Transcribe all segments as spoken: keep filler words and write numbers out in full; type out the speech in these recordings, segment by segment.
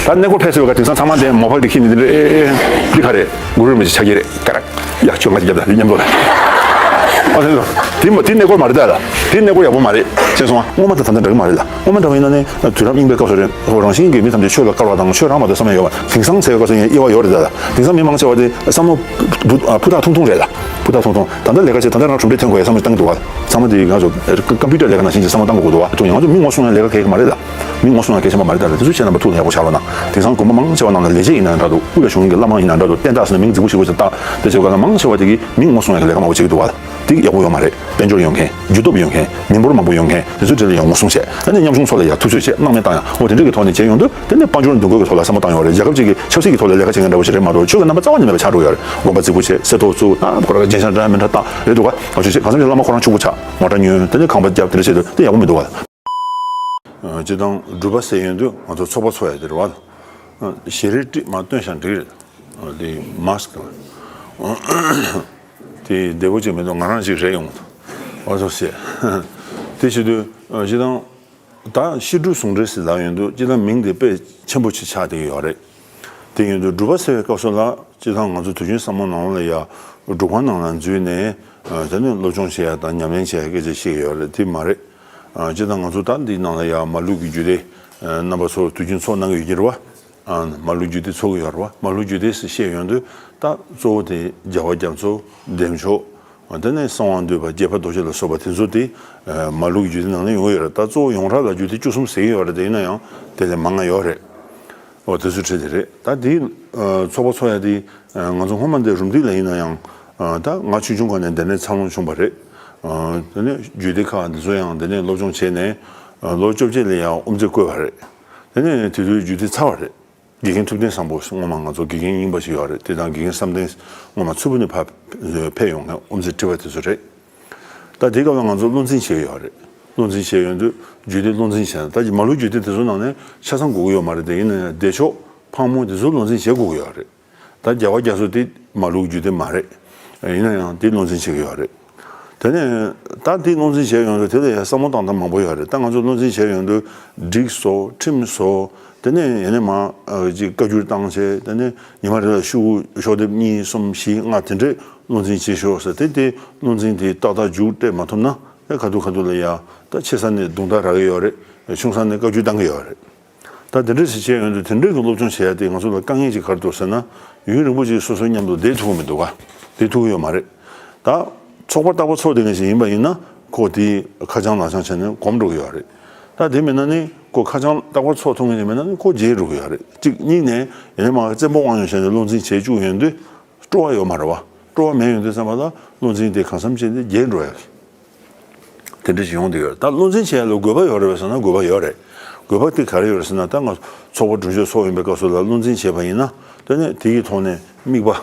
ད་གནས་སྐོར་ཕེབས་ཟེར་བ་ག་དེང་སང་ཚང་མ་དེ་མོ་ཕག་དེ་ཁྱེར་ནས་དེ་འདྲ་ཨེ་ཨེ་འདི་ག་རེད། གུ་རུ་རིན་པོ་ཆེ་ཆ་རྐྱེན་རེད། ཀ་རག་ཡ་ཁྱོད་ང་ཅིག་རྒྱབ་ད་དེ་མཉམ་དུ་ལ། ཨ་དེ་དེ་མ་དེ་གནས་སྐོར་མ་རེད་ད། ད་དེ་གནས་སྐོར་ཡག་པོ་མ་རེད། ཤེས་སོང་ཨ། སྔོན་མ་དང་ད་ལྟ་འདྲ་གི་མ་རེད་ད། སྔོན་མ་འདྲ་བ་ཡིན་ན་ནི་དུས་རབས་རྙིང་པའི་སྐབས་སུ་རེད། ཁོ་རང་བཞིན་གྱིས་མི་ཐམས་ཅད་ཆོས་ལ་དཀར་བ་དང་ཆོས་རག་མ་ཐུབ་བསམ་ཡ་ཡོད་པ། དེང་སང་ཟེར་བའི་སྐབས་སུ་ཡང་དབྱེ་བ་ཡོད་རེད་ད། དེང་སང་མི་མང་ཆེ་བ་དེ་བསམ་བློ་བུ་ཨ་ཕུ་ཐག་ཐུང་ཐུང་རེད་ད། ཕུ་ཐག་ཐུང་ཐུང་། ད་ལྟ་ལས་ཀ་བྱེད། ད་ལྟ་རང་གྲུབ་འབྲས་ཐོན་དགོས་ཡ་བསམ་བློ་བཏང་གི་འདུག་བ། ཚང་མ་དེ་ང་ཚོ་ཀམ་པུ་ཊར་ལས་ཀ་ནང་བཞིན་གྱི་བསམ་བློ་བཏང་དགོས་འདུག་བ། ཐུག་ཡང་ང་ཚོ་མི་ངོ་སྲུང་ཡ་ལས་ཀ་གལ་གི་མ་རེད་ད། མི་ངོ་སྲུང་ཡ་གལ་ཆེན་པོ་མ་རེད་ད། དེ་ཚོ་བཤད་རྣམ་པ་ཐུགས་ལ་ཡག་པོ་བཞག་རོགས་གནང་། དེང་སང་དགོན་པ་མང་ཆེ་བ་ནང་ལ་ལས་བྱེད་ཡིན་ན་འདྲ་འདུག་དབུ་ལ་བཞུགས་མཁན་གྱི་བླ་མ་ཡིན་ན་འདྲ་འདུག་བསྟན་བདག་ཟེར་ན་མིང་རྫིག་པོ་ཞིག་བྱས་བཏགས། དེ་བྱས་པ་ལ་མང་ཆེ་བ་དེ་གིས་མི་ངོ་སྲུང་ཡ་གི་ལས་ཀ་མང་པོ་བྱེད་ཀྱི་འདུག་བ། དེ་ཡག་པོ་ཡོད་མ་རེད། དཔལ་འབྱོར་ཡོད་མཁན། རྒྱུ་སྟོབས་ཡོད་མཁན། མི་འབོར་མང་པོ་ཡོད་མཁན་དེ་ཚོའི་གྲས་ལ་ཡང་ངོ་སྲུང་བྱས། དེ་ནས་ཉམ་ཆུང་ཚོ་ལ་ཡང་ཐུབ་ཚོད་བྱས། སྣང་མེད་བཏང་ཡ། འོ་དེ་འདྲ་གི་ཐོག་ནས་བྱས་ཡོང་དུས་དེ་ནས་དཔལ་འབྱོར་འདུ་འགོད་ཀྱི་ཐོག་ལ་བསམ་བློ་བཏང་ཡོད་རེད། རྒྱལ་ཁབ་ཅིག་གི་ཆབ་སྲིད་ཀྱི་ཐོག་ལ་ལས་ཀ་བྱེད་མཁན་འདྲ་བོ་ཞིག་རེད་མ་གཏོགས་ཆོས་ཀྱི་རྣམ་པ་རྩ་བ་ནས་མེད་པ་ཆགས་འགྲོ་ཡོད་རེད། དགོན་པ་རྫིག་པོ་བྱས། གསེར་ཏོག་བཙུགས། ད་ཁོ་རང་གི་རྒྱན་ཆ་འདྲ་མི་འདྲ་བཏགས་རེད་འདུག་ག་ཨ་ཆོས་བྱེད་གང་འཚམ་ཞིག་བླ་མ་ཁོ་རང་ཕྱུག་པོ་ཆགས། མོ་ཊ་ཉོས། དེ་ནས་ཁང་པ་བརྒྱབ། དེ་འདྲ་བྱས་དུས་དེ་ཡག་པོ་མི་འདུག་བ། སྤྱིར་བཏང་སྒྲུབ་པ་ཟེར་ཡོང་དུས་ང་ཚོ་ཚོགས་པ་ཚོགས་ཡ་དེ་རེད་བ། ཞལ་རས་སྤྲས་མ་སྟོན་ཤག་འགྲིག་རེད། དེ་མཱསི་ཀི་དེ་བདེ་པོ་ཅིག་མི་འདུག་ང་རང་ཅིག་རེད་ཡོང་། འོ་ཐུགས་རྗེ་ཆེ། དེ་བྱེད་དུས་སྤྱིར་བཏང་ད་བཤད་སྒྲུབ་ཟུང་འབྲེལ་ཟེར་ལབ་ཡོང་དུས་སྤྱིར་བཏང་མིང་དེ་དཔེ་ཆེན་པོ་ཅིག་ཆགས་བསྡད་ཀྱི་ཡོད་རེད། དེ་ཡིན་དུས་སྒྲུབ་པ་ཟེར་བའི་སྐབས་སུ་ལ་སྤྱིར་བཏང་ང་ཚོ་དུས་རྒྱུན་བསམ་བློ་ནང་ལ་ཡ་སྒྲུབ་ཁང་ནང་ལ་འཛུལ་ནས་དེ་ནས་སློབ་སྦྱོང་བྱེད་ཡ་དང་ཉམས་ལེན་བྱེད་ཡ་སྐད་ཆ་བཤད་ཀྱི་ཡོད་རེད། དེ་མ་རེད། སྤྱིར་བཏང་ང་ཚོ་ད་འདིའི་ནང་ལ་ཡ་མ་ལུག་གི་རྒྱུད་སྡེ་རྣམ་པ་ཚོ་དུས་རྒྱུན་ཚོགས་གནང་གི་ཡོད་ཀྱི་རེད་བ། མ་ལུག་རྒྱུད་སྡེ་ཚོགས་ཀྱི་ཡོད་རེད་བ། མ་ལུག་རྒྱུད་སྡེ་ཟེར་བཤད་ཡོང་དུས་ད་གཙོ་བོ་དེ་རྒྱལ་བ་རྒྱ་མཚོ། བདེ་མཆོག་དེ་ནས་གསང་བ་འདུས་པ། དགྱེས་པ་རྡོ་རྗེ་ལ་སོགས་པ་དེ་ཚོ་དེ་མ་ལུག་རྒྱུད་སྡེ་ནང་ནས་ཡོང་གི་ཡོད་རེད། ད་གཙོ་བོ་ཡོངས་གྲགས་ལ་རྒྱུད་སྡེ་བཅུ་གསུམ་ཟེར་གྱི་ཡོད་རེད། དེ་ཡིན་ན་ཡང་དེ་ལས་མང་ང་ཡོད་རེད། འོ་དེ་ཚོ་ཁྲིད་དེ་རེད། ད་དེ་ཚོགས་པ་ཚོགས་ཡ་དེ་ང་ཚོ་སྔོན་མ་འདི་རུམ་བཏེག་ལ་ཡིན་ན་ཡང་ད་ང་ཆུང་ཆུང་སྒང་ནས་འདི་ནས་འཚར་ལོངས་བྱུང་བ་རེད། དེ་ནས་རྒྱུད་སྡེ་ཁག་འདི་ཚོ་ཡང་འདི་ནས་སློབ་སྦྱོང་བྱས་ནས་ལོ་བཅོ་བརྒྱད་ལ་ཡང་དབུ་མཛད་བསྐོས་པ་རེད། དེ་ནས་དེ་དུས་རྒྱུད་སྡེ་ཚར་བ་རེད། དགེ་རྒན་ཐུབ་བསྟན་བཟང་པོ་སྔོན་མ་ང་ཚོ་དགེ་རྒན་རྙིང་པ་ཞིག་ཡོད་རེད། དེ་དང་དགེ་རྒན་བསམ་གཏན་སྔོན་མ་མཚུར་ཕུ་ནས་ཕར་ཕེབས་ཡོང་མཁན་དབུ་མཛད་ཁྲི་པ་དེ་ཚོ་རེད། ད་དེའི་སྐབས་ལ་ང་ཚོ་བློ་འཛིན་བྱས་ཡོད་རེད། བློ་འཛིན་བྱས་ཡོང་དུས་རྒྱུད་སྡེ་བློ་འཛིན་བྱས་ན། ད་མ་ལུག་རྒྱུད་སྡེ་དེ་ཚོ་ནང་ནས་ཆ་ཚང་དགོས་ཀྱི་ཡོད་མ་རེད། དེ་ཡིན་ན་ཡང་བདེ་མཆོག་ཕག་མོ་དེ་ཚོ་བློ་འཛིན་བྱེད་དགོས་ཀྱི་ཡོད་རེད། ད་རྒྱལ་བ་རྒྱ་མཚོ་དེ་མ་ལུག་རྒྱུད་སྡེ་མ་རེད། ཡིན་ན་ཡང་དེ་བློ་འཛིན་བྱེད་ཀྱི་ཡོད་རེད། དེ་ནས་ད་དེ་བློ་འཛིན་བྱས་ཡོང་དུས་དེ་ལ་ཡང་བསམ་བློ་བཏང་སྟངས་མང་པོ་ཡོད་རེད། ད་ང་ཚོ་བློ་འཛིན་བྱས་ཡོང་དུས་སྒྲིག་བཟོ། ཁྲིམས་བཟོ། དེ་ནས་ཡང་ན་མ་ཅིག་བཀའ་འགྱུར་བཏང་བྱས། དེ་ནས་ཉི་མ་རེ་ལ་ཤོག་གུ་ཤོག་ལྡེབ་གཉིས་གསུམ་བཞི་ལྔ་དེ་འདྲས་བློ་འཛིན་བྱེད་ཤོག་ཟེར། དེ་དེ་བློ་འཛིན་དེ་ཏག་ཏག་མཇུག་སྤྲད་མ་ཐུབ་ན་ཨེ་ཁ་ཐུག་ཁ་ཐུག་ལ་ཡ་ད་ཆེ་ས་ནས་རྡུང་རྡེག་རག་གི་ཡོད་རེད། ཆུང་ས་ནས་བཀའ་འགྱུར་བཏང་གི་ཡོད་རེད། ད་དེ་འདྲ་ཞིག་བྱས་ཡོང་དུས་དེ་འདྲའི་གི་སློབ་སྦྱོང་བྱེད་ཡ་དེ་ང་ཚོ་ལ་དཀའ་ངལ་ཅིག་ག་རེ་འདུག་ཟེར་ན། ཡུན་རིང་པོ་ཅིག་སོ་སོའི་མཉམ་དུ་བསྡད་ཐུབ་ཀྱི་མི་འདུག་ག་བསྡད་ཐུབ་ཀྱི་ཡོད་མ་རེད། ད་ཚོགས་པ་རྟག་པར་ཚོགས་བསྡད་མཁན་ཞིག་ཡིན་པ་ཡིན་ན་ཁོ་དེ་ཁ་བྱང་ལག་བྱང་བྱས་ནས་གོམས་འགྲོ་གི་ཡོད་རེད། ད་དེ་མིན་ན་ནི་ཁོ་ཁ་བྱང་རྟག་པར་ཚོགས་ཐུབ་མཁན་ཞིག་མིན་ན་ནི་ཁོ་བརྗེད་འགྲོ་གི་ཡོད་རེད། གཅིག་གཉིས་ནས་ཡིན་ན་མ་བཙན་པོ་དབང་ཡོད་བྱས་ནས་བློ་འཛིན་བྱེད་བཅུག་ཡོང་དུས་སྤྲོ་བ་ཡོད་མ་རེད་བ། སྤྲོ་བ་མེད་ཡོང་དུས་ཙམ་པ་ལ་བློ་འཛིན་དེ་གང་འཚམ་བྱས་ནས་བརྗེད་འགྲོ་ཡ་གི་དེ་འདྲ་ཞིག་ཡོང་བསྡད་ཡོད་རེད། ད་བློ་འཛིན་བྱེད་ཡ་ལ་དགོས་པ་ཡོད་རེད་པས་ཟེར་ན་དགོས་པ་ཡོད་རེད། དགོས་པ་དེ་ག་རེ་ཡོད་རེད་ཟེར་ན། ད་ང་ཚོགས་པ་གྲོས་ཆོད་ཚོགས་ཡོང་པའི་སྐབས་སུ་ལ་བློ་འཛིན་བྱས་པ་ཡིན་ན་དེ་ནས་དེ་གི་ཐོག་ནས་དམིགས་པ།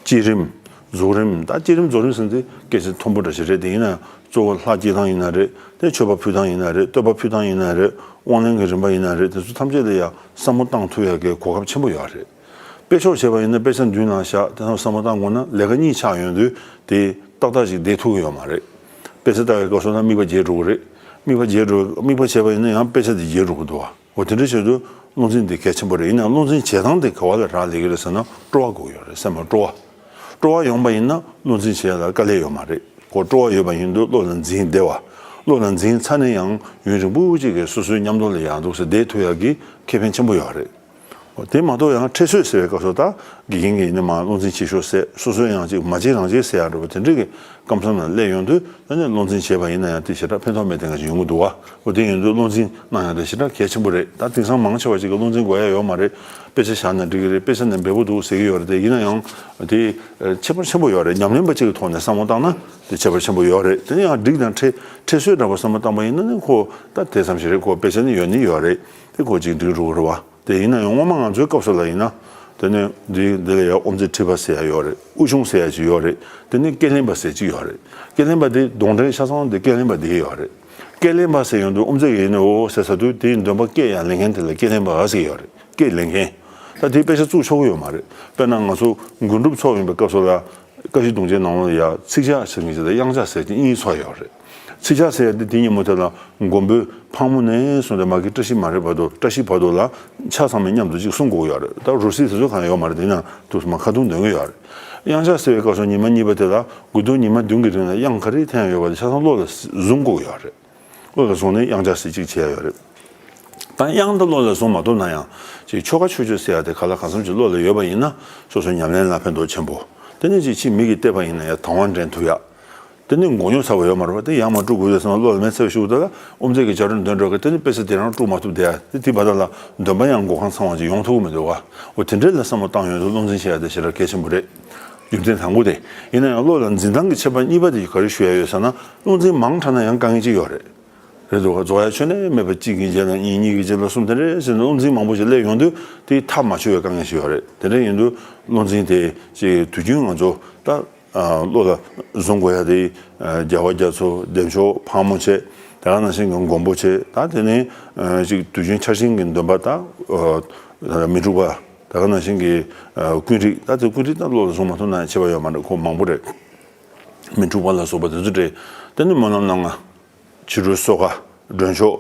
བསྐྱེད་རིམ། རྫོགས་རིམ། ད་བསྐྱེད་རིམ་རྫོགས་རིམ་ཟེར་ན་དེ་སྐད་ཆ་མཐོན་པོ་འདྲ་ཞིག་རེད། དེ་ཡིན་ན་གཙོ་བོ་ལྷ་བསྐྱེད་སྟངས་ཡིན་ན་རེད། དེ་མཆོད་པ་ཕུལ་སྟངས་ཡིན་ན་རེད། བསྟོད་པ་ཕུལ་སྟངས་ཡིན་ན་རེད། དབང་ལེན་གྱི་རིམ་པ་ཡིན་ན་རེད། དེ་ཚོ་ཐམས་ཅད་ལ་ཡང་བསམ་བློ་བཏང་ཐུབ་ཡ་གི་གོ་སྐབས་ཆེན་པོ་ཡོད་རེད། དཔེ་ཆོག་བྱས་པ་ཡིན་ན་དཔེ་ཆ་མདུན་ལ་བཞག་དེ་ཚོ་བསམ་བློ་བཏང་དགོས་ན་ལས་ཀ་གཉིས་ཆགས་ཡོང་དུས་དེ་ཏག་ཏག་ཅིག་བསྡད་ཐུབ་ཀྱི་ཡོད་མ་རེད། དཔེ་ཆ་ལྟ་བའི་སྐབས་སུ་ན་དམིགས་པ་བརྗེད་འགྲོ་གི་རེད། དམིགས་པ་བརྗེད་འགྲོ། དམིགས་པ་བྱས་པ་ཡིན་ན་ཡང་དཔེ་ཆ་དེ་བརྗེད་འགྲོ་གི་འདུག་བ། འོ་དེ་འདྲ་བྱེད་དུས་བློ་འཛིན་དེ་གལ་ཆེན་པོ་རེད། ཡིན་ནའང་བློ་འཛིན་བྱེད་སྟངས་དེ་ག་བ་ལ་རག་ལས་ཀྱི་རེད་ཟེར་ན་སྤྲོ་བ་དགོས་ཀྱི་ཡོད་རེད། སེམས་ལ་སྤྲོ་བ། སྤྲོ་བ་ཡོང་པ་ཡིན་ན་བློ་འཛིན་བྱེད་ཡ་ལ་དཀའ་ལས་ཡོད་མ་རེད། ཁོ་སྤྲོ་བ་ཡོད་པ་ཡིན་དུས་བློ་ལ་འཛིན་བདེ་བ། བློ་ལ་འཛིན་ཚར་ནས་ཡང་ཡུན་རིང་པོ་ཅིག་གི་སོ་སོའི་མཉམ་དུ་ལ་ཡང་འདུག་སེ་བསྡད་ཐུབ་ཡ་གི་ཁེ་ཕན་ཆེན་པོ་ཡོད་རེད། འོ་དེ་མ་གཏོགས་ཡང་ཁྲེལ་ཚོད་ཟེར་བའི་སྐབས་སུ་ད་དགེ་རྒན་གྱིས་ཡིན་ན་མ་བློ་འཛིན་བྱེད་ཤོག་ཟེར། སོ་སོས་ཡང་ཅིག་མ་བྱེད་རང་བྱེད་ཟེར་ཡ་འདྲ་པོ་དེ་འདྲ་གི་སྐབས་མཚམས་ལ་སླེབས་ཡོང་དུས་ཨ་ནི་བློ་འཛིན་བྱས་པ་ཡིན་ན་ཡང་དེ་ཞེ་དྲག་ཕན་ཐོགས་མེད་དེ་འདྲ་ཞིག་ཡོང་གི་འདུག་བ། འོ་དེ་ཡིན་དུས་བློ་འཛིན་གནང་ཡ་དེ་ཞེ་དྲག་གལ་ཆེན་པོ་རེད། ད་དེང་སང་མང་ཆེ་བ་ཅིག་གིས་བློ་འཛིན་དགོས་ཡ་ཡོད་མ་རེད། དཔེ་ཆ་བཞག་ན་འགྲིག་གི་རེད། དཔེ་ཆ་ནས་འབེལ་པོ་འདུག་ཟེར་གྱི་ཡོད་རེད། དེ་ཡིན་ན་ཡང་དེ་ཁྱད་པར་ཆེན་པོ་ཡོད་རེད། ཉམས་ལེན་པ་ཅིག་གི་ཐོག་ནས་བསམ་བློ་བཏང་ན་དེ་ཁྱད་པར་ཆེན་པོ་ཡོད་རེད། དེ་ནས་ཡང་སྒྲིག་དང་ཁྲེལ་ཁྲེལ་ཚོད་འདྲ་པོ་བསམ་བློ་བཏང་པ་ཡིན་ན་ནི་ཁོ་ད་དེ་ཙམ་ཞིག་རེད། ཁོ་དཔེ་ཆ་ནི་ཡོད་ནི་ཡོད་རེད། དེ་ཁོ་ཅིག་འགྲིག་འགྲོ་གི་རེད་བ། དེ་ཡིན་ན་ཡང་སྔོན་མ་ང་ཚོའི་སྐབས་སུ་ལ་ཡིན་ན། དེ་ནས་འདི་འདི་ལ་ཡང་དབུ་མཛད་ཁྲི་པ་ཟེར་ཡ་ཡོད་རེད། དབུ་ཆུང་ཟེར་ཡ་ཅིག་ཡོད་རེད། དེ་ནས་སྐད་ལེན་པ་ཟེར་ཅིག་ཡོད་རེད། སྐད་ལེན་པ་དེ་གདོང་འདྲའི་ཆ་ཚང་དེ་སྐད་ལེན་པ་དེ་ཡོད་རེད། སྐད་ལེན་པ་ཟེར་ཡོང་དུས་དབུ་མཛད་ཀྱིས་ཡིན་ནའི་འོ་ཟེར་ཟེར་དུས་དེའི་འདོན་པ་སྐད་ཡང་ལེན་མཁན་དེ་ལ་སྐད་ལེན་པ་ཟེར་ཡོད་རེད། སྐད་ལེན་མཁན། ད་དེ་དཔེ་ཆ་བཙུགས་ཆོག་གི་ཡོད་མ་རེད། དཔེར་ན་ང་ཚོ་དགུན་སྒྲུབ་ཚོགས་ཡོང་པའི་སྐབས་སུ་ལ་བཀའ་བཞི་རྡུང་རྗེས་ནང་ལོགས་ལ་ཡ་ཚིག་ཇག་ཟེར་མཁན་ཅིག་དང་དབྱངས་ཇག་ཟེར་མཁན་གཉིས་ཚོགས་ཡོད་རེད། ཚིག་ཆགས་ཟེར་ཡ་དེ་དེ་ཉིན་མོ་དེ་ལ་མགོན་པོའི་ཕག་མོ་ནས་བཟུང་སྟེ་མ་གི་བཀྲ་ཤིས་མ་རེད་བར་དུ། བཀྲ་ཤིས་བར་དུ་ལ་ཆ་ཚང་མས་མཉམ་དུ་ཅིག་གསུང་དགོས་ཡོད་རེད། ད་རོ་སི་དེ་ཚོ་གང་ཡོད་མ་རེད། དེ་ན་དུ་མ་ཁ་ཐུང་འདོན་གི་ཡོད་རེད། དབྱངས་འཆར་ཟེར་བའི་སྐབས་སུ་ཉི་མ་གཉིས་པ་དེ་ལ་དགུ་ཐུག་ཉི་མ་བདུན་གྱི་རིང་ལ་དབྱངས་ག་རེ་འཐེན་ཡོད་པ་དེ་ཆ་ཚང་བློ་ལ་བཟུང་དགོས་ཡོད་རེད། བློ་ལ་བཟུང་ནས་དབྱངས་འཆར་ཟེར་གཅིག་བྱས་ཡོད་རེད། ད་དབྱངས་དེ་བློ་ལ་བཟུང་མ་ཐུབ་ན་ཡང་ཅིག་ཆོ་ག་ཆོས་སྤྱོད་ཟེར་ཡ་དེ་ག་ལ་གང་འཚམ་ཅིག་བློ་ལ་ཡོད་པ་ཡིན་ན་སོ་སོའི་ཉམས་ལེན་ལ་ཕན་ཐོགས་ཆེན་པོ། དེ་ནས་ཅིག་ཕྱིས་མི་གིས་བལྟས་པ་ཡིན་ན་ཡང་དང་བ་འདྲེན་ཐུབ་ཡ། དེ་ནི་མགོ་རྙོག་ཚ་བ་ཡོད་མ་རེད་པ། དེ་ཡར་མར་དཀྲུག་དགོས་དུས་ཙམ་ལ་བློ་ལ་མེ་ཚ་བའི་ཤུགས་དེ་ལ་དབུ་མཛད་ཀྱི་བྱ་རུ་འདོན་འགྲོ་གི། དེ་ནི་དཔེ་ཆ་དེ་རང་དཀྲུག་མ་ཐུབ་བསྡད་ཡ། དེ་དེ་བར་དག་ལ་འདོན་པ་ཡང་མགོ་རྐང་ཚང་བ་ཅིག་ཡོང་ཐུབ་ཀྱི་མི་འདུག་བ། འོ་དེ་འདྲའི་ལ་བསམ་བློ་བཏང་ཡོང་དུས་བློ་འཛིན་བྱེད་ཡ་དེ་ཞེ་དྲག་གལ་ཆེན་པོ་རེད། རྒྱུ་མཚན་དང་པོ་དེ། ཡིན་ན་ཡང་བློ་ལ་འཛིན་སྟངས་ཀྱི་ཁྱད་པར་གཉིས་པ་དེ་ག་རེ་ཞུ་ཡ་ཡོད་ཟེར་ན། བློ་འཛིན་མང་དྲགས་ན་ཡང་དཀའ་ངལ་ཅིག་ཡོད་རེད། རེད་འདུག་ག་རྫོགས་ཡ་ཆོད་ནས་མེད་པ། གཅིག་གི་རྗེས་ལ་གཉིས། གཉིས་ཀྱི་རྗེས་ལ་གསུམ། དེ་འདྲའི་ཟེར་ནས་བློ་འཛིན་མང་པོ་ཞིག་སླེབས་ཡོང་དུས་དེ་མཐའ་མ་ཆོད་པའི་དཀའ་ངལ་ཞིག་ཡོད་རེད། དེ་འདྲ་ཡིན་དུས་བློ་འཛིན་དེ་ཅིག་དུས་རྒྱུན་ང་ཚོ་ད། ཨ། བློ་ལ་བཟུང་དགོས་ཡ་དེ། ཨ། རྒྱལ་བ་རྒྱ་མཚོ། བདེ་མཆོག་ཕག་མོ་བྱས། ད་ག་ནང་བཞིན་གྱི་མགོན་པོ་བྱས། ད་དེ་ནས་ཨ་ཅིག་དུས་རྒྱུན་ཆར་ཆེན་གྱི་འདོན་པ། ད་ཨ་མི་འཁྲུགས་པ། ད་ག་ནང་བཞིན་གྱི་ཨ་ཀུན་རིག། ད་དེ་ཀུན་རིག་ད་བློ་ལ་བཟུང་མ་ཐུབ་ན་ཡང་ཁྱད་པར་ཡོད་མ་རེད། ཁོ་མང་པོ་རེད། མི་འཁྲུགས་པ་ལ་སོགས་པ་དེ་ཚོ་རེད། དེ་ནས་སྨོན་ལམ་རྣམ་ལྔ། ཕྱི་རོལ་སོ་ཁ། མགྲོན་ཆོག་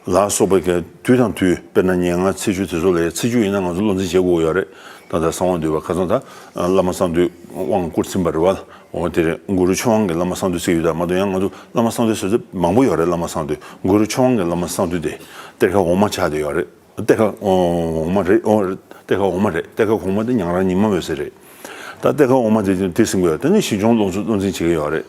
ལ་སོགས་པའི་གི་དུས་དང་དུས། དཔེར་ན་ཉེར་ལྔ་ཚེས་བཅུ་དེ་ཚོ་ལ་ཡང་ཚེས་བཅུ་ཡིན་ན་ང་ཚོ་བློ་འཛིན་བྱེད་དགོས་ཡོད་རེད། ད་ལྟ་གསང་བ་འདུས་པ་ཁ་སང་ད་བླ་མ་གསང་འདུས་དབང་བསྐུར་ཟིན་པ་རེད་བ། འོ་དེ་རེད། གུ་རུ་ཆོས་དབང་གི་བླ་མ་གསང་འདུས་ཟེར་ཡོད། ད་མ་གཏོགས་ཡང་ང་ཚོ་བླ་མ་གསང་འདུས་ཟེར་དུས་མང་པོ་ཡོད་རེད། བླ་མ་གསང་འདུས། གུ་རུ་ཆོས་དབང་གི་བླ་མ་གསང་འདུས་དེ་གཏེར་ཁ་འོག་མ་ཆགས་བསྡད་ཡོད་རེད། གཏེར་ཁ་འོག་མ་རེད། འོ་གཏེར་ཁ་འོག་མ་རེད། གཏེར་ཁ་གོང་མ་དེ་ཉང་རལ་ཉི་མ་འོད་ཟེར་རེད། ད་གཏེར་ཁ་འོག་མ་དེ་དེ་ཟིན་དགོས་ཡ། དེ་ནི་ཞི་སྦྱོང་བློ་འཛིན་བྱེད་ཀྱི་ཡོད་རེད།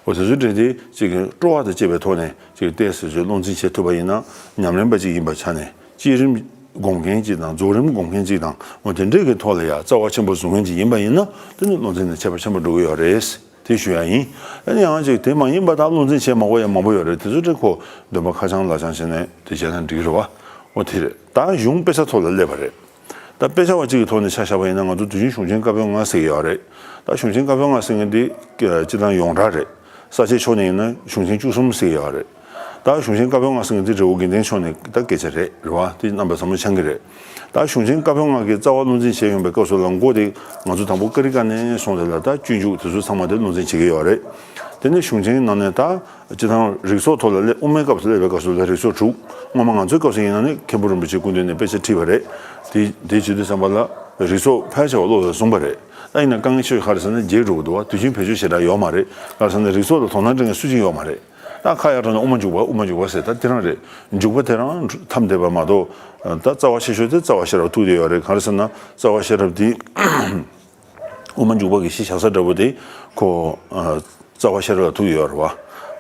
འོ་དེ་ཚོའི་གྲས་དེ་ཅིག་སྤྲོ་བ་དང་བཅས་པའི་ཐོག་ནས་ཅིག་ཏོག་ཙམ་ཅིག་བློ་འཛིན་བྱེད་ཐུབ་པ་ཡིན་ན། ཉམས་ལེན་པ་ཅིག་ཡིན་པའི་ཆ་ནས་བསྐྱེད་རིམ་སྒོམ་མཁན་ཅིག་དང་། རྫོགས་རིམ་སྒོམ་མཁན་ཅིག་དང་། འོ་དེ་འདྲས་ཀྱི་ཐོག་ལ་ཡ་རྩ་བ་ཆེན་པོ་བཟུང་མཁན་ཅིག་ཡིན་པ་ཡིན་ན། དེ་ནི་བློ་འཛིན་ནས་ཁྱད་པར་ཆེན་པོ་འགྲོ་གི་ཡོད་རེད། དེ་ཞུ་ཡ་ཡིན། ཨ་ནི་ཡང་ཅིག་དེ་མ་ཡིན་པ་དང་བློ་འཛིན་བྱེད་མ་དགོས་ཡ་མང་པོ་ཡོད་རེད། དེ་ཚོ་དེ་ཁོ་འདོན་པ་ཁ་བྱང་ལག་བྱང་བྱས་ནས་དེ་བྱས་ན་འགྲིག་གི་རེད་བ། འོ་དེ་རེད། ད་གཞུང་དཔེ་ཆ་ཐོག་ལ་སླེབས་པ་རེད། ད་དཔེ་ཆ་བ་གཅིག་གི་ཐོག་ནས་ཆ་བཞག་པ་ཡིན་ན། ང་ཚོ་དུས་རྒྱུན་གཞུང་ཆེན་བཀའ་པོད་ལྔ་ཟེར་གྱི་ཡོད་རེད། ད་གཞུང་ཆེན་བཀའ་པོད་ལྔ་ཟེར་མཁན་འདི་སྤྱིར་བཏང་ཡོངས་གྲགས་རེད། ས་སྐྱའི་ཕྱོགས་ནས་ཡིན་ན་གཞུང་ཆེན་བཅུ་གསུམ་ཟེར་གྱི་ཡོད་རེད། ད་གཞུང་ཆེན་བཀའ་པོད་ལྔ་ཟེར་མཁན་འདི་རི་བོ་དགེ་ལྡན་ཕྱོགས་ནས་ད་སྐད་ཆ་རེད། རེད་བ། དེ་རྣམ་པ་ཚང་མ་ཆགས་ཀྱི་རེད། ད་གཞུང་ཆེན་བཀའ་པོད་ལྔ་གི་རྩ་བ་བློ་འཛིན་བྱས་ཡོང་པའི་སྐབས་སུ་ལ། མགོ་དེ་ང་ཚོ་དང་པོ་ཀ་རི་ཀ་ནས་བཟུང་སྟེ་ལ་ད་སྤྱོད་འཇུག་དེ་ཚོ་ཚང་མ་དེ་བློ་འཛིན་བྱེད་ཀྱི་ཡོད་རེད། དེ་ནས་གཞུང་ཆེན་ནང་ནས་ད་སྤྱིར་བཏང་རིགས་ཚོགས་ཐོག་ལ་སླེབས། དབུ་མའི་སྐབས་སུ་སླེབས་པའི་སྐབས་སུ་ལ་རིགས་ཚོགས་དྲུག་སྔོན་མ་ང་ཚོའི་སྐབས་སུ་ཡིན་ན་ནི་མཁན་པོ་རིན་པོ་ཆེའི་སྐུ་མདུན་ནས་དཔེ་ཆ་ཁྲིད་པ་རེད། དེ་དེ་བྱེད་དུས་ཙམ་པ་ལ་རིགས་ཚོགས་ཕལ་ཆེ་བ་བློ་ལ་བཟུང་པ་རེད། ད་ཡིན་ན་དཀའ་ངལ་ཆེ་ཤོས་ག་རེ་ཟེར་ན་རྗེས་འགྲོ་གི་འདུག་བ། དུས་རྒྱུན་བེད་སྤྱོད་ཞེ་དྲག་ཡོད་མ་རེད། ག་རེ་ཟེར་ན་རིགས་ཚོགས་ལ་དོ་སྣང་སྤྲད་མཁན་སུ་གཅིག་ཡོད་མ་རེད། ད་ཁ་ཡར་དྲངས་ནས་དབུ་མ་འཇུག་པ། དབུ་མ་འཇུག་པ་ཟེར། ད་དེ་རང་རེད། འཇུག་པ་དེ་རང་ཐམས་བདེ་བ་མ་གཏོགས། ད་རྩ་བ་ཆེ་ཤོས་དེ་རྩ་བ་ཤེས་རབ་ཐུག་བསྡད་ཡོད་རེད། ག་རེ་ཟེར་ན་རྩ་བ་ཤེས་རབ་དེ། དབུ་མ་འཇུག་པ་གི་གཞི་བཞག་ས་འདྲ་པོ་དེ་ཁོ། ཨ། རྩ་བ་ཤེས་རབ་ལ་ཐུག་ཡོད་རེད་བ།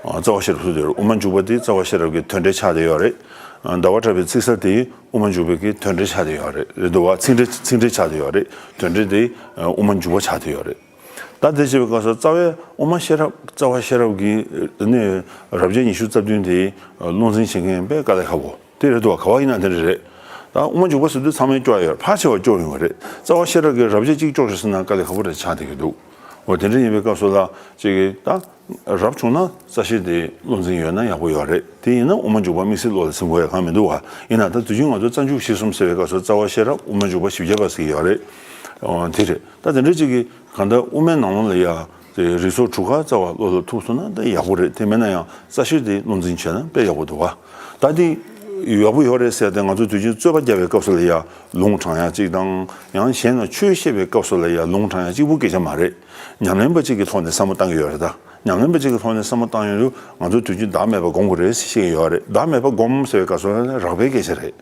ཨ། རྩ་བ་ཤེས་རབ་ཐུག་ཡོད་རེད། དབུ་མ་འཇུག་པ་དེ་རྩ་བ་ཤེས་རབ་ཀྱི་དོན་འགྲེལ་ཆགས་བསྡད་ཡོད་རེད། ཨ། ཟླ་བ་གྲགས་པའི་ཚིག་གསལ་དེ་དབུ་མ་འཇུག་པའི་གི་དོན་འགྲེལ་ཆགས་བསྡད་ཡོད་རེད། རེད་འདུག་བ། ཚིག་འགྲེལ་ཚིག་འགྲེལ་ཆགས་བསྡད་ཡོད་རེད། དོན་འགྲེལ་དེ་ཨ་དབུ་མ་འཇུག་པ་ཆགས་བསྡད་ཡོད་རེད། ད་དེ་བྱེད་པའི་སྐབས་སུ་རྩ་བའི་དབུ་མ་ཤེས་རབ། རྩ་བ་ཤེས་རབ་ཀྱི་ནི་རབ་བྱེད་ཉི་ཤུ་རྩ་བདུན་དེ་བློ་འཛིན་བྱེད་མཁན་དཔེ་དཀའ་ལས་ཁག་པོ་དེ་རེད་འདུག་བ། ག་བ་ཡིན་ན་དེ་འདྲ་རེད། ད་དབུ་མ་འཇུག་པ་ཟེར་དུས་ཚང་མས་སྐྱོར་ཡོད། ཕལ་ཆེ་བ་སྐྱོར་ཡོང་བ་རེད། རྩ་བ་ཤེས་རབ་ཀྱི་རབ་བྱེད་གཅིག་སྐྱོར་ཤོག་ཟེར་ན་དཀའ་ལས་ཁག་པོ་རེད་ཆགས་བསྡད་ཀྱི་འདུག་འོ་དེ་འདྲ་ཡིན་པའི་སྐབས་སུ་ལ་ཅིག་གིས་ད་རབ་བྱུང་ན་རྩ་ཤེས་དེ་བློ་འཛིན་ཡོད་ན་ཡག་པོ་ཡོད་རེད། དེ་ཡིན་ན་དབུ་མ་འཇུག་པ་དམིགས་བསལ་བློ་ལ་འཛིན་དགོས་ཡ་གང་མི་འདུག་བ། ཡིན་ན་ད་དུས་རྒྱུན་ང་ཚོ་རྩ་འཇུག་གཞི་གསུམ་ཟེར་བའི་སྐབས་སུ་རྩ་བ་ཤེས་རབ། དབུ་མ་འཇུག་པ། ཞིབ་རྒྱས་པ་ཟེར་གྱི་ཡོད་རེད། འོ་དེ་རེད། ད་དེ་འདྲ་ཅིག་གིས་གང་ལྟར་དབུ་མའི་ནང་ལོགས་ལ་ཡ་དེ་རིགས་ཚོགས་དྲུག་ཀ་རྩ་བ་བློ་ལ་ཐུག་སོང་ན་ད་ཡག་པོ་རེད། དེ་མེད་ན་ཡང་རྩ་ཤེས་དེ་བློ་འཛིན་བྱས་ན་དཔེ་ཡག་པོ་འདུག་བ། ད་དེ་ཡག་པོ་ཡོད་རེད་ཟེར་ཏེ་ང་ཚོ་དུས་རྒྱུན་རྩོད་པ་རྒྱག་པའི་སྐབས་སུ་ལ་ཡ་ལུང་དྲངས་ཡ་གཅིག་དང་། ཡང་གཞན་ལ་ཆོས་བཤད་པའི་སྐབས་སུ་ལ་ཡ་ལུང་དྲངས་ཡ་གཅིག་པུ་སྐད་ཆ་མ་རེད། ཉམས་ལེན་པ་གཅིག་གི་ཐོག་ནས་བསམ་བློ་བཏང་གི་ཡོད་རེད། ད་ཉམས་ལེན་པ་གཅིག་གི་ཐོག་ནས་བསམ་བློ་བཏང་ཡོང་དུས་ང་ཚོ་དུས་རྒྱུན་བདག་མེད་པ་སྒོམ་དགོས་རེད་ཟེར་བཤད་ཀྱི་ཡོད་རེད། བདག་མེད་པ་སྒོམ་ཟེར་བའི་སྐབས་སུ་ལ་རགས་པའི་སྐད་ཆ་རེད།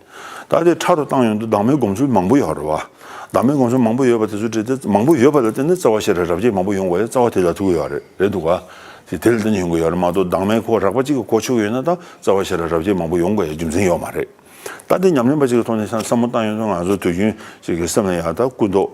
ད་དེ་ཕྲ་རུ་བཏང་ཡོང་དུས་བདག་མེད་སྒོམ་ཚུལ་མང་པོ་ཡོད་རེད་བ། བདག་མེད་སྒོམ་ཚུལ་མང་པོ་ཡོད་པ་དེ་ཚོ་བྲིས་ཏེ། མང་པོ་ཡོད་པ་ལ་བརྟེན་ནས་རྩ་བ་ཤེས་རབ་རབ་བྱེད་མང་པོ་ཡོང་དགོས་ཡ་རྩ་བ་དེ་ལ་ཐུག་གི་ཡོད་རེད། རེད་འདུག་ག་དེ་དེ་ལ་བརྟེན་ནས་ཡོང་གི་ཡོད་རེད་མ་གཏོགས། བདག་མེད་ཁོ་རགས་པ་གཅིག་གི་གོ་ཆོད་ཡོད་ན་ད་རྩ་བ་ཤེས་རབ་རབ་བྱེད་མང་པོ་ཡོང་དགོས་ཡ་རྒྱུ་མཚན་ཡོད་མ་རེད། ད་དེ་ཉམས་ལེན་པ་གཅིག་གི་ཐོག་ནས་བསམ་བསམ་བློ་བཏང་ཡོང་དུས་ང་ཚོ་དུས་རྒྱུན་ཅིག་གི་སེམས་ལ་ཡ་ད་ཀུན་རྟོག་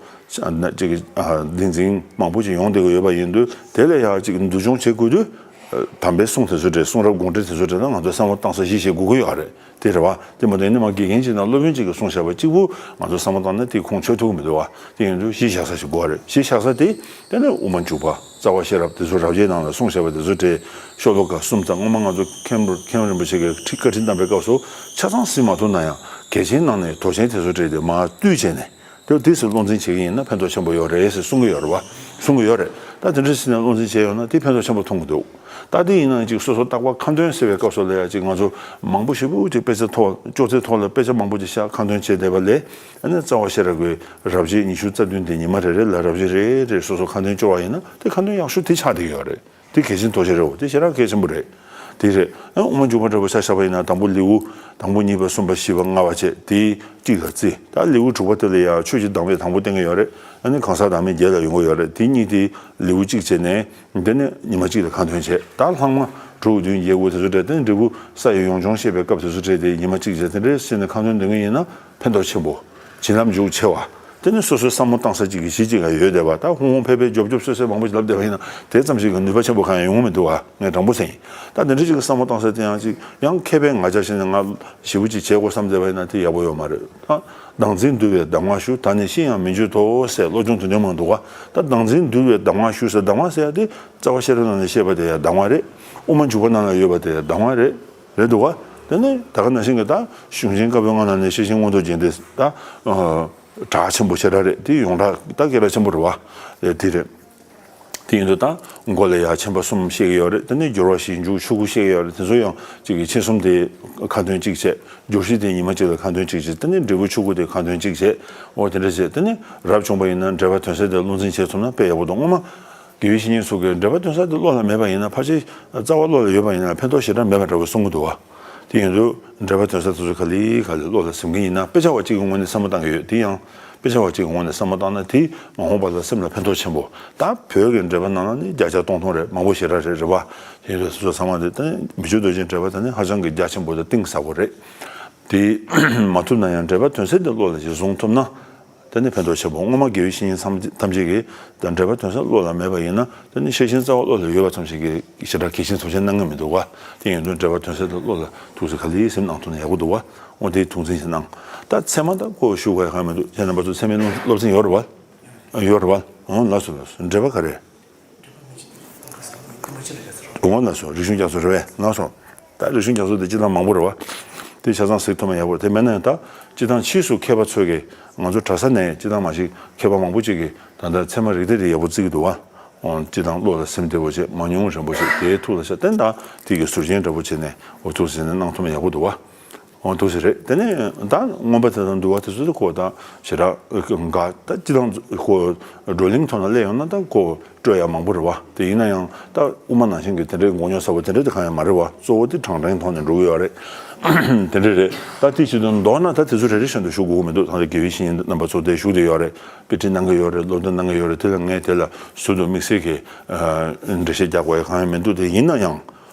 ཅིག་གི་ཨ་བདེན་འཛིན་མང་པོ་ཅིག་ཡོང་བསྡད་ཀྱི་ཡོད་པ་ཡིན་དུས། དེ་ལ་ཡ་ཅིག་འདུ་སྦྱོང་བྱེད་དགོས་དུས། དམ་པའི་གསུང་དེ་ཚོ་འདྲ། གསུང་རབ་དགོངས་འགྲེལ་དེ་ཚོ་འདྲ་ད་ང་ཚོ་བསམ་བློ་བཏང་ས་གཞི་བྱེད་དགོས་ཀྱི་ཡོད་རེད། དེ་རེད་བ། དེ་མ་གཏོགས་ནི་མ་དགེ་རྒན་གཅིག་དང་སློབ་དཔོན་གཅིག་གིས་གསུངས་བཞག་པ་གཅིག་པུ་ང་ཚོ་བསམ་བློ་བཏང་ན་དེ་ཁུངས་འཁྱོལ་ཐུབ་ཀྱི་མི་འདུག་བ། དེ་ཡིན་དུས་གཞི་བཞག་ས་ཞིག་དགོས་རེད། གཞི་བཞག་ས་དེ་དེ་ནི་དབུ་མ་འཇུག་པ། རྩ་བ་ཤེས་རབ། དེ་ཚོ་རབ་བྱེད་ནང་ལ་གསུངས་བཞག་པ་དེ་ཚོ་འདྲ། ཤོ་ལོ་ཀ་གསུམ་ཙམ་སྔོན་མ་ང་ཚོ་མཁན་པོ་མཁན་རིན་པོ་ཆེ་གིས་ཁྲིད་བཀའ་ཁྲིད་གནང་པའི་སྐབས་སུ་ཆ་ཚང་ཟིན་མ་ཐུབ་ན་ཡང་གལ་ཆེན་ནང་ནས་དོ་ཆེན་དེ་ཚོ་འདྲ་དེ་མར་བཏུས་བྱས་ནས། དེ་དུས་སུ་བློ་འཛིན་བྱེད་ཀྱི་ཡིན་ན་ཕན་ཐོགས་ཆེན་པོ་ཡོད་རེད་ཟེར་གསུང་གི་ཡོད་རེད་བ། གསུང་གི་ཡོད་རེད། ད་དེ་འདྲ་ཟེར་ནས་བློ་འཛིན་བྱས་ཡོང་ན་དེ་ཕན་ཐོགས་ཆེན་པོ་མཐོང་གི་འདུག་ད་དེ་ཡིན་ན་ཅིག་སོ་སོ་རྟག་པར་ཁ་འདོན་ཟེར་བའི་སྐབས་སུ་ལ་ཡང་ཅིག་ང་ཚོ་མང་པོ་ཞེ་པོ་ཅིག་དཔེ་ཆ་ཐོག་ཅོག་ཙེ་ཐོག་ལ་དཔེ་ཆ་མང་པོ་ཅིག་བཞག་ཁ་འདོན་བྱས་བསྡད་པ་ལས། ཨ་ནི་རྩ་བ་ཤེས་རབ་ཀྱི་རབ་བྱེད་ཉི་ཤུ་རྩ་བདུན་དེ་ཉི་མ་རེ་རེ་ལ་རབ་བྱེད་རེ་རེ་སོ་སོ་ཁ་འདོན་སྐྱོར་བ་ཡིན་ན་དེ་ཁ་འདོན་ཡག་ཤོས་དེ་ཆགས་བསྡད་ཡོད་རེད། དེ་གལ་ཆེན་ཐག་ཆོད་རེད། འོ་དེ་ཞེ་དྲག་གལ་ཆེན་པོ་རེད། དེ་རེད། ཨ་དབུ་མ་འཇུག་པ་འདྲ་པོ་ཆ་བཞག་པ་ཡིན་ན་དང་པོ་ལེའུ་དང་པོ་གཉིས་པ་གསུམ་པ་བཞི་པ་ལྔ་པ་བྱས་དེ་གཅིག་ལ་བརྩི། ད་ལེའུ་དྲུག་པ་དེ་ལ་ཡང་ཆོས་ཀྱི་བདག་མེད་དང་པོ་བསྟན་གྱི་ཡོད་རེད། ཨ་ནི་གང་ཟག་བདག་མེད་བརྒྱད་ལ་ཡོང་གི་ཡོད་རེད། དེ་གཉིས་དེ་ལེའུ་གཅིག་བྱས་ནས་དེ་ནས་ཉི་མ་གཅིག་ལ་ཁ་འདོན་བྱས། ད་ལྷག་མ་དྲུག་བདུན་བརྒྱད་དགུ་དེ་ཚོ་འདྲ་དེ་འབྲས་བུ་ས་ཡི་ཡོངས་སྦྱོང་བཤད་པའི་སྐབས་དེ་ཚོ་འདྲ་དེ་ཉི་མ་གཅིག་བྱས་དེ་འདྲ་བྱས་ནས་ཁ་འདོན་འདོན་གྱི་ཡིན་ན་ཕན་ཐོགས་ཆེན་པོ། བྱིན་རླབས་འཇུག་ཆེ་བ། དེ་ནི་སོ་སོའི་བསམ་བློ་བཏང་ས་གཅིག་གི་གཞི་གཅིག་ལ་ཡོད་བསྡད་པ། ད་ཧུང་ཧུང་ཕེ་ཕེ་རྒྱོབ་རྒྱོབ་སོད་སོད་མང་པོ་ཞིག་ལབ་བསྡད་པ་ཡིན་ན་དེ་ཙམ་ཞིག་གི་ནུས་པ་ཆེན་པོ་གང་ཡང་ཡོང་གི་མི་འདུག་བ། ངས་དྲང་པོ་ཟེར་ཡིན། ད་དེ་འདྲ་ཞིག་གི་བསམ་བློ་བཏང་ས་དེ་ཡང་གཅིག་ཡང་མཁས་པའི་ང་ཅག་བྱས་ནས་ང་ཞེ་པོ་ཅིག་བྱེད་དགོས་བསམ་བསྡད་པ་ཡིན་ན་དེ་ཡག་པོ་ཡོད་མ་རེད། ད་བདག་འཛིན་འདུལ་བའི་གདམས་ངག་ཞུ། ད་ནི་ཤི་ཡང་མི་འགྱུར་ཏོ་ཟེར་སློབ་སྦྱོང་དེ་འདྲ་མང་འདུག་བ། ད་བདག་འཛིན་འདུལ་བའི་གདམས་ངག་ཞུ་ཟེར་གདམས་ངག་ཟེར་ཡ་དེ་རྩ་བ་ཤེས་རབ་ནང་ནས་བཤད་པ་དེ་ཡང་གདམས་ངག་རེད། དབུ་མ་འཇུག་པ་ནང་ལ་ཡོད་པ་དེ་ཡང་གདམས་ངག་རེད། རེད་འདུག་བ། དེ་ནས་ད་ག་ནང་བཞིན་གྱི་ད་གཞུང་ཆེན་བཀའ་པོད་ལྔ་ནང་ནས་ཤེར་ཕྱིན་མངོན་རྟོགས་རྒྱན་དེ་ད་ཨ་གྲགས་ཆེན་པོ་ཞེ་དྲག་རེད། དེ་ཡོངས་གྲགས་ད་སྐད་གྲགས་ཆེན་པོ་རེད་བ། དེ་རེད། དེ་ཡིན་དུས་ད་མགོ་ལ་ཡ་མཆིམས་པ་གསུམ་བཤད་ཀྱི་ཡོད་རེད། དེ་ནས་སྦྱོར་བ་བཞི་འཇུག་ཆོ་ག་བཤད་ཀྱི་ཡོད་རེད། དེ་ཚོ་ཡང་གཅིག་གི་མཆེད་གསུམ་དེ་ཁ་འདོན་གཅིག་བྱས། སྦྱོར་བཞི་དེ་ཉི་མ་གཅིག་ལ་ཁ་འདོན་གཅིག་བྱས། དེ་ནས་འབྲས་བུ་ཆོ་ག་དེ་ཁ་འདོན་གཅིག་བྱས། འོ་དེ་འདྲ་བྱས། དེ་ནས་རབ་བྱུང་པ་ཡིན་ན་འགྲེལ་པ་དོན་གསལ་དེ་བློ་འཛིན་བྱས་ཐུབ་ན་དཔེ་ཡག་པོ་འདུག་སྔོན་མ་དགེ་བའི་བཤེས་གཉེན་ཚོ་གིས་འགྲེལ་པ་དོན་གསལ་དེ་བློ་ལ་མེད་པ་ཡིན་ན། ཕལ་ཆེར་རྩ་བ་བློ་ལ་ཡོད་པ་ཡིན་ན་ཕན་ཐོགས་ཞེ་དྲག་མེད་པ་འདྲ་བོ་གསུང་གི་འདུག་བ། དེ་ཡིན་དུས་འགྲེལ་པ་དོན་གསལ་དེ་ཚོ་ག་ལེ་ག་ལེ་བློ་ལ་ཟིན་གྱི་ཡིན་ན། དཔེ་ཆ་བ་གཅིག་གི་ངོས་ནས་བསམ་བློ་བཏང་གི་ཡོད། དེ་ཡང་དཔེ་ཆ་བ་གཅིག་གི་ངོས་ནས་བསམ་བློ་བཏང་ན་དེ་མ་འོངས་པ་ལ་སེམས་ལ་ཕན་ཐོགས་ཆེན་པོ། ད་བོད་ཀྱི་འགྲེལ་པ་ནང་ལ་ནི་བརྒྱ་ཆ་སྟོང་སྟོང་རེད། མང་པོ་ཞེ་དྲག་རེད། རེད་བ། དེ་ཡིན་དུས་སོ་སོ་ཚང་མ་དེ་ད་མི་ཆོས་རྡོ་རྗེ་འགྲེལ་པ་དེ་ནི་ཧ་ཅང་གི་རྒྱ་ཆེན་པོ་དང་གཏིང་ཟབ་པོ་རེད། དེ་མ་ཐུབ་ན་ཡང་འགྲེལ་པ་དོན་གསལ་དེ་བློ་ལ་ཅིག་བཟུང་ཐུབ་ན། དེ་ནི་ཕན་ཐོགས་ཆེན་པོ། སྔོན་མ་དགེ་བའི་བཤེས་གཉེན་ཐམས་ཅད་ཀྱིས་ད་འགྲེལ་པ་དོན་གསལ་བློ་ལ་མེད་པ་ཡིན་ན། དེ་ནི་ཤེར་ཕྱིན་རྩ་བ་བློ་ལ་ཡོད་པ་ཙམ་ཞིག་གིས་ཞེ་དྲག་གལ་ཆེན་ཐུགས་ཆེན་གནང་གི་མི་འདུག་བ། དེ་ཡིན་དུས་འགྲེལ་པ་དོན་གསལ་དེ་བློ་ལ་ཐུགས་སུ་ག་ལེ་སེམས་གནང་ཐུབ་ན་ཡག་པོ་འདུག་བ། འོ་དེ་ཐུགས་འཛིན་ཞིག་གནང་། ད་ཚད་མ་ད་ཁོ་ཞུ་དགོས་ཡ་གང་ཡང་མི་འདུག་ཁྱེད་རྣམ་པ་ཚོ་ཚད་མའི་སློབ་ཚན་ཡོད་རེད་བ། ཡོད་རེད་བ། འོ་ལགས་སོ་ལགས་སོ། འགྲེལ་པ་ག་རེ། འོ་ལགས་སོ། རིག་གཞུང་རྒྱ་མཚོ་རེད་བས། ལགས་སོ། ད་རིག་གཞུང་རྒྱ་མཚོ་དེ་སྤྱིར་བཏང་མང་པོ་རེད་བ། དེ་ཆ་ཚང་གཟིགས་ཐུབ་མ་ཡག་པོ་རེད། དེ་མེད་ན་ཡང་ད་སྤྱིར་བཏང་ཕྱིས་སུ་མཁས་པ་ཚོས་ཀྱིས་ང་ཚོ་གྲྭ་ས་ནས་སྤྱིར་བཏང་མ་གཞི་མཁས་པ་མང་པོ་ཅིག་གིས་ད་ལྟ་ཚད་མ་རིགས་གཏེར་དེ་ཡག་པོ་བརྩི་གི་འདུག་བ། འོ་སྤྱིར་བཏང་བློ་ལ་སིམ་བདེ་བོ་བྱས། མང་ཉུང་རན་པོ་བྱས། དེའི་ཐུགས་ལ་ཤར་བསྟན། ད་དེ་གི་ཟུར་རྒྱན་འདྲ་པོ་བྱས་ནས་འོ་ཐུགས་ཟིན་ནས་གནང་ཐུབ་མ་ཡག་པོ་འདུག་བ། འོ་འདུག་ཟེར་རེད། དེ་ནས་ད་མངོན་པ་དེ་དང་འདུལ་བ་དེ་ཚོ་དེ་ཁོ་ད་ཞེ་དྲག་འགའ་ད་སྤྱིར་བཏང་ཁོ་བགྲོ་གླེང་ཐོག་ན་སླེབས་ཡོང་ན་ད་ཁོ་སྤྲོད་ཡ་མང་པོ་རེད་བ། དེ་ཡིན་ན་ཡང་ད་དབུ་མ་ནང་བཞིན་གྱི་དེ་འདྲའི་མགོ་རྙོག་ཚ་པོ་དེ་འདྲ་དེ་གང་ཡང་མ་རེད་བ། གཙོ་བོ་དེ་དྲང་དྲང་ཐོག་ནས་འགྲོ་གི་ཡོད་རེད། དེ་འདྲ་རེད། ད་དེ་བྱེད་དུ་མདོར་ན་ད་དེ་ཚོ་རེ་རེ་བཞིན་དུ་ཞུ་དགོས་ཀྱི་མི་འདུག་ད་ལྟ་དགེ་བའི་བཤེས་གཉེན་རྣམ་པ་ཚོ་དེ་བཞུགས་བསྡད་ཡོད་རེད། དཔེ་ཁྲིད་གནང་གི་ཡོད་རེད། སློབ་སྟོན་གནང་གི་ཡོད་རེད། དེ་ལ་ངས་དེ་ལ་ཟུར་དུ་དམིགས་བསལ་གྱི་འགྲེལ་བཤད་རྒྱག་དགོས་ཡ་གང་ཡང་མི་འདུག་དེ་ཡིན་ན་ཡང་།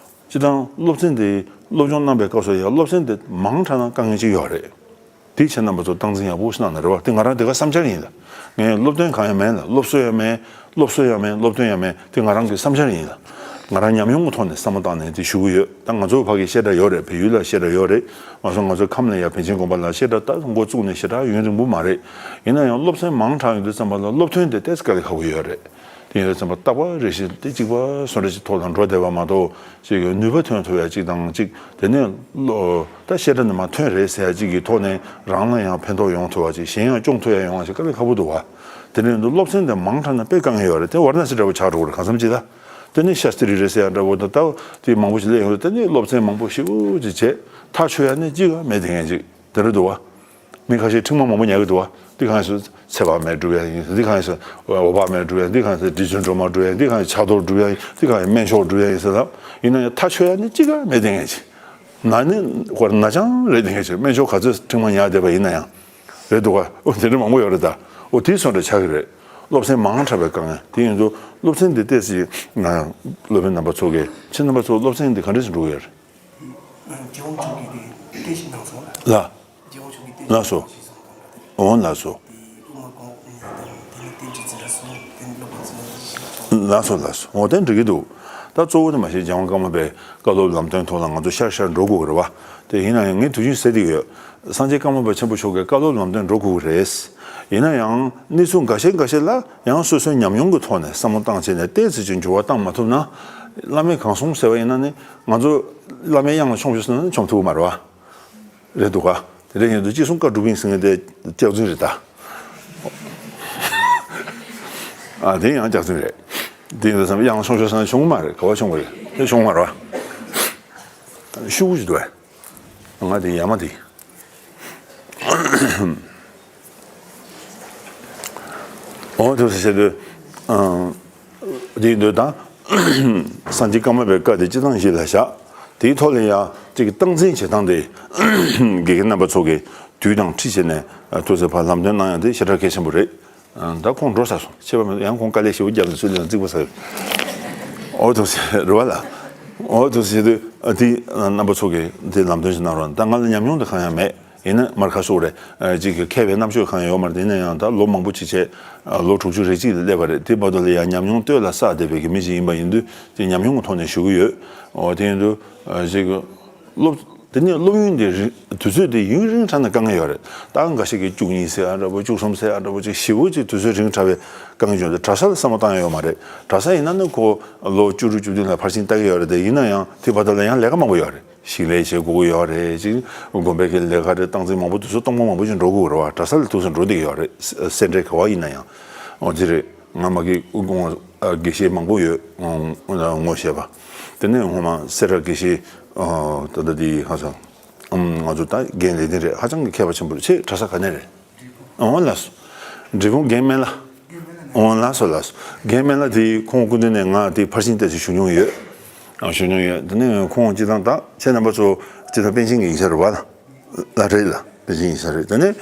སྤྱིར་བཏང་སློབ་ཚན་དེ་སློབ་སྦྱོང་གནང་པའི་སྐབས་སུ་ཡང་སློབ་ཚན་དེ་མང་དྲགས་ན་དཀའ་ངལ་ཅིག་ཡོད་རེད། དེ་ཁྱེད་རྣམ་པ་ཚོ་སྟངས་འཛིན་ཡག་པོ་ཞིག་གནང་ན་རེད་བ། དེ་ང་རང་དེ་ག་བསམ་འཆར་ཡིན་ལ། ངས་སློབ་སྟོན་གང་ཡང་མེད་ལ། སློབ་གསོ་ཡང་མེད། སློབ་གསོ་ཡང་མེད། སློབ་སྟོན་ཡང་མེད། དེ་ང་རང་གི་བསམ་འཆར་ཡིན་ལ། ང་རང་ཉམས་མྱོང་གི་ཐོག་ནས་བསམ་བློ་བཏང་ནས་དེ་ཞུ་གི་ཡོད། ད་ང་ཚོ་ཕ་གི་བཤད་གྲྭ་ཡོད་རེད། བལ་ཡུལ་ལ་བཤད་གྲྭ་ཡོད་རེད། ང་ཚོ་ང་ཚོ་ཁམས་ལ་ཡང་པཎ་ཆེན་དགོན་པ་ལ་བཤད་གྲྭ་ད་འགོ་བཙུགས་ནས་ཞེ་དྲག་ཡུན་རིང་པོ་མ་རེད། ཡིན་ན་ཡང་སློབ་ཚན་མང་དྲགས་ཡོང་དུས་ཙམ་པ་ལ་སློབ་ཐོན་དེ་ཏོག་ཙམ་དཀའ་ལས་ཁག་པོ་ཡོད་རེད། དེ་ཡིན་དུས་ཙམ་པ་རྟག་པ་རེ་བཞིན་དེ་གཅིག་པ་བཟོ་འདྲ་ཅིག་ཐོག་ལ་འགྲོ་བསྡད་པ་མ་གཏོགས། ཅིག་ནུས་པ་ཐོན་ཐུབ་ཡ་ཅིག་དང་ཅིག་དེ་ནས་བློ་ད་བཤད་གྲྭ་ནས་མར་ཐོན་རེད་ཟེར་ཡ་ཅིག་གི་ཐོག་ནས་རང་ལ་ཡང་ཕན་ཐོགས་ཡོང་ཐུབ་པ་ཅིག་གཞན་ཡང་སྐྱོང་ཐུབ་ཡ་ཡོང་བ་ཅིག་དཀའ་ལས་ཁག་པོ་འདུག་བ། དེ་ནས་འདུག་སློབ་ཚན་དེ་མང་དྲགས་ན་དཔེ་དཀའ་ངལ་ཡོད་རེད། དེ་ཝཱ་ར་ཎ་སི་འདྲ་པོ་ཆགས་འགྲོ་གི་རེད། གང་འཚམ་ཅིག་ད་དེ་ནས་ཤཱསྟྲི་རེད་ཟེར་ཡ་འདྲ་པོ་དང་ད་དེ་མང་པོ་ཞིག་སླེབས་ཡོང་རེད། དེ་ནས་སློབ་ཚན་མང་པོ་ཞེ་པོ་ཅིག་བྱས། ཐག་ཆོད་ཡ་ནི་གཅིག་ཡང་མེད། དེ་ངན་ཅིག་དེ་འདྲ་འདུག་བ། མི་ཁ་ཤས་ཕྲེང་བ་མང་པོ་ཉར་གི་འདུག་བ། འདི་གང་ཡིན་ཟེར་ཚེ་དཔག་མེད་སྒྲུབ་ཡ་ཡིན། འདི་གང་ཡིན་ཟེར་འོད་དཔག་མེད་སྒྲུབ་ཡ། འདི་གང་ཡིན་ཟེར་རྗེ་བཙུན་སྒྲོལ་མ་སྒྲུབ་ཡ་ཡིན། འདི་གང་ཡིན་ཕྱག་རྡོར་སྒྲུབ་ཡ་ཡིན། འདི་གང་ཡིན་སྨན་མཆོག་སྒྲུབ་ཡ་ཡིན་ཟེར་ལབ། ཡིན་ན་ཡང་ཐག་ཆོད་ཡ་ནི་གཅིག་ཀྱང་མེད། དེ་ངན་ཅིག་ན་ནི་ཁོ་ན་རྐྱང་རེད། དེ་ངན་ཅིག་སྨན་མཆོག་ག་ཚོད་ཕྲེང་བ་ཉར་བསྡད་པ་ཡིན་ན་ཡང་རེད་འདུག་ག་འོ་དེ་འདྲ་མང་པོ་ཡོད་རེད་ད། འོ་དེ་སོང་འདྲ་ཆགས་ཀྱི་རེད། སློབ་ཚན་མང་དྲགས་པའི་དཀའ་ངལ་དེ་ཡིན་དུས་སློབ་ཚན་འདི་ཏོག་ཙམ་ང་སློབ་དཔོན་རྣམ་པ་ཚོ་གིས་ཁྱེད་རྣམ་པ་ཚོ་སློབ་ཚན་འདི་ག་འདྲ་ཞིག་འགྲོ་གི་ཡོད་རེད། རྒྱལ་དབང་མཆོག་གིས་དེ་བསྟན་བཤིག་གནང་སོང་ལ། ལ། རྒྱལ་དབང་མཆོག་གིས་བསྟན་ལགས་སོ། བཤིག་གནང་སོང་ལ། འོང་ལགས་སོ། དེ་དབུ་མ་གོང་འོག་གཉིས་དང་དེ་ནས་བསྟན་བཅོས་འཛིན་གྲྭ་གསུམ། དེ་ནས་སློབ་དཔོན་ཚོ་ལ། ལགས་སོ་ལགས་སོ། འོ་དེ་འགྲིག་གི་འདུག་ད་གཙོ་བོ་དེ་མ་གཞི་རྒྱལ་དབང་ཀརྨ་པའི་བཀའ་སློབ་ལམ་སྟོན་ཐོག་ལ་ང་ཚོ་ཤར་ཤར་འགྲོ་དགོས་ཀྱི་རེད་བ། དེ་ཡིན་ན་ཡང་ངས་དུས་རྒྱུན་ཟེར་བསྡད་ཀྱི་ཡོད། སངས་རྒྱས་ཀརྨ་པ་ཆེན་པོ་མཆོག་གི་བཀའ་སློབ་ལམ་སྟོན་འགྲོ་དགོས་ཀྱི་རེད། ཡིན་ན་ཡང་གནས་ཚུལ་འགའ་ཤས་འགའ་ཤས་ལ་ཡང་སོ་སོའི་ཉམས་མྱོང་གི་ཐོག་ནས་བསམ་བློ་བཏང་བྱས་ནས་ཏོག་ཙམ་ཅིག་འགྱུར་བ་བཏང་མ་ཐུབ་ན། བླ་མས་གང་གསུངས་ཟེར་བ་ཡིན་ན་ནི་ང་ཚོ་བླ་མའི་དབྱངས་ལ་མཆོངས་ཤོག་ཟེར་ན་མཆོངས་ཐུབ་ཀྱི་མ་རེད་བ། རེད་འདུག་ག་དེ་འདྲ་ཡིན་དུས་ཅི་གསུང་བཀའ་སྒྲུབ་ཡིན་ཟེར་མཁན་དེ་སྐྱག་རྫུན་རེད་ད། ཨ་དེ་ཡང་སྐྱག་རྫུན་རེད། དེ་ཡིན་དུས་ཙམ་ཡང་སོང་ཤོར་སོང་བྱུང་མ་རེད། ག་བ་བྱུང་བ་རེད། དེ་བྱུང་མ་རེད་བ། ཤུགས་ཀྱིས་འདུག་བས། ང་དེ་ཡ་མ་དེ། འོ་དེ་བྱས་དུས། དེ་ཡིན་དུས་ད། སངས་རྒྱས་ཀརྨ་པའི་བཀའ་དེ་སྤྱི་བཏང་གཞི་ལ་བཞག་དེའི་ཐོག་ལ་ཡང་གཅིག་གི་སྟངས་འཛིན་བྱེད་སྟངས་དེ། དགེ་རྒན་རྣམ་པ་ཚོ་གིས་དུས་དང་འཁྲིད་བྱས་ནས་ཐུགས་སེམས་ཕར་ལམ་སྟོན་གནང་ཡག་དེ་ཞེ་དྲག་གལ་ཆེན་པོ་རེད། ད་ཁོང་འགྲོ་ཚར་སོང་། ཁྱད་པར་མེད། ཡང་ཁོང་དཀའ་ལས་ཞེ་པོ་བརྒྱབ་ནས་ཚུར་ལན་རྩིག་པ་ཟ་ཡོད། འོ་དེ་བྱས་རེད་བ་ལ། འོ་དེ་བྱས་དུས་དེ་རྣམ་པ་ཚོ་གིས་དེ་ལམ་སྟོན་ཞིག་གནང་རོགས། ད་ང་ལ་ཉམས་མྱོང་དེ་གང་ཡང་མེད། ཡིན་ན་མར་ཁ་ཤོག་རེད། ཅིག་གི་མཁས་པའི་རྣམ་དཔྱོད་གང་ཡང་ཡོད་མ་རེད། ཡིན་ན་ཡང་ད་ལོ་མང་པོ་ཅིག་བྱས། ལོ་དྲུག་ཅུ་རེ་གཅིག་ལ་སླེབས་པ་རེད། དེ་བར་དུ་ལ་ཡང་ཉམས་མྱོང་སྟོད་ལ་བསགས་བསྡད་པའི་གི་མི་ཞིག་ཡིན་པ་ཡིན་དུས་དེ་ཉམས་མྱོང་གི་ཐོག་ནས་ཞུ་གི་ཡོད། འོ་དེ་ཡིན་དུས་ཅིག་གི་སློབ་དེ་ནས་སློབ་ཡོན་དེ་རི་དུས་ཚོད་དེ་ཡུན་རིང་དྲགས་ན་དཀའ་ངལ་ཡོད་རེད། ད་འགའ་ཞིག་གིས་བཅུ་གཉིས་ཟེར་ཡ་འདྲ་པོ། བཅུ་གསུམ་ཟེར་ཡ་འདྲ་པོ། ཅིག་ཞེ་པོ་ཅིག་དུས་ཚོད་རིང་དྲགས་པའི་དཀའ་ངལ་བྱུང་དུས་གྲྭ་ས་ལ་བསམ་བློ་བཏང་ཡ་ཡོད་མ་རེད། གྲྭ་ས་ཡིན་ན་ནི་ཁོ་ལོ་བཅུ་དྲུག་བཅུ་བདུན་ལ་ཕར་ཕྱིན་ལྟ་གི་ཡོད་རེད་དེ། ཡིན་ན་ཡང་དེ་བར་དུ་ལ་ཡང་ལས་ཀ་མང་པོ་ཡོད་རེད། ཞིང་ལས་བྱེད་དགོས་ཀྱི་ཡོད་རེད། ཅིག་དགོན་པའི་གི་ལས་ཀ་རེད། སྟངས་འཛིན་མང་པོ། དུས་ཚོད་སྟོང་པ་མང་པོ་ཞིག་འགྲོ་དགོས་རེད་བ། གྲྭ་ས་ལ་ཐུགས་སུ་འགྲོ་བསྡད་ཀྱི་ཡོད་རེད། སེ་འབྲས་ག་བ་ཡིན་ན་ཡང་། འོ་དེ་རེད། ང་མ་གི་དགེ་བཤེས་མང་པོ་ཡོད། ངོ་ཤེས་པ། དེ་ནས་སྔོན་མ་སེ་ར་དགེ་བཤེས་ད་ལྟ་དེ་ཧ་ཅང་ང་ཚོ་ད་རྒན་ལས་དེ་རེད། ཧ་ཅང་གི་མཁས་པ་ཆེན་པོ་རེད། ཁྱེད་གྲྭ་ས་ག་ནས་རེད། འོང་ལགས་སོ། འབྲས་སྤུངས་རྒན་སྨན་བླ། འོང་ལགས་སོ་ལགས་སོ། རྒན་སྨན་བླ་དེ་ཁོང་སྐུ་མདུན་ནས་ང་དེ་ཕར་ཕྱིན་བལྟས་ཚེ་ཞུ་མྱོང་ཡོད། ཨ་ཞུ་མྱོང་ཡོད། དེ་ནས་ཁོང་སྤྱི་བཏང་ད་ཁྱེད་རྣམ་པ་ཚོ་སྤྱི་བཏང་པཎ་ཆེན་གྱི་ཡིག་ཆ་རེད་བ་ལ། ལ་རེད་ལ་པཎ་ཆེན་ཡིག་ཆ་རེད། དེ་ནས་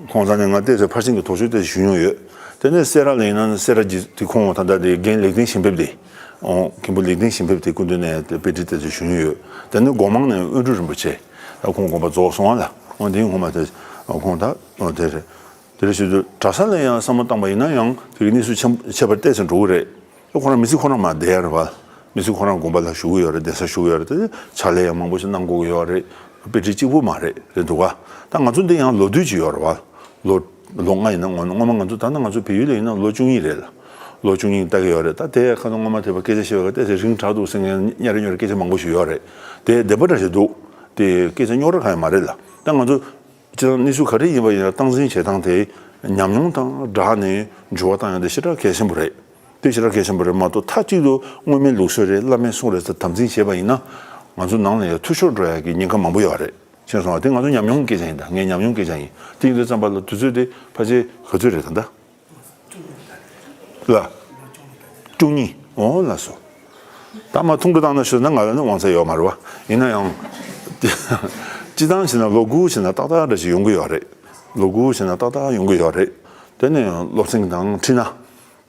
ཁོང་རྩ་ནས་ང་བལྟས་ཚེ་ཕར་ཕྱིན་གྱི་དོགས་གཅོད་བལྟས་ཚེ་ཞུ་མྱོང་ཡོད། དེ་ནས་སེ་ར་ལ་ཡིན་ན་སེ་ར་གྱི་དེ་ཁོང་ད་ལྟ་དེ་རྒན་ལེགས་ལྡན་ཞིང་ཕེབས་དེ། མཁན་པོ་ལེགས་ལྡན་ཞིང་ཕེབས་དེ་སྐུ་མདུན་ནས་དཔེ་ཁྲིད་བལྟས་ཚེ་ཞུ་མྱོང་ཡོད། དེ་ནས་སྒོ་མང་ནས་དབོན་སྤྲུལ་རིན་པོ་ཆེ། ད་ཁོང་དགོངས་པ་རྫོགས་སོང་བ་ལ། འོ་དེའི་སྔོན་མ་དེ་ཁོང་ད་འོ་དེ་རེད། དེ་རེད་ཞུ་དུས་གྲྭ་ས་ལ་ཡང་བསམ་བློ་བཏང་པ་ཡིན་ན་ཡང་དེ་གི་གནས་ཚུལ་ཆེན་ཆེ་བར་བལྟས་ཚེ་འགྲོ་གི་རེད། ཁོ་རང་མི་ཚེ་ཁོ་རང་མར་བསྡད་ཡ་རེད་བ། མི་ཚེ་ཁོ་རང་དགོན་པ་ལ་བཞུགས་ཀྱི་ཡོད་རེད། གདན་ས་བཞུགས་ཀྱི་ཡོད་རེད། དེ་ཕྱག་ལས་ཡང་མང་པོ་ཞིག་གནང་དགོས་ཀྱི་ཡོད་རེད། དཔེ་ཁྲིད་གཅིག་པུ་མ་རེད། རེད་འདུག་ག་ད་ང་ཚོ་འདི་ཡང་ལོ་དུས་ཅིག་ཡོད་རེད་བ། ལོ་ལོ་ལྔ་ཡིན་ན་སྔོན་སྔོན་མ་ང་ཚོ་ད་ནི་ང་ཚོ་བལ་ཡུལ་ལ་ཡིན་ན་ལོ་བཅུ་གཉིས་རེད་ལ། ལོ་བཅུ་གཉིས་ལྟ་གི་ཡོད་རེད། ད་དེ་ཁ་སང་སྔོན་མ་དེ་བ་སྐད་ཆ་བཤད་པ་ག་ཏོག་ཙམ་རིང་དྲགས་འདུག་ཟེར་མཁན་སྙན་རེ་སྙན་རེ་སྐད་ཆ་མང་པོ་ཞིག་ཡོད་རེད། དེ་བདེན་པ་འདྲ་ཞིག་འདུག་དེ་སྐད་ཆ་རྙོག་དྲ་གང་ཡང་མ་རེད་ལ། ད་ང་ཚོ་སྤྱིར་བཏང་གནས་ཚུལ་ག་རེ་ཡིན་པ་ཡིན་ན་སྟངས་འཛིན་བྱེད་སྟངས་དེ་ཉམས་མྱོང་དང་སྦྲགས་ནས་འགྱུར་བ་བཏང་ཡ་དེ་ཞེ་དྲག་གལ་ཆེན་པོ་རེད། དེ་ཞེ་དྲག་གལ་ཆེན་པོ་རེད་མ་གཏོགས་མཐའ་གཅིག་ཏུ་སྔོན་མའི་ལུགས་སྲོལ་རེད། བླ་མའི་གསུང་རེད་ཟེར་དམ་འཛིན་བྱས་པ་ཡིན་ན་ང་ཚོ་ནང་ལ་ཡང་འཐུས་ཤོར་འགྲོ་ཡ་གི་ཉེན་ཁ་མང་པོ་ཡོད་རེད། ཤེས་སོང་བ། དེ་ང་ཚོ་ཉམས་མྱོང་སྐད་ཆ་ཡིན། ད་ངའི་ཉམས་མྱོང་སྐད་ཆ་ཡིན། དེ་ཡིན་དུས་ཙམ་པ་ལ་དུས་ཚོད་དེ་ཕལ་ཆེར་ག་ཚོད་རེད་ད་ལྟ། ལ། བཅུ་གཉིས། འོ་ལགས་སོ། ད་མ་ཐུང་གི་བཏང་ན་ཞུ་ན་ང་ལ་ནི་དབང་ཚད་ཡོད་མ་རེད་བ། ཡིན་ན་ཡང་། སྤྱི་བཏང་བྱས་ན་ལོ་དགུ་བྱས་ན་ཏག་ཏག་འདྲ་ཞིག་ཡོང་གི་ཡོད་རེད། ལོ་དགུ་བྱས་ན་ཏག་ཏག་ཡོང་གི་ཡོད་རེད། དེ་ནས་སློབ་ཚན་དང་ཁྲིད་ན།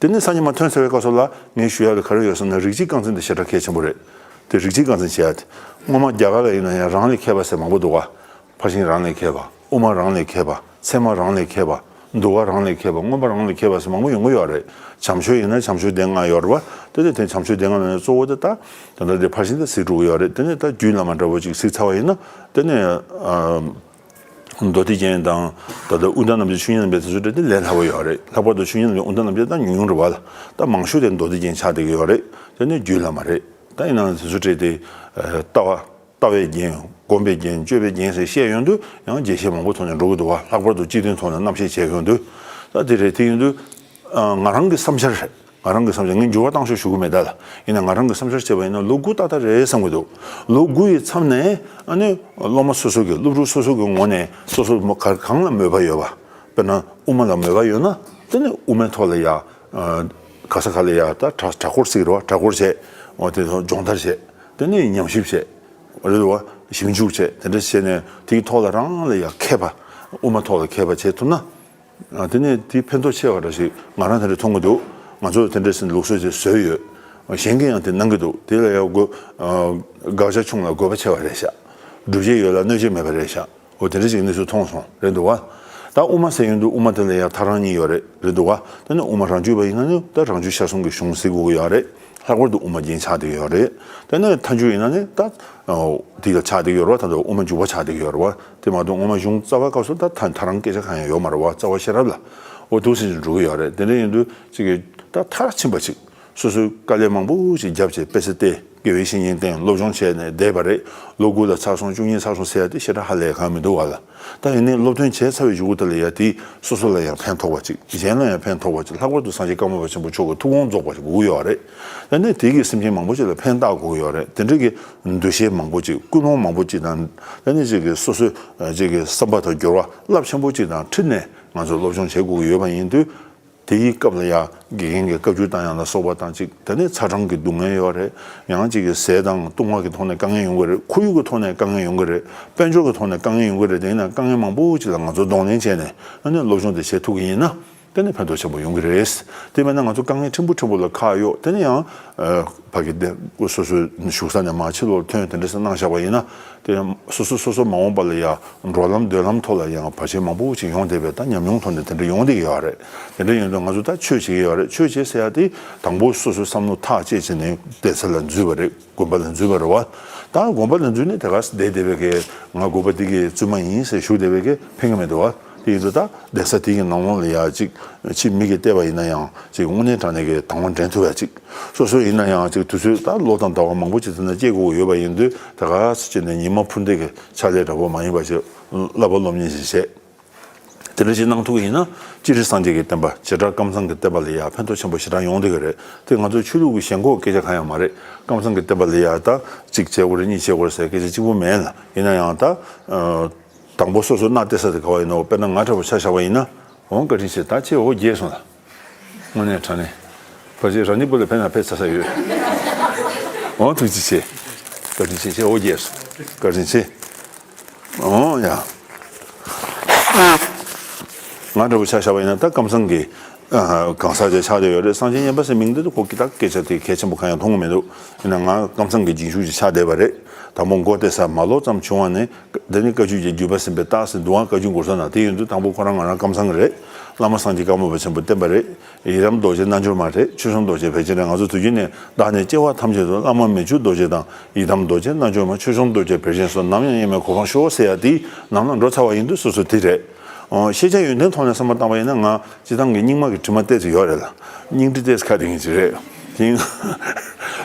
དེ་ནས་སང་ཉིན་མ་ཐོན་ཚར་བའི་སྐབས་སུ་ལ་ངས་ཞུ་ཡ་ལ་ག་རེ་ཡོད་ཟེར་ན་རིགས་གཅིག་རྐང་འཛིན་དེ་ཞེ་དྲག་གལ་ཆེན་པོ་རེད། དེ་རིགས་གཅིག་རྐང་འཛིན་བྱེད་ཡ་དེ། སྔོན་མ་རྒྱ་གར་ལ་ཡིན་ན་ཡང་རང་ལས་མཁས་པ་ཟེར་མང་པོ་འདུག་བ། ཕར་ཕྱིན་རང་ལས་མཁས་པ། དབུ་མ་རང་ལས་མཁས་པ། ཚད་མ་རང་ལས་མཁས་པ། འདུལ་བ་རང་ལས་མཁས་པ། མངོན་པ་རང་ལས་མཁས་པ་ཟེར་མང་པོ་ཡོང་གི་ཡོད་རེད། བྱམས་ཆོས་ཡིན་ན་བྱམས་ཆོས་སྡེ་ལྔ་ཡོད་རེད་བ། དེ་ནས་དེ་བྱམས་ཆོས་སྡེ་ལྔ་ནང་ནས་གཙོ་བོ་དེ་ད། ད་ལྟ་དེ་ཕར་ཕྱིན་དེ་གཟིགས་འགྲོ་གི་ཡོད་རེད། དེ་ནས་ད་རྒྱུད་བླ་མ་འདྲ་བོ་ཅིག་གཟིགས་ཚར་བ་ཡིན་ན། དེ་ནས་ཨ། མདོ་སྡེ་རྒྱན་དང་། ད་ལྟ་དབུས་མཐའ་རྣམ་འབྱེད་ཆོས་ཉིད་རྣམ་འབྱེད་དེ་ཚོ་འདྲ་དེ་ལས་སླ་པོ་ཡོད་རེད། ལྷག་པར་དུ་ཆོས་ཉིད་རྣམ་འབྱེད་དབུས་མཐའ་རྣམ་འབྱེད་ད་ཉུང་ཉུང་རེད་བ་ལ། ད་མང་ཤོས་དེ་མདོ་སྡེ་རྒྱན་ཆགས་བསྡད་ཀྱི་ཡོད་རེད། དེ་ནས་རྒྱུད་བླ་མ་རེད། ད་ཡིན་ནའང་དེ་ཚོ་འདྲ་དེ། ལྟ་བ། ལྟ་བའི་རྒྱན། སྒོམ་པའི་རྒྱན། སྤྱོད་པའི་རྒྱན་ཟེར་བཤད་ཡོང་དུས་ཡང་རྒྱས་བཤད་མང་པོ་ཐོག་ནས་འགྲོ་གི་འདུག་བ། ལྷག་པར་དུ་སྤྱི་དོན་ཐོག་ནས་རྣམ་བཤད་བྱས་ཡོང་དུས། ད་དེ་རེད། དེ་ཡིན་དུས། ང་རང་གི་བསམ་འཆར་རེད། ང་རང་གི་བསམ་འཆར། ངས་འགྱུར་བ་བཏང་ཕྱོགས་ཞུ་གི་མེད་ད་ལ། ཡིན་ན་ང་རང་གི་བསམ་འཆར་བྱས་པ་ཡིན་ན་ལོ་དགུ་ཏག་ཏག་རེད་བསམ་གི་འདུག་ལོ་དགུ་ཡི་མཚམས་ནས་ཨ་ནི་སློབ་མ་སོ་སོ་གི། སློབ་ཕྲུག་སོ་སོ་གི་ངོས་ནས་སོ་སོ་ག་གང་ལ་མོས་པ་ཡོད་པ། དཔེར་ན་དབུ་མ་ལ་མོས་པ་ཡོད་ན། དེ་ནི་དབུ་མའི་ཐོག་ལ་ཡ། ག་ས་ག་ལ་ཡ་ད་གྲྭ་གྲྭ་སྐོར་ཟེར་གི་རེད་བ། གྲྭ་སྐོར་བྱས། འོ་དེ་ཚོ་སྦྱོང་བརྡར་བྱས། དེ་ནི་ཉམས་ཞིབ་བྱས། རེད་བ། ཞིབ་འཇུག་བྱས། དེ་འདྲ་བྱས་ནས་དེའི་ཐོག་ལ་རང་ལ་ཡ་མཁས་པ། དབུ་མ་ཐོག་ལ་མཁས་པ་བྱས་ཐུབ་ན། དེ་ནས་དེ་ཕན་ཐོགས་ཆེ་བ་འདྲ་ཞིག་ང་རང་དེ་འདྲ་མཐོང་གི་འདུག་ང་ཚོ་དེ་འདྲ་ཞིག་ལུགས་སྲོལ་ཅིག་བཟོས་ཡོད། གཞན་གྱིས་ཡང་དེ་གནང་གི་འདུག་དེ་ལ་ཡང་དགོས། དགག་བྱ་ཆུང་ལ་དགོས་པ་ཆེ་བ་རེད་ཤག་སྒྲུབ་བྱེད་ཡོད་ལ་གནོད་བྱེད་མེད་པ་རེད་ཤག་འོ་དེ་འདྲ་ཞིག་གནས་ཚུལ་མཐོང་སོང་། རེད་འདུག་བ། ད་དབུ་མ་ཟེར་ཡོང་དུས་དབུ་མ་དེ་ལ་ཡང་ཐག་རིང་གཉིས་ཡོད་རེད། རེད་འདུག་བ། དེ་ནས་དབུ་མ་རང་རྒྱུད་པ་ཡིན་ན་ནི་ད་རང་རྒྱུད་ཤ་ཟུང་གི་གཞུང་གཟིགས་དགོས་ཀྱི་ཡོད་རེད། ལྷག་པར་དུ་དབུ་མ་རྒྱན་ཆགས་བསྡད་ཀྱི་ཡོད་རེད། དེ་ནས་མཐའ་མཇུག་ཡིན་ན་ནི་ད། དེ་ལ་ཆགས་བསྡད་ཀྱི་ཡོད་རེད་བ། ད་དུང་དབུ་མ་འཇུག་པ་ཆགས་བསྡད་ཀྱི་ཡོད་རེད་བ། དེ་མ་གཏོགས་དབུ་མ་གཞུང་རྩ་བའི་སྐབས་སུ་ད་ཐ་ཐ་རང་སྐད་ཆ་གང་ཡང་ཡོད་མ་རེད་བ། རྩ་བ་ཤེས་རབ་ལ། འོ་འདུག་སེ་འགྲོ་གི་ཡོད་རེད། དེ་འདྲ་ཡིན་དུས་ཅིག་གི་ད་མཐར་ཕྱིན་པ་ཅིག་སོ་སོའི་དཀའ་ལས་མང་པོ་ཞིག་བརྒྱབ་བྱས་དཔེ་ཆ་བལྟས། དགེ་བའི་བཤེས་གཉེན་བསྟེན། སློབ་སྦྱོང་བྱས་ནས་བསྡད་པ་རེད། ལོ་དགུ་ལ་ཚར་སོང་། བཅུ་གཉིས་ཚར་སོང་ཟེར་ཡ་དེ་ཞེ་དྲག་ཧ་ལས་གང་མི་འདུག་བ་ལ། ད་ཡིན་ནའི་སློབ་སྟོན་བྱས་ཚར་བའི་གཞུག་གུ་དེ་ལ་ཡ་དེ་སོ་སོ་ལ་ཡང་ཕན་ཐོགས་པ་ཅིག་གཞན་ལ་ཡང་ཕན་ཐོགས་པ་ཅིག་ལྷག་པར་དུ་སངས་རྒྱས་ཀརྨ་པ་ཆེན་པོ་མཆོག་གི་ཐུགས་དགོངས་རྫོགས་པ་ཞིག་དགོས་ཀྱི་ཡོད་རེད། ད་ནི་དེ་གི་སེམས་ཅན་མང་པོ་ཅིག་ལ་ཕན་བཏགས་དགོས་ཀྱི་ཡོད་རེད། དེ་འདྲ་གི་འདུ་ཤེས་མང་པོ་ཅིག་ཀུན་སློང་མང་པོ་ཅིག་དང་། ད་ནི་ཅིག་གི་སོ་སོའི་ཅིག་གི་བསམ་པ་དང་འགྱུར་བ་རླབས་ཆེན་པོ་ཅིག་དང་འཁྲིལ་ནས་ང་ཚོ་སློབ་སྦྱོང་བྱེད་དགོས་ཀྱི་ཡོད་པ་ཡིན་དུས། དེའི་སྐབས་ལ་ཡང་དགེ་རྒན་གྱི་བཀའ་བཀྱོན་བཏང་ཡག་ལ་སོགས་པ་དང་གཅིག་དེ་ནས་ཚ་གྲང་གི་སྡུག་བསྔལ་ཡོད་རེད། ཡང་གཅིག་གི་ཟས་དང་བཏུང་བ་གི་ཐོག་ནས་དཀའ་ངལ་ཡོང་གི་རེད། ཁོར་ཡུག་གི་ཐོག་ནས་དཀའ་ངལ་ཡོང་གི་རེད། དཔལ་འབྱོར་གྱི་ཐོག་ནས་དཀའ་ངལ་ཡོང་གི་རེད། དེ་ཡིན་ན་དཀའ་ངལ་མང་པོ་ཅིག་ལ་ང་ཚོ་གདོང་ལེན་བྱས་ནས་ཨ་ནི་སློབ་སྦྱོང་དེ་བྱེད་ཐུབ་ཀྱི་ཡིན་ན་དེ་ནི་ཕན་ཐོགས་ཆེན་པོ་ཡོང་གི་རེད། དེ་མིན་ན་ང་ཚོ་དཀའ་ངལ་ཕྲན་བུ་ཕྲན་བུ་ལ་ཁག་གཡོགས། དེ་ནས་ཡང་ཕ་གི་དེ་སོ་སོའི་བཞུགས་ས་ནས་མར་ཕྱི་ལོགས་ཐོན། དེ་འདྲ་ཟེར་གནང་བཞག་པ་ཡིན་ན། དེ་སོ་སོ་སོ་སོ་མ་འོངས་པ་ལ་ཡང་འགྲོ་ལམ་སྡོད་ལམ་ཐོག་ལ་ཡང་བར་ཆད་མང་པོ་ཞིག་ཡོང་བསྡད་པའི་ད་ཉམས་མྱོང་ཐོག་ནས་དེ་འདྲ་ཡོང་བསྡད་ཀྱི་ཡོད་རེད། དེ་འདྲ་ཡིན་དུས་ང་ཚོ་ད་ཆོས་བྱེད་ཀྱི་ཡོད་རེད། ཆོས་བྱེད་ཟེར་ཡ་དེ་དང་པོ་སོ་སོའི་བསམ་བློ་ཐག་བཅད་བྱས་ནས་གདན་ས་ལ་འཛུལ་བ་རེད། དགོན་པ་ལ་འཛུལ་བ་རེད་བ། ད་དགོན་པ་ལ་འཛུལ་ནས་དེ་ག་བསྡད་བསྡད་པའི་གི་ང་དགོན་པ་འདི་གི་བཙུན་མ་ཡིན་ཟེར་ཞུ་བསྡད་པའི་གི་ཕན་གི་མི་འདུག་བ། དེ་ཡིན་དུས་ད་གདན་ས་དེ་གི་ནང་ལོགས་ལ་ཡ་གཅིག་ཕྱི་མི་གིས་བལྟས་པ་ཡིན་ན་ཡང་གཅིག་དངོས་གནས་དྲང་གནས་ཀྱི་དང་བ་འདྲེན་ཐུབ་ཡ་གཅིག་སོ་སོ་ཡིན་ན་ཡང་གཅིག་དུས་ཚོད་ད་ལོ་དང་ཟླ་བ་མང་པོ་ཅིག་དེ་ན་སྐྱེལ་དགོས་ཀྱི་ཡོད་པ་ཡིན་དུས་ད་ག་ཟེ་བྱས་ནས་ཉི་མ་འཕུར་འདེགས་ཀྱི་ཕྱག་ལས་འདྲ་པོ་མ་ཡིན་པ་ཞིག་བསླབ་པ་སློབ་གཉེར་ཞིག་བྱས། དེ་འདྲ་ཞིག་གནང་ཐུབ་ཀྱི་ཡིན་ན་སྤྱིར་སངས་རྒྱས་ཀྱི་བསྟན་པ་བྱེ་བྲག་ཀམ་ཚང་གི་བསྟན་པ་ལ་ཡང་ཕན་ཐོགས་ཆེན་པོ་ཞེ་དྲག་ཡོང་བསྡད་ཀྱི་རེད། དེ་ང་ཚོ་ཆོས་ལུགས་ཀྱི་ཞེན་ཁོག་སྐད་ཆ་གང་ཡང་མ་རེད། ཀམ་ཚང་གི་བསྟན་པ་ལ་ཡང་ད་གཅིག་བྱེད་དགོས་རེད། གཉིས་བྱེད་དགོས་རེད་ཟེར་སྐད་ཆ་གཅིག་པུ་མེད་ལ། ཡིན་ན་ཡང་ད་དང་པོ་སོ་སོ་མནའ་སྟེར་ས་དེ་ག་བ་ཡིན་ནོ། དཔེར་ན་ང་འདྲ་པོ་ཆ་བཞག་པ་ཡིན་ན། འོང་བཀའ་དྲིན་ཆེ། ད་ཁྱེད་འོ་བརྒྱལ་སོང་ལ། དངོས་གནས་དྲང་གནས། ཕལ་ཆེར་རང་ཉིད་པོ་ལ་ཕན་ན་ཕན་ཚ་ས་ཡོད། འོང་ཐུགས་རྗེ་ཆེ། བཀའ་དྲིན་ཆེ། ཁྱེད་འོ་བརྒྱལ་སོང་། བཀའ་དྲིན་ཆེ། འོང་ཡ། ང་འདྲ་པོ་ཆ་བཞག་པ་ཡིན་ན་ད་ཀམ་ཚང་གི་གང་ཟག་ཅིག་ཆགས་བསྡད་ཡོད་རེད། སངས་རྒྱས་མཉན་པ་ཟེར་མིང་འདི་ད་ཁོ་གི་ད་སྐད་ཆ་དེ་གལ་ཆེན་པོ་གང་ཡང་མཐོང་གི་མི་འདུག་ཡིན་ན་ང་ཀམ་ཚང་གི་རྗེས་འཇུག་ཅིག་ཆགས་བསྡད་པ་རེད། དང་པོ་མགོ་བཏེགས་ས་མ་ལོག་ཙམ་བྱུང་བ་ནས། དེ་ནི་བཀའ་བརྒྱུད་ཀྱི་བརྒྱུད་པ་ཟིན་པའི་རྟགས་ཟེར་འདུག་ཨང་། བཀའ་བརྒྱུད་འགོ་ས་ན། དེ་ཡིན་དུས་དང་པོ་ཁོ་རང་ང་རང་ཀམ་ཚང་གི་རེད། བླ་མ་སངས་རྒྱས་ཀརྨ་པ་ཆེན་པོ་བསྟན་པ་རེད། ཡི་དམ་རྡོ་རྗེ་རྣལ་འབྱོར་མ་རེད། ཆོས་སྐྱོང་རྡོ་རྗེ་བེར་ཅན་རེད། ང་ཚོ་དུས་རྒྱུན་ནས་བདག་ནི་སྐྱེ་བ་ཐམས་ཅད་དུ་བླ་མ་མི་བསྐྱོད་རྡོ་རྗེ་དང་། ཡི་དམ་རྡོ་རྗེ་རྣལ་འབྱོར་མ། ཆོས་སྐྱོང་རྡོ་རྗེ་བེར་ཅན་སོགས། ནམ་ཡང་དབྱེར་མེད་གོ་འཕང་ཤོག་ཟེར་ཡ་དེ་ནང་ལ་འགྲོ་ཚར་བ་ཡིན་དུས་སོ་སོ་དེ་རེད། ཨོ། ཤེས་བྱ་ཡོན་ཏན་ཐོག་ནས་བསམ་བློ་བཏང་བ་ཡིན་ན་ང་སྤྱི་བཏང་གི་རྙིང་མ་གི་དྲི་མ་ཏོག་ཙམ་ཡོད་རེད་ལ། སྙིང་རྗེ་ཏོག་ཙམ་ཁ་གཏད་མཁན་ཅིག་རེད། དེ་ཡིན།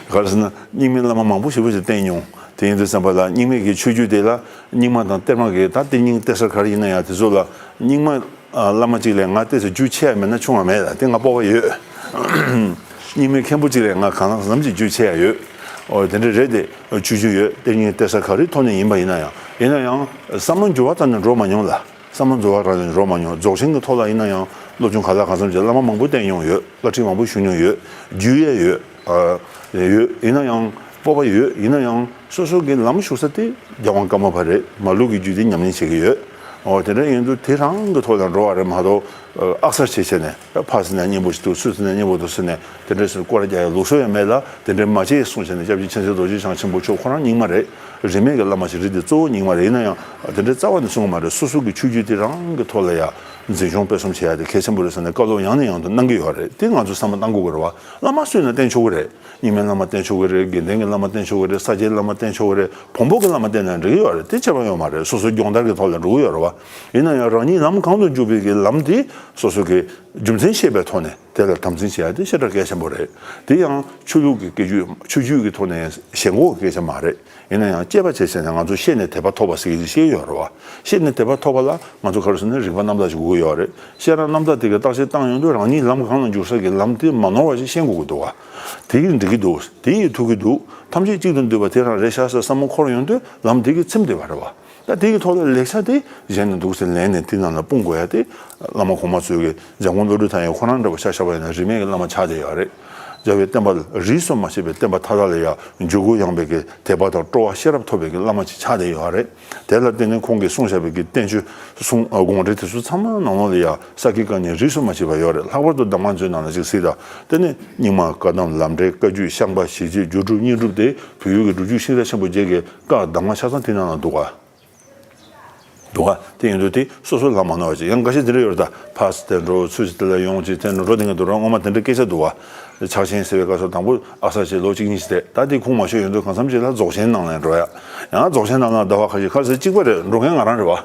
ག་རེ་ཟེར་ན་རྙིང་མའི་བླ་མ་མང་པོ་ཞེ་པོ་ཞིག་བསྟེན་མྱོང་། དེ་ཡིན་དུས་ཙམ་པ་ལ་རྙིང་མའི་གི་ཆོས་བརྒྱུད་དེ་ལ་རྙིང་མ་དང་གཏེར་མ་གི་ད་གཏེར་རྙིང་གཏེར་གསར་ག་རེ་ཡིན་ན་ཡང་དེ་ཚོ་ལ་རྙིང་མ་ཨ་བླ་མ་གཅིག་ལས་ང་ཏོག་ཙམ་རྒྱུས་ཆེ་ཡ་མེད་ན་ཆུང་བ་མེད་ལ། དེ་ང་སྤོབས་པ་ཡོད། རྙིང་མའི་མཁན་པོ་གཅིག་ལས་ང་གང་ལ་ཟམ་གྱི་རྒྱུས་ཆེ་ཡ་ཡོད། ཨོ་དེ་འདྲ་རེད་དེ། ཆོས་བརྒྱུད་ཡོད། གཏེར་རྙིང་གཏེར་གསར་ག་རེའི་ཐོག་ནས་ཡིན་པ་ཡིན་ན་ཡང་། ཡིན་ན་ཡང་བསམ་བློ་འགྱུར་བ་ཙམ་ནས་འགྲོ་མ་མྱོང་ལ། བསམ་བློ་འགྱུར་བ་རང་ནས་འགྲོ་མ་མྱོང་། རྫོགས་ཆེན་གྱི་ཐོག་ལ་ཡིན་ན་ཡང་སློབ་སྦྱོང་ག་ལ་གང་འཚམ་བྱས། བླ་མ་མང་པོ་བསྟེན་མྱོང་ཡོད། བླ་ཁྲིད་མང་པོ་ཞུ་མྱོང་ཡོད། རྒྱུས་ཡས་ཡོད། ཨ་ཡོད། ཡིན་ན་ཡང་སྤོབས་པ་ཡོད། ཡིན་ན་ཡང་སོ་སོ་གི་ལམ་ཞུགས་ས་དེ་རྒྱལ་དབང་ཀརྨ་པ་རེད། མ་ལུག་གི་རྒྱུད་དེ་ཉམས་ལེན་བྱེད་ཀྱི་ཡོད། ཨོ་དེ་འདྲ་ཡིན་དུས་དེ་རང་གི་ཐོག་ལ་འགྲོ་བ་རེད་མ་གཏོགས། ཨ་ཨག་གསར་བྱས་བྱས་ནས་ཕར་ཟེར་ན་སྙན་པོ་ཞིག་འདུག་ཚུར་ཟེར་ན་སྙན་པོ་འདུག་ཟེར་ནས་དེ་འདྲ་ཟེར་སྐོར་ར་རྒྱག་ཡ་ལུགས་སྲོལ་ཡང་མེད་ལ། དེ་འདྲ་མ་བྱེད་གསུངས་བྱས་ནས་སྐྱབས་རྗེ་མཁྱེན་བརྩེ་རྡོ་རྗེ་འཆང་ཆེན་པོ་མཆོག་ཁོ་རང་རྙིང་མ་རེད། རིས་མེད་ཀྱི་བླ་མ་ཞིག་རེད། དེ་གཙོ་བོ་རྙིང་མ་རེད། ཡིན་ན་ཡང་དེ་འདྲའི་རྩ་བ་ནས་གསུང་གི་མ་རེད། སོ་སོ་གི་ཆོས་བརྒྱུད་དེ་རང་གི་ཐོག་ལ་ཡ་འཛིན་སྐྱོང་སྤེལ་གསུམ་བྱེད་ཡ་དེ་གལ་ཆེན་པོ་རེད་ཟེར་ནས་བཀའ་སློབ་ཡང་ནས་ཡང་དུ་གནང་གི་ཡོད་རེད། དེ་ང་ཚོས་བསམ་བློ་གཏང་དགོས་ཀྱི་རེད་བ། བླ་མ་སུས་ན་བསྟེན་ཆོག་གི་རེད། རྙིང་མའི་བླ་མ་བསྟེན་ཆོག་གི་རེད། དགེ་ལྡན་གྱི་བླ་མ་བསྟེན་ཆོག་གི་རེད། ས་སྐྱའི་བླ་མ་བསྟེན་ཆོག་གི་རེད། བོན་པོ་གི་བླ་མ་བསྟེན་ན་འགྲིག་གི་ཡོད་རེད། དེ་ཁྱད་པར་ཡོད་མ་རེད། སོ་སོའི་སྦྱོང་བརྡར་གྱི་ཐོག་ལ་འགྲོ་གི་ཡོད་རེད་བ། ཡིན་ན་ཡང་རང་ཉིད་ལམ་གང་དུ་འཇུག་པའི་གི་ལམ་དེ་སོ་སོ་གི་རྒྱུ་མཚན་ཤེས་པའི་ཐོག་ནས་དེ་ལ་དམ་འཛིན་བྱེད་ཡ་དེ་ཞེ་དྲག་གལ་ཆེན་པོ་རེད། དེ་ཡང་ཆོས་ལུགས་ཀྱི་སྐད་ཆ་ཆོས་བརྒྱུད་ཀྱི་ཐོག་ནས་ཞེན་ཁོག་གི་སྐད་ཆ་མ་རེད། ཡིན་ན་ཡང་དཔྱད་པ་བྱས་བྱས་ནས་ང་ཚོ་ཤེས་ནས་དད་པ་ཐོབ་པ་ཟེར་གྱི་ཞེས་ཡོད་རེད་བ། ཤེས་ནས་དད་པ་ཐོབ་པ་ལ་ང་ཚོ་ག་རེ་ཟེར་ན་རིག་པ་རྣམ་དག་ཅིག་དགོས་ཀྱི་ཡོད་རེད། ཤེས་རབ་རྣམ་དག་དེ་གའི་བརྟག་དཔྱད་བཏང་ཡོང་དུས་རང་ཉིད་ལམ་གང་ལ་འཇུག་ས་གི་ལམ་དེ་མ་ནོར་བ་ཞིག་ཤེས་དགོས་ཀྱི་འདུག་བ། དེ་ཡིས་འགྲིག་གི་འདུག་དེ་ཡིས་ཐུབ་ཀྱི་འདུག་ཐམས་ཅད་གཅིག་ཏུ་འདུས་པ་དེ་རང་རེད་ཤག་ཟེར་བསམ་བློ་འཁོར་ཡོང་དུས་ལམ་དེ་གིས་ཚིམ་བསྡད་པ་རེད་བ། ད་དེ་གི་ཐོག་ལ་ལེགས་ཆ་དེ་གཞན་ནས་འདུག་ཟེར་ལེན་ནས་དེ་ནང་ལ་སྤུངས་དགོས་ཡ་དེ། བླ་མ་གོང་མ་ཚོས་ཀྱི་འཇམ་མགོན་བློ་གྲོས་ཐར་ཡང་ཁོ་རང་འདྲ་བོ་ཆ་བཞག་པ་ཡིན་ན་རིས་མེད་ཀྱི་བླ་མ་ཆགས་བསྡད་ཡོད་རེད། རྒྱལ་བའི་བསྟན་པ་ལ་རིས་སུ་མ་ཆད་པའི་བསྟན་པ་མཐའ་དག་ལ་ཡང་འཇུག་སྒོ་ཡངས་པའི་གི་དད་པ་དང་སྤྲོ་བ་ཤེས་རབ་ཐོབ་པའི་གི་བླ་མ་ཅིག་ཆགས་བསྡད་ཡོད་རེད། དེ་ལ་བརྟེན་ནས་ཁོང་གིས་གསུངས་བཞག་པའི་གི་བསྟན་བཅོས་གསུང་དགོངས་འགྲེལ་དེ་ཚོ་ཚང་མ་ནང་ལོགས་ལ་ཡང་ས་དགེ་བཀའ་རྙིང་རིས་སུ་མ་ཆད་པ་ཡོད་རེད། ལྷག་པར་དུ་གདམས་ངག་མཛོད་ནང་ལ་ཅིག་གཟིགས་དང་། དེ་ནས་རྙིང་མ་བཀའ་གདམས་ལམ་འབྲས་བཀའ་བརྒྱུད་ཤངས་པ་ཞི་བྱེད་སྒྱུ་སྒྲུབ་དངོས་གྲུབ་དེ་བོད་ཡུལ་གྱི་སྒྲུབ་བརྒྱུད་ཤིང་རྟ་ཆེན་པོ་བརྒྱད་ཀྱི་བཀའ་གདམས་ངག་ཆ་ཚང་དེ་ནང་ལ་འདུག་ག་འདུག་ག་དེ་ཡིན་དུས་དེ་སོ་སོའི་ལམ་མ་ནོར་བ་ཅིག་ཡང་འགའ་ཤས་དེ་འདྲ་ཡོད་རེད། ད་ཕར་ཚུར་དེ་འགྲོ་ཚུར་ཚུར་དེ་ལ་ཡོང་ཅིག་དེ་འགྲོ་དེ་འགྲོ་རང་ངོ་མ་དེ་འདྲ་སྐད་ཆ་འདུག་བ། ཕྱག་ཆེན་ཟེར་བའི་སྐབས་སུ་དང་པོ་ཨ་གསར་ཞིག་ལོ་གཅིག་གཉིས་ཤིག་བསྡད། ད་དེ་ཁུངས་མ་ཤོར་ཡོང་དུས་གང་འཚམ་ཞིག་ལ་རྫོགས་ཆེན་ནང་ལ་འགྲོ་ཡ། ཡང་རྫོགས་ཆེན་ནང་ལ་ཟླ་བ་ཁ་ཤས་ཁ་ཟས་གཅིག་པ་རེད། འགྲོ་མཁན་ང་རང་རེད་བ།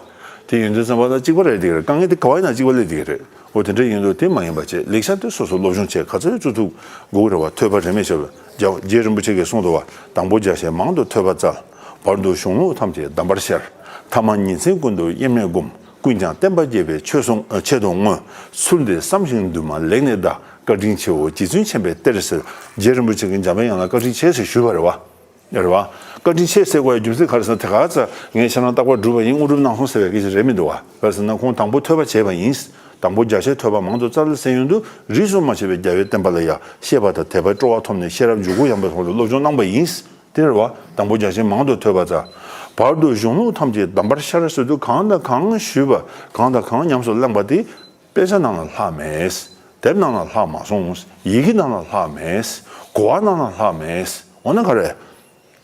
དེ་ཡིན་དུས་ཙམ་པ་ད་གཅིག་པ་རེད། དེ་རེད། དཀའ་ངལ་དེ་ག་བ་ཡིན་ན་གཅིག་པ་སླེབས་དེ་རེད། འོ་དེ་འདྲ་ཡིན་དུས་དེ་མ་ཡིན་པ་བྱས་ལེགས་ཆ་དེ་སོ་སོ་སློབ་སྦྱོང་བྱས་ག་ཚོད་བཙུགས་ཐུབ་དགོས་རེད་བ། ཐོས་པ་རིས་མེད་བྱས་པ། རྒྱལ་རྒྱལ་རིན་པོ་ཆེ་གིས་གསུངས་འདུག་བ། དང་པོ་རྒྱ་ཆེན་མང་དུ་ཐོས་པ་སྩལ། བར་དུ་གཞུང་ལུགས་ཐམས་ཅད་གདམས་པར་ཤར། ཐ་མ་ཉིན་མཚན་ཀུན་ཏུ་དབྱེར་མེད་བསྒོམ། ཀུན་ཀྱང་བསྟན་པ་རྒྱས་པའི་ཆེད་སོང་ཆེད་དུ་བསྔོ། ཚུལ་འདི་བསམ་ཞིང་འདུན་མ་ལེགས་གནས་གདའ། བཀའ་དྲིན་ཆེའོ་རྗེ་བཙུན་མཁྱེན་པའི་གཏེར་ཟེར། རྒྱལ་རིན་པོ་ཆེ་གིས་འཇམ་དཔལ་དབྱངས་ལ་བཀའ་དྲིན་ཆེ་ཟེར་ཞུས་པ་རེད་བ། རེད་བ། བཀའ་དྲིན་ཆེ་ཟེར་དགོས་ཡ་རྒྱུ་མཚན་ག་རེ་ཟེར་ན། དེ་ག་ཚ་ངས་ཁྱེད་རང་རྟག་པར་སྒྲུབ་པ་ཡིན། དངོས་གྲུབ་གནང་སོང་ཟེར་བའི་སྐད་ཆ་རེད་མི་འདུག་བ། ག་རེ་ཟེར་ན་ཁོང་དང་པོ་ཐོས་པ་བྱས་པ་ཡིན། དང་པོ་རྒྱ་ཆེན་ཐོས་པ་མང་དུ་སྩལ་ཟེར་ཡོང་དུས། རིས་སུ་མ་ཆད་པའི་རྒྱལ་བའི་བསྟན་པ་ལ་ཡ་བཤད་པ་དང་དད་པའི་སྤྲོ་བ་ཐོབ་ནས་ཤེས་རབ་འཇུག་སྒོ་ཡངས་པའི་ཐོག་ནས་སློབ་སྦྱོང་གནང་པ་ཡིན། དེ་རེད་བ། དང་པོ་རྒྱ་ཆེན་མང་དུ་ཐོས་པ་སྩལ། བར་དུ་གཞུང་ལུགས་ཐམས་ཅད་གདམས་པར་ཤར་ཟེར་དུས། གང་དང་གང་ཞུས་པ། གང་དང་གང་ཉམས་སུ་བླངས་པ་དེ། དཔེ་ཆ་ནང་ལ་ལྷག་མེད། དེབ་ནང་ལ་ལྷག་མ་སོང་། ཡི་གེ་ནང་ལ་ལྷག་མེད། གོ་བ་ནང་ལ་ལྷག་མེད། འོ་ན་ག་རེ།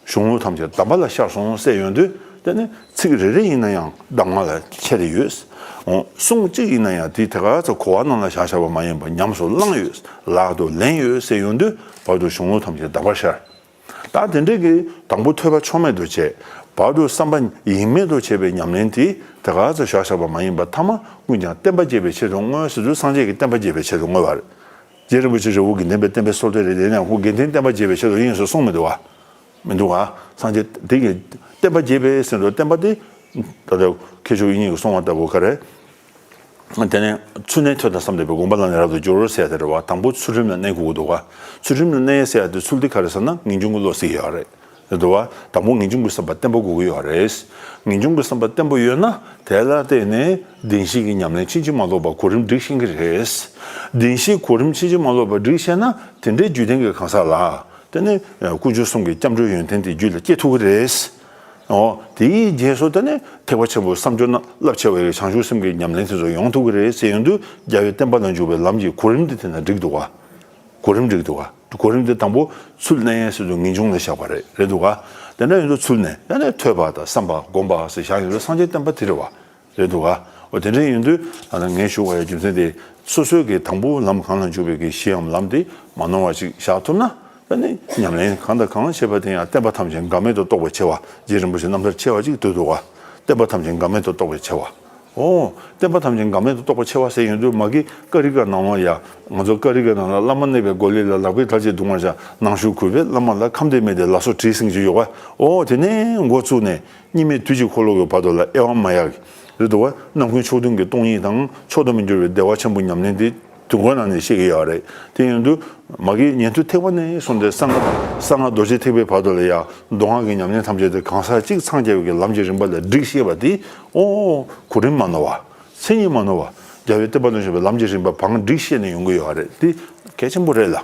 གཞུང་ལུགས་ཐམས་ཅད་གདམས་པ་ལ་ཤར་སོང་ཟེར་ཡོང་དུས། དེ་ནི་ཚིག་རེ་རེ་ཡིན་ན་ཡང་གདམས་ངག་ལ་ཁྱད་དེ་ཡོད། འོ་གསུང་གཅིག་ཡིན་ན་ཡང་དེ་དེ་ག་ཚོད་གོ་བ་ནང་ལ་བཞག་བཞག་པ་མ་ཡིན་པར་ཉམས་སུ་བླངས་ཡོད། ལག་ཏུ་ལེན་ཡོད་ཟེར་ཡོང་དུས། བར་དུ་གཞུང་ལུགས་ཐམས་ཅད་གདམས་པར་ཤར། ད་དེ་འདྲའི་གི་དང་པོ་ཐོས་པ་ཆོ་མེད་དུ་བྱས། བར་དུ་བསམ་པ་ཡེངས་མེད་དུ་བྱས་པའི་ཉམས་ལེན་དེ་དེ་ག་ཚོད་བཞག་བཞག་པ་མ་ཡིན་པར། ཐ་མ་ཀུན་ཀྱང་བསྟན་པ་རྒྱས་པའི་ཆེད་དུ་བསྔོས་ཟེར་དུས། སངས་རྒྱས་ཀྱི་བསྟན་པ་རྒྱས་པའི་ཆེད་དུ་བསྔོས་པ་རེད། རྗེ་རིན་པོ་ཆེ་རི་བོ་དགེ་ལྡན་པའི་བསྟན་པའི་སྲོལ་དེ་རེད། དེ་ནས་ཁོ་དགེ་ལྡན་བསྟན་པ་རྒྱས་པའི་ཆེད་དུ་ཡིན་ཟེར་གསུངས་མི་འདུག་བ། མི་འདུག་བ། སངས་རྒྱས་དེ་གི་བསྟན་པ་རྒྱས་པའི་ཟེར་དུས། བསྟན་པ་དེ་ད་ལྟ་མཁས་མཆོག་དབྱིག་གཉེན་གྱིས་གསུངས་པ་ལྟ་བུ་ག་རེ། དེ་ནས་ཚུལ་གནས་ཐོས་དང་བསམ་ལྡན་པས། དགོངས་པ་ལ་ནི་རབ་ཏུ་སྦྱོར་ཟེར་ཡ་དེ་རེད་བ། དང་པོ་ཚུལ་ཁྲིམས་ལ་གནས་དགོས་ཀྱི་འདུག་བ། ཚུལ་ཁྲིམས་ལ་གནས་ཟེར་ཡ་དེ་ཚུལ་དེ་ག་རེ་ཟེར་ན། ངེས་འབྱུང་གི་བློ་ཟེར་གྱི་ཡོད་རེད། རེད་འདུག་བ། དང་པོ་ངེས་འབྱུང་གི་བསམ་པ་བརྟན་པོ་དགོས་ཀྱི་ཡོད་རེད། ངེས་འབྱུང་གི་བསམ་པ་བརྟན་པོ་ཡོད་ན། དེ་ལ་བརྟེན་ནས་བདེན་བཞི་གི་ཉམས་ལེན་ཕྱིན་ཅི་མ་ལོག་པ་གོ་རིམ་སྒྲིག་ཤེས་ཀྱི་རེད། བདེན་བཞི་གོ་རིམ་ཕྱིན་ཅི་མ་ལོག་པ་སྒྲིག་ཤེས་ན། དེ་འདྲའི་རྒྱུད་ལྡན་གྱི་གང་ཟག་ལ། དེ་ནི་དཀོན་མཆོག་གསུམ་གྱི་སྐྱབས་འགྲོའི་ཡོན་ཏན་དེ་རྒྱུད་ལ་སྐྱེ་ཐུབ་ཀྱི་རེད། འོ། དེའི་རྗེས་སུ་དེ་ནི་ཐེག་པ་ཆེན་པོའི་བསམ་སྦྱོར་ན་རླབས་ཆེ་བའི་བྱང་ཆུབ་སེམས་ཀྱི་ཉམས་ལེན་དེ་ཚོ་ཡོང་ཐུབ་ཀྱི་རེད་ཟེར་ཡོང་དུས། རྒྱལ་བའི་བསྟན་པ་ལ་འཇུག་པའི་ལམ་གྱི་གོ་རིམ་དེ་དེ་ན་འགྲིག་འདུག་བ། གོ་རིམ་འགྲིག་འདུག་བ། གོ་རིམ་དེ་དང་པོ་ཚུལ་གནས་ཟེར་དུས་ངེས་འབྱུང་ལ་བཞག་པ་རེད། རེད་འདུག་བ། དེ་འདྲ་ཡིན་དུས་ཚུལ་གནས། ཡང་ན་ཐོས་པ་དང་བསམ་པ་སྒོམ་པ་ཟེར་བཞག་ཡོད་དུས། སངས་རྒྱས་བསྟན་པ་དེ་རེད་བ། རེད་འདུག་ག་འོ། དེ་འདྲ་ཡིན་དུས་ཨ་ནི་ངས་ཞུ་བ་ཡི་རྒྱུ་མཚན་དེ། སོ་སོའི་གི་དང་པོ་ལམ་གང་ལ་འཇུག་པའི་གི་གཞིའམ་ལམ་དེ་མ་ནོར་བ་ཅིག་བཞག་ཐུབ་ན། ཨ་ནི་ཉམས་ལེན་གང་དང་གང་བྱེད་པ་དེ་ཡང་བསྟན་པ་ཐམས་ཅད་འགལ་མེད་དུ་རྟོགས་པའི་ཆེ་བ། རྗེ་རིན་པོ་ཆེ་རྣམ་ཐར་ཆེ་བ་ཅིག་འདུག་འདུག་ག་བསྟན་པ་ཐམས་ཅད་འགལ་མེད་དུ་རྟོགས་པའི་ཆེ་བ། འོ། བསྟན་པ་ཐམས་ཅད་འགལ་མེད་དུ་རྟོགས་པའི་ཆེ་བ་ཟེར་ཡོང་དུས། མ་གི་ཀ་རི་ཀ་ནང་ལ་ཡ། ང་ཚོ་ཀ་རི་ཀ་ནང་ལ། བླ་མ་གནས་པའི་སྒོ་ལས་ལ། ལག་པའི་མཐར་བྱེད་དུང་བར་བྱ། ནང་ཞུགས་གུས་པས་བླ་མ་ལ། ཁམས་བདེ་མི་བདེ་ལ་སོགས་དྲིས་ཟིན་གྱི་ཡོད་པ། འོ། དེ་ནས་འགོ་བཙུགས་ནས། གཉིས་མེད་དུས་ཀྱི་འཁོར་ལོ་གི་བར་དུ་ལ་དབྱེ་བ་མ་ཡག་གི། རེད་འདུག་བ། རྣམ་ཀུན་ཕྱོགས་མཐུན་གྱི་སྟོང་ཉིད་དང་། མཆོག་ཏུ་མི་འགྱུར་བའི་བདེ་བ་ཆེན་པོ་ཉམས་ལེན་དེ་དུས་འཁོར་ནང་ནས་བཤད་ཀྱི་ཡོད་རེད། དེ་ཡིན་དུས་མ་གི་ཉན་ཐོས་ཐེག་པ་ནས་བཟུང་སྟེ་གསང་སྔགས་གསང་སྔགས་རྡོ་རྗེ་ཐེག་པའི་བར་དུ་ལ་ཡ། མདོ་སྔགས་ཀྱི་ཉམས་ལེན་ཐམས་ཅད་དེ་གང་ཟག་གཅིག་འཚང་རྒྱ་བའི་གི་ལམ་གྱི་རིམ་པ་ལ་སྒྲིག་ཤེས་པ་དེ། འོ། གོ་རིམ་མ་ནོར་བ། མཚན་ཉིད་མ་ནོར་བ། རྒྱལ་བའི་བསྟན་པ་ལ་འཇུག་པའི་ལམ་གྱི་རིམ་པ་བང་སྒྲིག་ཤེས་ནས་ཡོང་གི་ཡོད་རེད། དེ་གལ་ཆེན་པོ་རེད་ལ།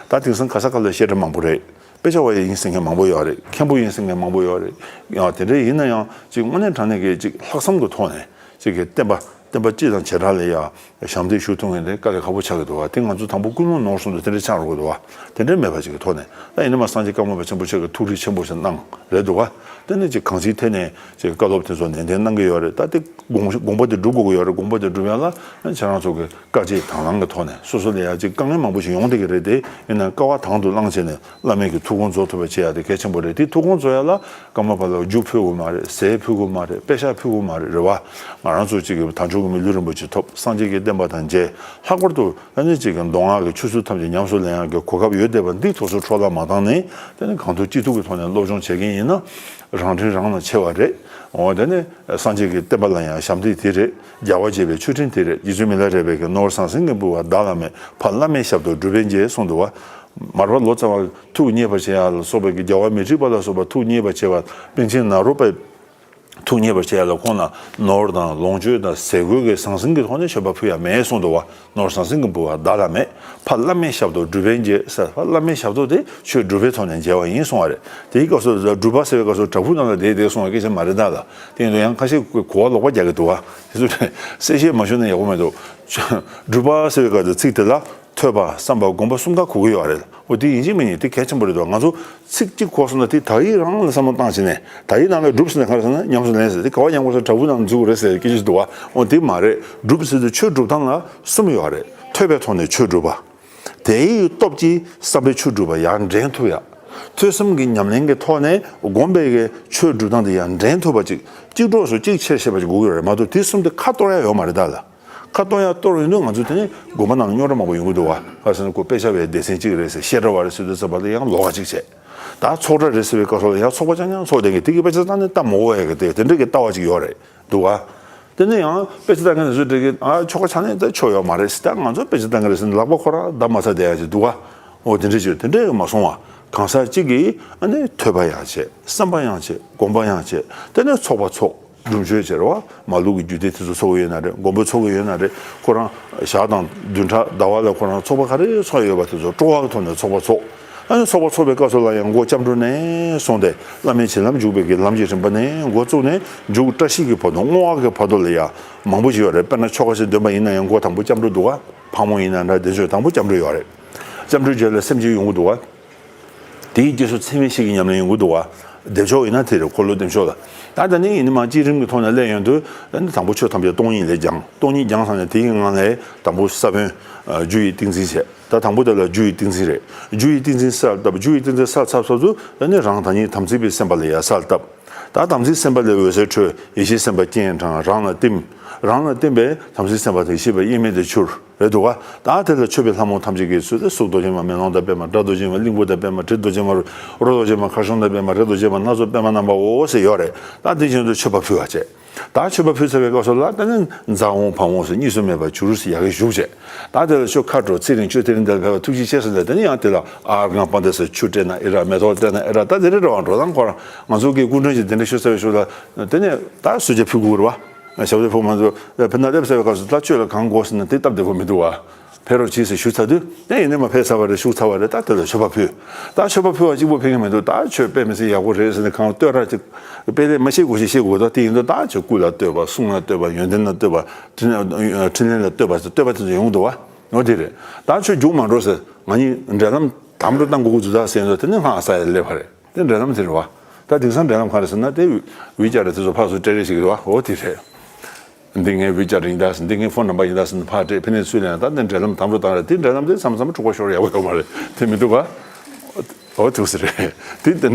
ད་དེང་སང་ག་ས་ག་ལ་བཤད་གྲྭ་མང་པོ་རེད། དཔེ་ཆ་བ་ཡིན་ཟེར་མཁན་མང་པོ་ཡོད་རེད། མཁན་པོ་ཡིན་ཟེར་མཁན་མང་པོ་ཡོད་རེད། ཡང་དེ་འདྲ་ཡིན་ན་ཡང་ཅིག་དངོས་གནས་དྲང་གནས་ཀྱི་ཅིག་ལྷག་བསམ་གྱི་ཐོག་ནས་ཅིག་གི་བསྟན་པ་བསྟན་པ་སྤྱི་དང་བྱེ་བྲག་ལ་ཡ་ཞབས་འདེགས་ཞུ་ཐུབ་མཁན་དེ་དཀའ་ལས་ཁག་པོ་ཆགས་ཀྱི་འདུག་བ། དེ་ང་ཚོ་དང་པོ་ཀུན་སློང་ནོར་སོང་དུས་དེ་འདྲ་ཆགས་འགྲོ་གི་འདུག་བ། དེ་འདྲ་མེད་པ་ཅིག་གི་ཐོག་ནས། ད་ཡིན་ན་མ་སངས་རྒྱས་ཀརྨ་པ་ཆེན་པོ་ཆེ་གི་ཐུགས་རིག་ཆེན་པོ་ཞིག་གནང་རེད་འདུག་བ། དེ་ནས་ཅིག་གང་ཅིའི་ཐད་ནས་ཅིག་བཀའ་སློབ་དེ་ཚོ་ནན་ཏན་གནང་གི་ཡོད་རེད། ད་དེ་དགོངས་དགོངས་པ་དེ་སྒྲུབ་དགོས་ཀྱི་ཡོད་རེད། དགོངས་པ་དེ་སྒྲུབ་ཡ་ལ་ཁྱེད་རང་ཚོ་གི་དཀའ་སྤྱད་དང་བླངས་ཀྱི་ཐོག་ནས། སོ་སོ་ལ་ཡ་ཅིག་དཀའ་ངལ་མང་པོ་ཞིག་ཡོང་བསྡད་ཀྱི་རེད་དེ། ཡིན་ན་དཀའ་བ་དང་དུ་བླངས་བྱས་ནས་བླ་མེད་ཀྱི་ཐུགས་དགོངས་རྫོགས་ཐུབ་པ་བྱེད་ཡ་དེ་གལ་ཆེན་པོ་རེད། དེ་ཐུགས་དགོངས་རྫོགས་ཡ་ལ་ཀརྨ་པ་ལ་རྒྱུ་ཕུལ་དགོས་མ་རེད། ཟས་ཕུལ་དགོས་མ་རེད། པེ་ཤག་ཕུལ་དགོས་མ་རེད། རེད་བ། ང་རང་ཚོ་ཅིག་གི་དལ་འབྱོར་གྱི་མི་ལུས་རིན་པོ་ཆེ་ཐོབ། སངས་རྒྱས་ཀྱི་བསྟན་པ་དང་མཇལ། ལྷག་པར་དུ་ཨ་ནི་ཅིག་གི་མདོ་སྔགས་ཀྱི་ཆོས་ཚུལ་ཐམས་ཅད་ཉམས་སུ་ལེན་ཡག་གི་གོ་སྐབས་ཡོད་བསྡད་པ་འདི་ཐོག་སོ་འཕྲོ་བརླག་མ་བཏང་ནས། དེ་ནི་གང་ཐུབ་ཅི་ཐུབ་ཀྱི་ཐོག་ནས་སློབ་སྦྱོང་བྱེད་མཁན་ཡིན་ན། རང་དྲིན་རང་ལ་ཆེ་བ་རེད། འོ། དེ་ནི་སངས་རྒྱས་ཀྱི་བསྟན་པ་ལ་ཡང་ཞབས་འདེགས་དེ་རེད། རྒྱལ་བ་དགྱེས་པའི་མཆོད་སྤྲིན་དེ་རེད། རྗེ་བཙུན་མི་ལ་རས་པའི་གི་ནོར་ཟང་ཟིང་གིས་འབུལ་བ་བདག་བླ་མེད། ཕ་བླ་མའི་ཞབས་ཏོག་སྒྲུབ་པས་འཇལ་གསུངས་འདུག་བ། མར་པ་ལོ་ཙཱ་བ་ཐུགས་མཉེས་པར་བྱེད་ཡ་ལ་སོགས་པའི་གི། རྒྱལ་བ་མི་འཁྲིགས་པ་ལ་སོགས་པ་ཐུགས་མཉེས་པར་བྱེད་པ། པཎ་ཆེན་ནཱ་རོ་པའི་ཐུགས་མཉེས་པར་བྱེད་ཡ་ལ་ཁོང་ལ་ནོར་དང་ལོངས་སྤྱོད་དང་ཟས་གོས་ཀྱི་ཟང་ཟིང་གི་ཐོག་ནས་མཆོད་པ་ཕུལ་ཡ་མེད་གསུངས་འདུག་བ། ནོར་ཟང་ཟིང་གིས་འབུལ་བ་བདག་བླ་མེད། ཕ་བླ་མའི་ཞབས་ཏོག་སྒྲུབ་པས་འཇལ་ཟེར། ཕ་བླ་མའི་ཞབས་ཏོག་དེ་ཆོས་སྒྲུབ་པའི་ཐོག་ནས་མཇལ་བ་ཡིན་གསུངས་པ་རེད། དེའི་སྐབས་སུ་སྒྲུབ་པ་ཟེར་བའི་སྐབས་སུ་བྲག་ཕུག་ནང་ལ་བསྡད་བསྡད་གསུངས་པའི་སྐད་ཆ་མ་རེད་ད་ལ། དེ་ཡིན་དུས་ཡང་ཁ་ཤས་གོ་བ་ལོག་པ་རྒྱག་གི་འདུག་བ། དེ་ཚོ་གསལ་བཤད་མ་ཞུས་ན་ཡག་པོ་མི་འདུག། སྒྲུབ་པ་ཟེར་བའི་སྐབས་སུ་ཚིག་དེ་ལ་ཐོས་པ་བསམ་པ་སྒོམ་པ་གསུམ་ཀ་གོ་གི་ཡོད་རེད། འོ། དེ་ཡིན་གཅིག་མིན་གཅིག་དེ་གལ་ཆེན་པོ་རེད་འདུག། ང་ཚོ་ཚིག་གཅིག་གོ་སོང་ན་དེ་དག་ཡིག་རང་ལ་བསམ་བློ་བཏང་བྱས་ནས། དག་ཡིག་ནང་ལ་སྒྲུབ་ཟེར་ན་ག་རེ་ཟེར་ན་ཉམས་སུ་ལེན་ཟེར། དེ་ག་བ་ཉམས་དགོས་ཟེར་བྲག་ཕུག་ནང་འཛུལ་དགོས་རེད་ཟེར་སྐད་ཆ་ཞིག་འདུག་བ། འོ། དེ་མ་རེད། སྒྲུབ་ཟེར་དུས་ཆོས་སྒྲུབ་སྟངས་ལ་གསུམ་ཡོད་རེད། ཐོས་པའི་ཐོག་ནས་ཆོས་སྒྲུབ་པ། དེའི་སྟོབས་ཀྱིས་བསམ་པའི་ཆོས་སྒྲུབ་པ་ཡར་འདྲེན་ཐུབ་ཡ། ཐོས་བསམ་གྱི་ཉམས་ལེན་གྱི་ཐོག་ནས་སྒོམ་པའི་གི་ཆོས་སྒྲུབ་སྟངས་དེ་ཡར་འདྲེན་ཐུབ་པ་ཅིག། གཅིག་གྲོགས་སུ་གཅིག་ཆེར་བཤད་པ་ཅིག་དགོས་ཀྱི་རེད་མ་གཏོགས། དེ་གསུམ་དེ་ཁ་གཏོར་ཡ་ཡོད་མ་རེད་ད་ལ། ཁ་གཏོར་ཡ་གཏོར་ཡོང་དུས་ང་ཚོ་དེ་ནས་དགོན་པ་ནང་ལ་རྙོག་དྲ་མང་པོ་ཡོང་གི་འདུག་བ། ག་ཟེར་ན་ཁོ་དཔེ་ཆ་བའི་སྡེ་ཚན་གཅིག་རེད་ཟེར། བཤད་གྲྭ་བ་རེད་ཟེར་དུས་ཙམ་པ་ལ་ཡང་ལོགས་ཀ་གཅིག་བྱས། ད་ཚོགས་གྲྭ་རེད་ཟེར་བའི་སྐབས་སུ་ལ་ཡང་ཚོགས་པ་རྐྱང་རྐྱང་ཚོགས་བསྡད་མཁན་དེ་གི་དཔེ་ཆ་ལྟ་ནས་ལྟ་མ་དགོས་ཡ་གི་དེ་དེ་འདྲ་གི་ལྟ་བ་ཅིག་ཡོད་རེད་འདུག་བ། དེ་ནས་ཡང་དཔེ་ཆ་ལྟ་མཁན་དེ་ཚོ་འདྲ་གི་ཨ་ཆོ་ག་ཆ་ནས་ད་ཆོ་ཡོད་མ་རེད་ཟེར། ད་ང་ཚོ་དཔེ་ཆ་ལྟ་མཁན་རེད་ཟེར་ནས་ལག་པ་ཁོ་རང་བརྡབ་མ་ཚར་བསྡད་ཡ་ཅིག་འདུག་བ། འོ་དེ་འདྲ་ཅིག་ཡོད། དེ་འདྲ་གི་མ་སོང་བ། གང་ཟག་གཅིག་གིས་ཨ་ནི་ཐོས་པ་ཡང་བྱེད། བསམ་པ་ཡང་བྱེད། སྒོམ་པ་ཡང་བྱེད། དེ་ནས་ཚོགས་པ་ཚོགས། སྒྲུབ་མཆོད་བྱེད་རོགས། མ་ལུག་གི་རྒྱུད་སྡེ་དེ་ཚོ་ཚོགས་ཡོད་ན་རེད། མགོན་པོ་ཚོགས་ཀྱི་ཡོད་ན་རེད། ཁོ་རང་ཞག་དང་བདུན་ཕྲག་ཟླ་བ་ལ་ཁོ་རང་ཚོགས་པ་ག་རེ་ཚོགས་ཡོད་པ་དེ་ཚོ་སྤྲོ་བ་གི་ཐོག་ནས་ཚོགས་པ་ཚོགས། ཨ་ནི་ཚོགས་པ་ཚོགས་པའི་སྐབས་སུ་ལ་ཡང་མགོ་སྐྱབས་འགྲོ་ནས་བཟུང་སྟེ་བླ་མའི་བྱིན་རླབས་འཇུག་པའི་གི་ལམ་གྱི་རིམ་པ་ནས་འགོ་བཙུགས་ནས་མཇུག་བཀྲ་ཤིས་ཀྱི་བར་དུ་བསྔོ་བ་གི་བར་དུ་ལ་ཡང་མང་པོ་ཞིག་ཡོད་རེད། དཔེར་ན་ཆོ་ག་ཞིག་འདོན་པ་ཡིན་ན་ཡང་མགོ་དང་པོ་སྐྱབས་འགྲོ་འདུག་ག་ཕག་མོ་ཡིན་ན་འདྲ་དེ་ཚོས་དང་པོ་སྐྱབས་འགྲོ་ཡོད་རེད། སྐྱབས་འགྲོའི་རྗེས་ལ་སེམས་བསྐྱེད་ཡོང་གི་འདུག་ག་དེའི་རྗེས་སུ་ཚད་མེད་བཞི་གི་ཉམས་ལེན་ཡོང་གི་འདུག་བ། བདེ་མཆོག་ཡིན་ན་དེ་རེད། འཁོར་ལོ་བདེ་མཆོག་ལ། ད་ད་ནི་ཡིན་ནི་མ་བསྐྱེད་རིམ་གྱི་ཐོག་ནས་སླེབས་ཡོང་དུས་ད་ནི་དང་པོ་ཆོས་ཐམས་ཅད་སྟོང་ཉིད་ལས་སྦྱངས། སྟོང་ཉིད་སྦྱངས་ཚར་ནས་དེའི་ངང་ནས་དང་པོ་ས་བོན་རྒྱུ་ཡི་ཏིང་འཛིན་བྱས། ད་དང་པོ་དེ་ལ་རྒྱུ་ཡི་ཏིང་འཛིན་རེད། རྒྱུ་ཡི་ཏིང་འཛིན་གསལ་བཏབ། རྒྱུ་ཡི་ཏིང་འཛིན་གསལ་ཚར་ཚར་དུས་ད་ནི་རང་དང་ཉིད་དམ་ཚིག་པའི་སེམས་པ་ལ་ཡང་གསལ་བཏབ། ད་དམ་ཚིག་སེམས་དཔའ་ལས་འོད་ཟེར་འཕྲོས། ཡེ་ཤེས་སེམས་དཔའ་སྤྱན་དྲངས། རང་ལ་བསྟིམ། རང་ལ་བསྟིམ་པས་དམ་ཚིག་སེམས་དཔའ་དང་ཡེ་ཤེས་པ་དབྱེར་མེད་དུ་གྱུར། རེད་འདུག་ག་ད་དེ་ལ་མཆོད་པའི་ལྷ་མོ་ཐམས་ཅད་ཀྱིས་གསོལ་ཏེ་གཟུགས་རྡོ་རྗེ་མ་མེ་ལོང་དང་པདྨ། སྒྲ་རྡོ་རྗེ་མ་གླིང་བུ་དང་པདྨ། དྲི་རྡོ་རྗེ་མ་རོ་རྡོ་རྗེ་མ་ཁར་ཤོང་དང་པདྨ། རས་རྡོ་རྗེ་མ་སྣ་ཚོགས་པདྨ་རྣམ་པའོ་ཟེར་ཡོད་རེད། ད་དེ་བཞིན་དུ་མཆོད་པ་ཕུལ་བ་བྱས། ད་མཆོད་པ་ཕུལ་ཚར་བའི་སྐབས་སུ་ལ་ད་ནི་ཛཿཧཱུྃ་ཕཊ་ཧཱུྃ་ཟེར་གཉིས་སུ་མེད་པར་གྱུར་ཟེར་ཡ་གི་བཞུགས་བྱས། ད་དེ་ལ་ཆོས་ཁ་དྲོ་ཚེ་རིང་ཆོས་དེ་རིང་འདིར་ཕེབས་པ་ཐུགས་རྗེ་ཆེ་ཟེར་ནས་དེ་ནི་ཡང་དེ་ལ་ཨརྒྷཾ་སྤངས་ཏེ་ཟེར་ཆུ་སྤྲད་ན་ཨེ་ར། མེ་ཏོག་སྤྲད་ན་ཨེ་ར། ད་དེ་རེད་རེད་བ། འགྲོ་སྟངས་ཁོ་རང་ང་ཚོ་གི་སྐུ་མགྲོན་གྱིས་དེ་འདྲ་ཞུ་ཚར་བའི་ཞོར་ལ་དེ་ནས་ད་གསོལ་ཇ་ཕུལ་དགོས་རེད་བ། ཞབས་བརྟན་ཕུལ་མ་ཚོ་ཕེབས་ན་སླེབས་ཚར་བའི་སྐབས་སུ་ད་ཆོས་ལ་གང་དགོས་ཟེར་ན་དེ་སྟབས་བདེ་པོ་མི་འདུག་བ། ཕེབས་རོགས་གྱིས་ཟེར་ཞུ་ཚར་དུས་ཨེ་ཡིན་ནའི་མ་ཕེབས་ཚར་བ་རེད། བཞུགས་ཚར་བ་རེད། ད་དེ་ལ་མཆོད་པ་ཕུལ། ད་མཆོད་པ་ཕུལ་བ་གཅིག་པོ་ཕེབས་ཀྱི་མི་འདུག་ད་ཆོས་དཔེ་མི་སྲིད་ཡག་པོ་རེད་ཟེར་ནས་གང་བསྟོད་ར་ཅིག་དཔེ་ལས་མ་ཤེས་དགོས་ཤེས་ཤེས་དགོས། ད་དེ་ཡིན་དུས་ད་ཆོས་སྐུ་ལ་བསྟོད་པ། གསུང་ལ་བསྟོད་པ། ཡོན་ཏན་ལ་བསྟོད་པ། འཕྲིན་ལས་ལ་བསྟོད་པ་ཟེར་བསྟོད་པ་དེ་ཚོ་ཡོང་གི་འདུག་བ། འོ་དེ་རེད། ད་ཆོས་རྒྱུགས་མ་འགྲོ་ཟེར། ང་གཉིས་འབྲེལ་ལམ་དམ་དུ་བཏང་དགོས་ཀྱི་འདུག་ད་ཟེར་ཡོང་དུས་དེ་ནི་སྔགས་ཟ་ཡ་སླེབས་པ་རེད། དེ་འབྲེལ་ལམ་དེ་རེད་བ། ད་དེང་སང་འབྲེལ་ལམ་ག་རེ་ཟེར་ན་དེ་ཝི་ཅེཊ་དེ་ཚོ་ཕར་ཚུར་སྤྲད་རེས་བྱེད་ཀྱི་རེད་བ། འོ་དེ་རེད། འདི་ངའི་ཝི་ཅེཊ་ཡིན་ད་ཟེར། འདི་ངའི་ཕོན་ནམ་བར་ཡིན་ད་ཟེར། ཕར་སྤྲད། ཕ་ནས་སུས་ལེན་ད། འདི་འབྲེལ་ལམ་དམ་དུ་བཏང་རེད། དེ་འབྲེལ་ལམ་དེ་མཚམས་མཚམས་འཁྲུག་པ་ཤོར་ཡག་པོ་ཡོད་མ་རེད། དེ་མི་འདུག་ག་འོ་ཐུགས་སུ་རེད། དེ་དེ་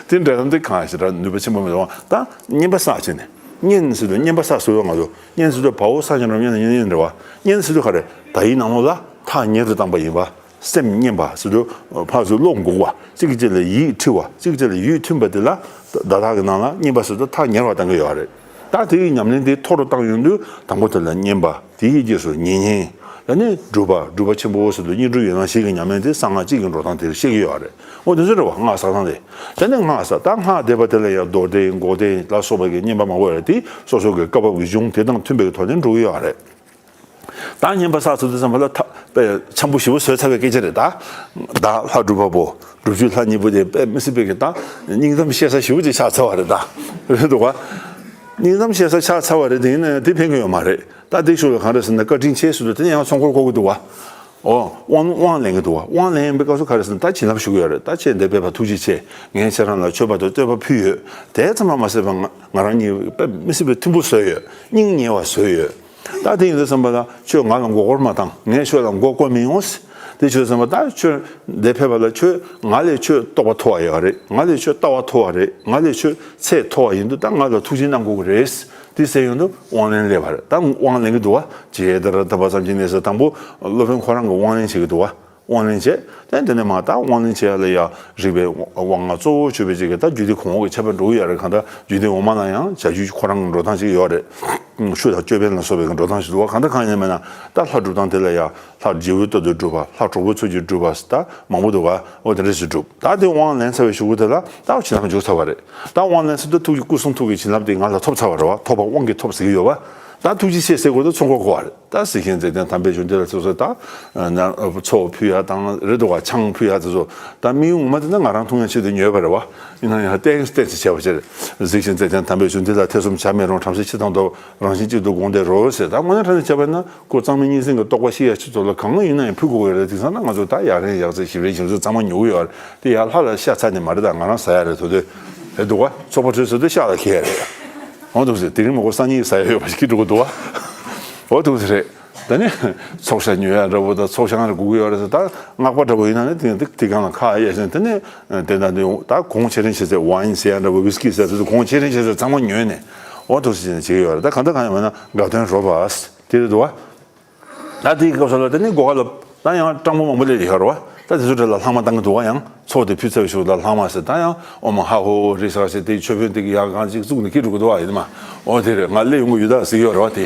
དེ་འབྲེལ་ལམ་དེ་གང་ཞིག་ར་ནུས་པ་ཆེན་པོ་མི་འདུག་ག་ད་བསྙེན་པ་བསགས་བྱས་ནས། བསྙེན་ཟེར་དུས་བསྙེན་པ་བསགས་ཟེར་བ་ང་ཚོ་བསྙེན་ཟེར་དུས་བའོ་ས་ཉ་རོ་བསྙེན་བསྙེན་རེད་བ། བསྙེན་ཟེར་དུས་ག་རེ། དག་ཡིག་ནང་ལོགས་ལ་ཐག་ཉེ་རུ་བཏང་པ་ཡིན་པ། སེམས་བསྙེན་པ་ཟེར་དུས་ཕར་ཚུར་བློ་འགུག་པ། གཅིག་གིས་གཅིག་ལ་ཡིད་འཁྲི་བ། གཅིག་གིས་གཅིག་ལ་ཡིད་མཐུན་པ་དེ་ལ་བརྡ་དག་གི་ནང་ལ་བསྙེན་པ་ཟེར་དུས་ཐག་ཉེ་བར་བཏང་གི་ཡོད་རེད། ད་དེ་ཡི་ཉམས་ལེན་དེ་མཐོ་རུ་བཏང་ཡོང་དུས་དང་པོ་དེ་ལ་བསྙེན་པ། དེ་ཡི་རྗེས་སུ་ཉེ་བསྙེན། ད་ནི་སྒྲུབ་པ། སྒྲུབ་པ་ཆེན་པོ་ཟེར་དུས་བསྙེན་སྒྲུབ་ཡན་ལག་བཞི་གི་ཉམས་ལེན་དེ་གསང་སྔགས་གཅིག་གི་འགྲོ་སྟངས་དེ་བཤད་ཀྱི་ཡོད་རེད། འོ་དེ་ཚོ་རེད་བ། སྔགས་བསགས་སྟངས་དེ། ད་ནི་སྔགས་བསགས། ད་སྔགས་བཟླས་པ་དེ་ལ་ཡང་མདོ་སྡེ་འགོག་བདེན་ལ་སོགས་པ་གི་བསྙེན་པ་མང་པོ་ཡོད་རེད། དེ་སོ་སོ་གི་བཀའ་བབས་ཀྱི་གཞུང་དེ་དང་མཐུན་པའི་ཐོག་ནས་འགྲོ་གི་ཡོད་རེད། ད་བསྙེན་པ་བསགས་ཚར་དུས་ཙམ་པ་ལ་ཐ་དཔེ་འཆམ་པོ་ཞེ་པོ་བཟོས་ཚར་བའི་སྐད་ཆ་རེད་ད། བདག་ལྷ་སྒྲུབ་པ་པོ། སྒྲུབ་བརྒྱུད་ལྷ་གཉིས་པོ་དེ་དཔེ་མི་སྲིད་པའི་གི་ད་སྙིང་གཏམ་བཤད་ས་ཞེ་པོ་ཅིག་ཆགས་ཚར་བ་རེད་ད། རེད་འདུག་ག་སྙིང་གཏམ་བཤད་ས་ཆགས་ཚར་བ་རེད། དེ་ཡིན་ན་ཡང་དེ་ཕན་གི་ཡོད་མ་རེད། ད་དེ་ཞོར་ལ་གང་རེད་ཟེར་ན་བཀའ་དྲིན་ཆེ་ཟེར་དུས་དེ་ནས་ཡང་ཚོགས་འཁོར་བསྐོར་གི་འདུག་ག་འོ། དབང་དབང་ལེན་གི་འདུག་ག་དབང་ལེན་པའི་སྐབས་སུ་ག་རེ་ཟེར་ན་ད་བྱིན་རླབས་ཞུ་གི་ཡོད་རེད། ད་ཁྱེད་འདིར་ཕེབས་པ་ཐུགས་རྗེ་ཆེ། ངས་ཁྱེད་རང་ལ་མཆོད་པ་དང་བསྟོད་པ་ཕུལ་ཡོད། དེ་ཙམ་ལ་མ་ཟད་པ་ང་ང་རང་གཉིས་དཔེ་མི་སྲིད་པའི་མཐུན་པོ་བཟོས་ཡོད། སྙིང་ཉེ་བ་བཟོས་ཡོད། ད་དེ་ཡིན་དུས་ཙམ་པ་ལ་ཁྱོད་ང་ལ་མགོ་སྐོར་མ་བཏང་། ངས་ཁྱོད་ལ་མགོ་སྐོར་མི་ཡོང་། དེ་བྱས་ཙམ་པ་ད་ཁྱོད་འདིར་ཕེབས་པ་ལ་ཁྱོད་ང་ལས་ཁྱོད་རྟོགས་པ་མཐོ་བ་ཡོད་རེད། ང་ལས་ཁྱོད་ལྟ་བ་མཐོ་བ་རེད། ང་ལས་ཁྱོད་ཚད་མཐོ་བ་ཡིན་དུས་ད་ང་ལ་ཐུགས་རྗེ་གནང་དགོས་ཀྱི་རེད། དེ་ཟེར་ཡོང་དུས་དབང་ལེན་སླེབས་པ་རེད། ད་དབང་ལེན་གྱི་འདུག་ག་ཇི་ལྟར་བསྟན་པ་ཙམ་གྱིས་ནི་ཟེར། དང་པོ་སློབ་དཔོན་ཁོ་རང་གིས་དབང་ལེན་བྱེད་ཀྱི་འདུག་ག་དབང་ལེན་བྱས། དེ་དེ་ནས་མ་ད་དབང་ལེན་བྱེད་ཡ་ལ་ཡ་རིག་པའི་དབང་ལྔ་གཙོ་བོ་གྱུར་པའི་ཅིག་གི་ད་རྒྱུད་སྡེ་གོང་འོག་གི་ཁྱད་པར་འགྲོ་གི་ཡོད་རེད། གང་ལྟར་རྒྱུད་སྡེ་འོག་མ་ལ་ཡང་བྱ་རྒྱུད་ཁོ་རང་གི་འགྲོ་སྟངས་ཅིག་ཡོད་རེད། ཆུ་དང་ཅོད་པན་ལ་སོགས་པའི་འགྲོ་སྟངས་ཤིག་འདུག་ག་གང་ལྟར་གང་ཡིན་ན་མིན་ན་ད་ལྷ་སྒྲུབ་སྟངས་དེ་ལ་ཡ་ལྷ་རྗེ་བོའི་སྟོབས་དང་སྒྲུབ་པ། ལྷ་གྲོགས་པོའི་ཚུལ་གྱིས་སྒྲུབ་པ་ད་མང་པོ་འདུག་ག་འོ་དེ་འདྲ་ཞིག་སྒྲུབ། ད་དེ་དབང་ལེན་ཚར་བའི་གཞུག་གུ་དེ་ལ་ད་བྱིན་རླབས་འཇུག་ཚར་བ་རེད། ད་དབང་ལེན་ཚར་དུས་ཐུགས་ཀྱི་སྐུ་གསུང་ཐུགས་ཀྱི་བྱིན་རླབས་དེ་ང་ལ་ཐོབ་ཚར་བ་རེད་བ། ཐོབ་པ་དབང་གིས་ཐོབ་ཟེར་གྱི་ཡོད་བ། ད་ཐུགས་རྗེ་ཆེ་ཟེར་དགོས་དུས་ཚོགས་འཁོར་བསྐོར་བ་རེད། ད་གཟིགས་ཤིང་མཛེས་ལྡན་དམ་པའི་གཞུང་འདི་ལ་སོ་སོ་ད་ཚོགས་ཕུལ་ཡ་དང་རེད་འདུག་ག་ཆང་ཕུལ་ཡ་དེ་ཚོ་ད་དམིགས་ཡུལ་ངོ་མ་དེ་ནི་ང་རང་འཐུང་ཡ་ཆེད་དུ་ཉོས་པ་རེད་བ། ཡིན་ན་ཡང་ཏོག་ཙམ་ཏོག་ཙམ་བྱས་པ་ཕྱིར། གཟིགས་ཤིང་མཛེས་ལྡན་དམ་པའི་གཞུང་འདི་ལ་ཐེ་ཚོམ་བྱ་མི་རུང་། བྲམ་ཟེ་ཕྱི་དང་བསྡོམས་རང་བཞིན་གཅིག་ཏུ་དགོངས་ཏེ་རོལ་ཟེར། ད་དངོས་གནས་དྲང་གནས་བྱས་པ་ན་ཁོ་གཙང་མའི་གཉིས་འཛིན་གྱི་རྟོགས་པ་ཤེས་ཡ་ཆེད་དུ་ལ་གང་ཡིན་ན་ཡང་ཕུལ་དགོས་ཀྱི་རེད། དེང་སང་ན་ང་ཚོ་ད་ཡ་རན་ཡག་རྩེ་ཞིབ་རན་ཞིབ་རྩེ་གཙང་མ་ཉོ་གི་ཡོད་རེད། དེ་ཡ་ལྷ་ལ་ཤ་ཚ་ནི་མ་རེད། ད་ང་རང་ཟ་ཡ་རེད། དོ་དོ་རེད་འདུག་ག་ཚོགས་པ་གྲོལ་ཚར་དུས་ཤ་ལ་འཁེལ་ཡ་རེད། འོ་འདུག་ཟེར། དེ་རིང་མ་གོ་སང་ཉིན་ཟ་ཡ་ཡོད་པ་ཞིག་གི་འགྲོ་གི་འདུག་ག་འོ་འདུག་ཟེར་རེད། ད་ནི་ཚོགས་ཤ་ཉོ་ཡ་འདྲ་བོ་དང་ཚོགས་ཤ་ང་ལ་དགོས་ཀྱི་ཡོད་རེད་ཟེར། ད་སྔགས་པ་འདྲ་བོ་ཡིན་ན་ནི་དེ་དེ་དེ་སྒང་ལ་ཁ་གཡར་ཟིན། དེ་ནི་དེ་ན་དེ་ད་གོང་ཆེ་རིང་ཆེ་ཟེར། ཝའིན་ཟེར་ཡ་འདྲ་བོ། ཝིས་ཀི་ཟེར་ཡ་དེ་ཚོ་གོང་ཆེ་རིང་ཆེ་ཟེར་ཚང་མ་ཉོས་ནས་འོ་འདུག་ཟེར་བྱས་ནས་བྱེད་ཀྱི་ཡོད་རེད། ད་གང་ལྟར་གང་ཡིན་མིན་ན་དགའ་སྟོན་རོལ་པ་དེ་རེད་འདུག་ག་ད་དེའི་སྐབས་སུ་ལ་དེ་ནི་སྒོ་ཁ་ལ་ད་ཡང་སྤྲང་པོ་མང་པོ་སླེབས་ཡོད་རེད་བ། ད་དེ་ཚོ་གྲས་ལ་ལྷག་མ་བཏང་གི་འདུག་བ། ཡང་ཚོགས་དེ་ཕུལ་ཚར་བའི་གཞུག་ལ་ལྷག་མ་ཟེར། ད་ཡང་ཨོཾ་ཧ་ཧོ་རི་ཟེར་བ་ཞིག་དེ་མཆོད་དཔོན་དེ་གི་ཡར་གང་ཅིག་བཙུགས་ནས་འཁྱེར་འགྲོ་གི་འདུག་བ། ཡིན་ནི་མ། ཨོ་དེ་རེད། ང་སླེབས་ཡོང་གི་ཡོད་ད་ཟེར་གྱི་ཡོད་རེད་བ། དེ་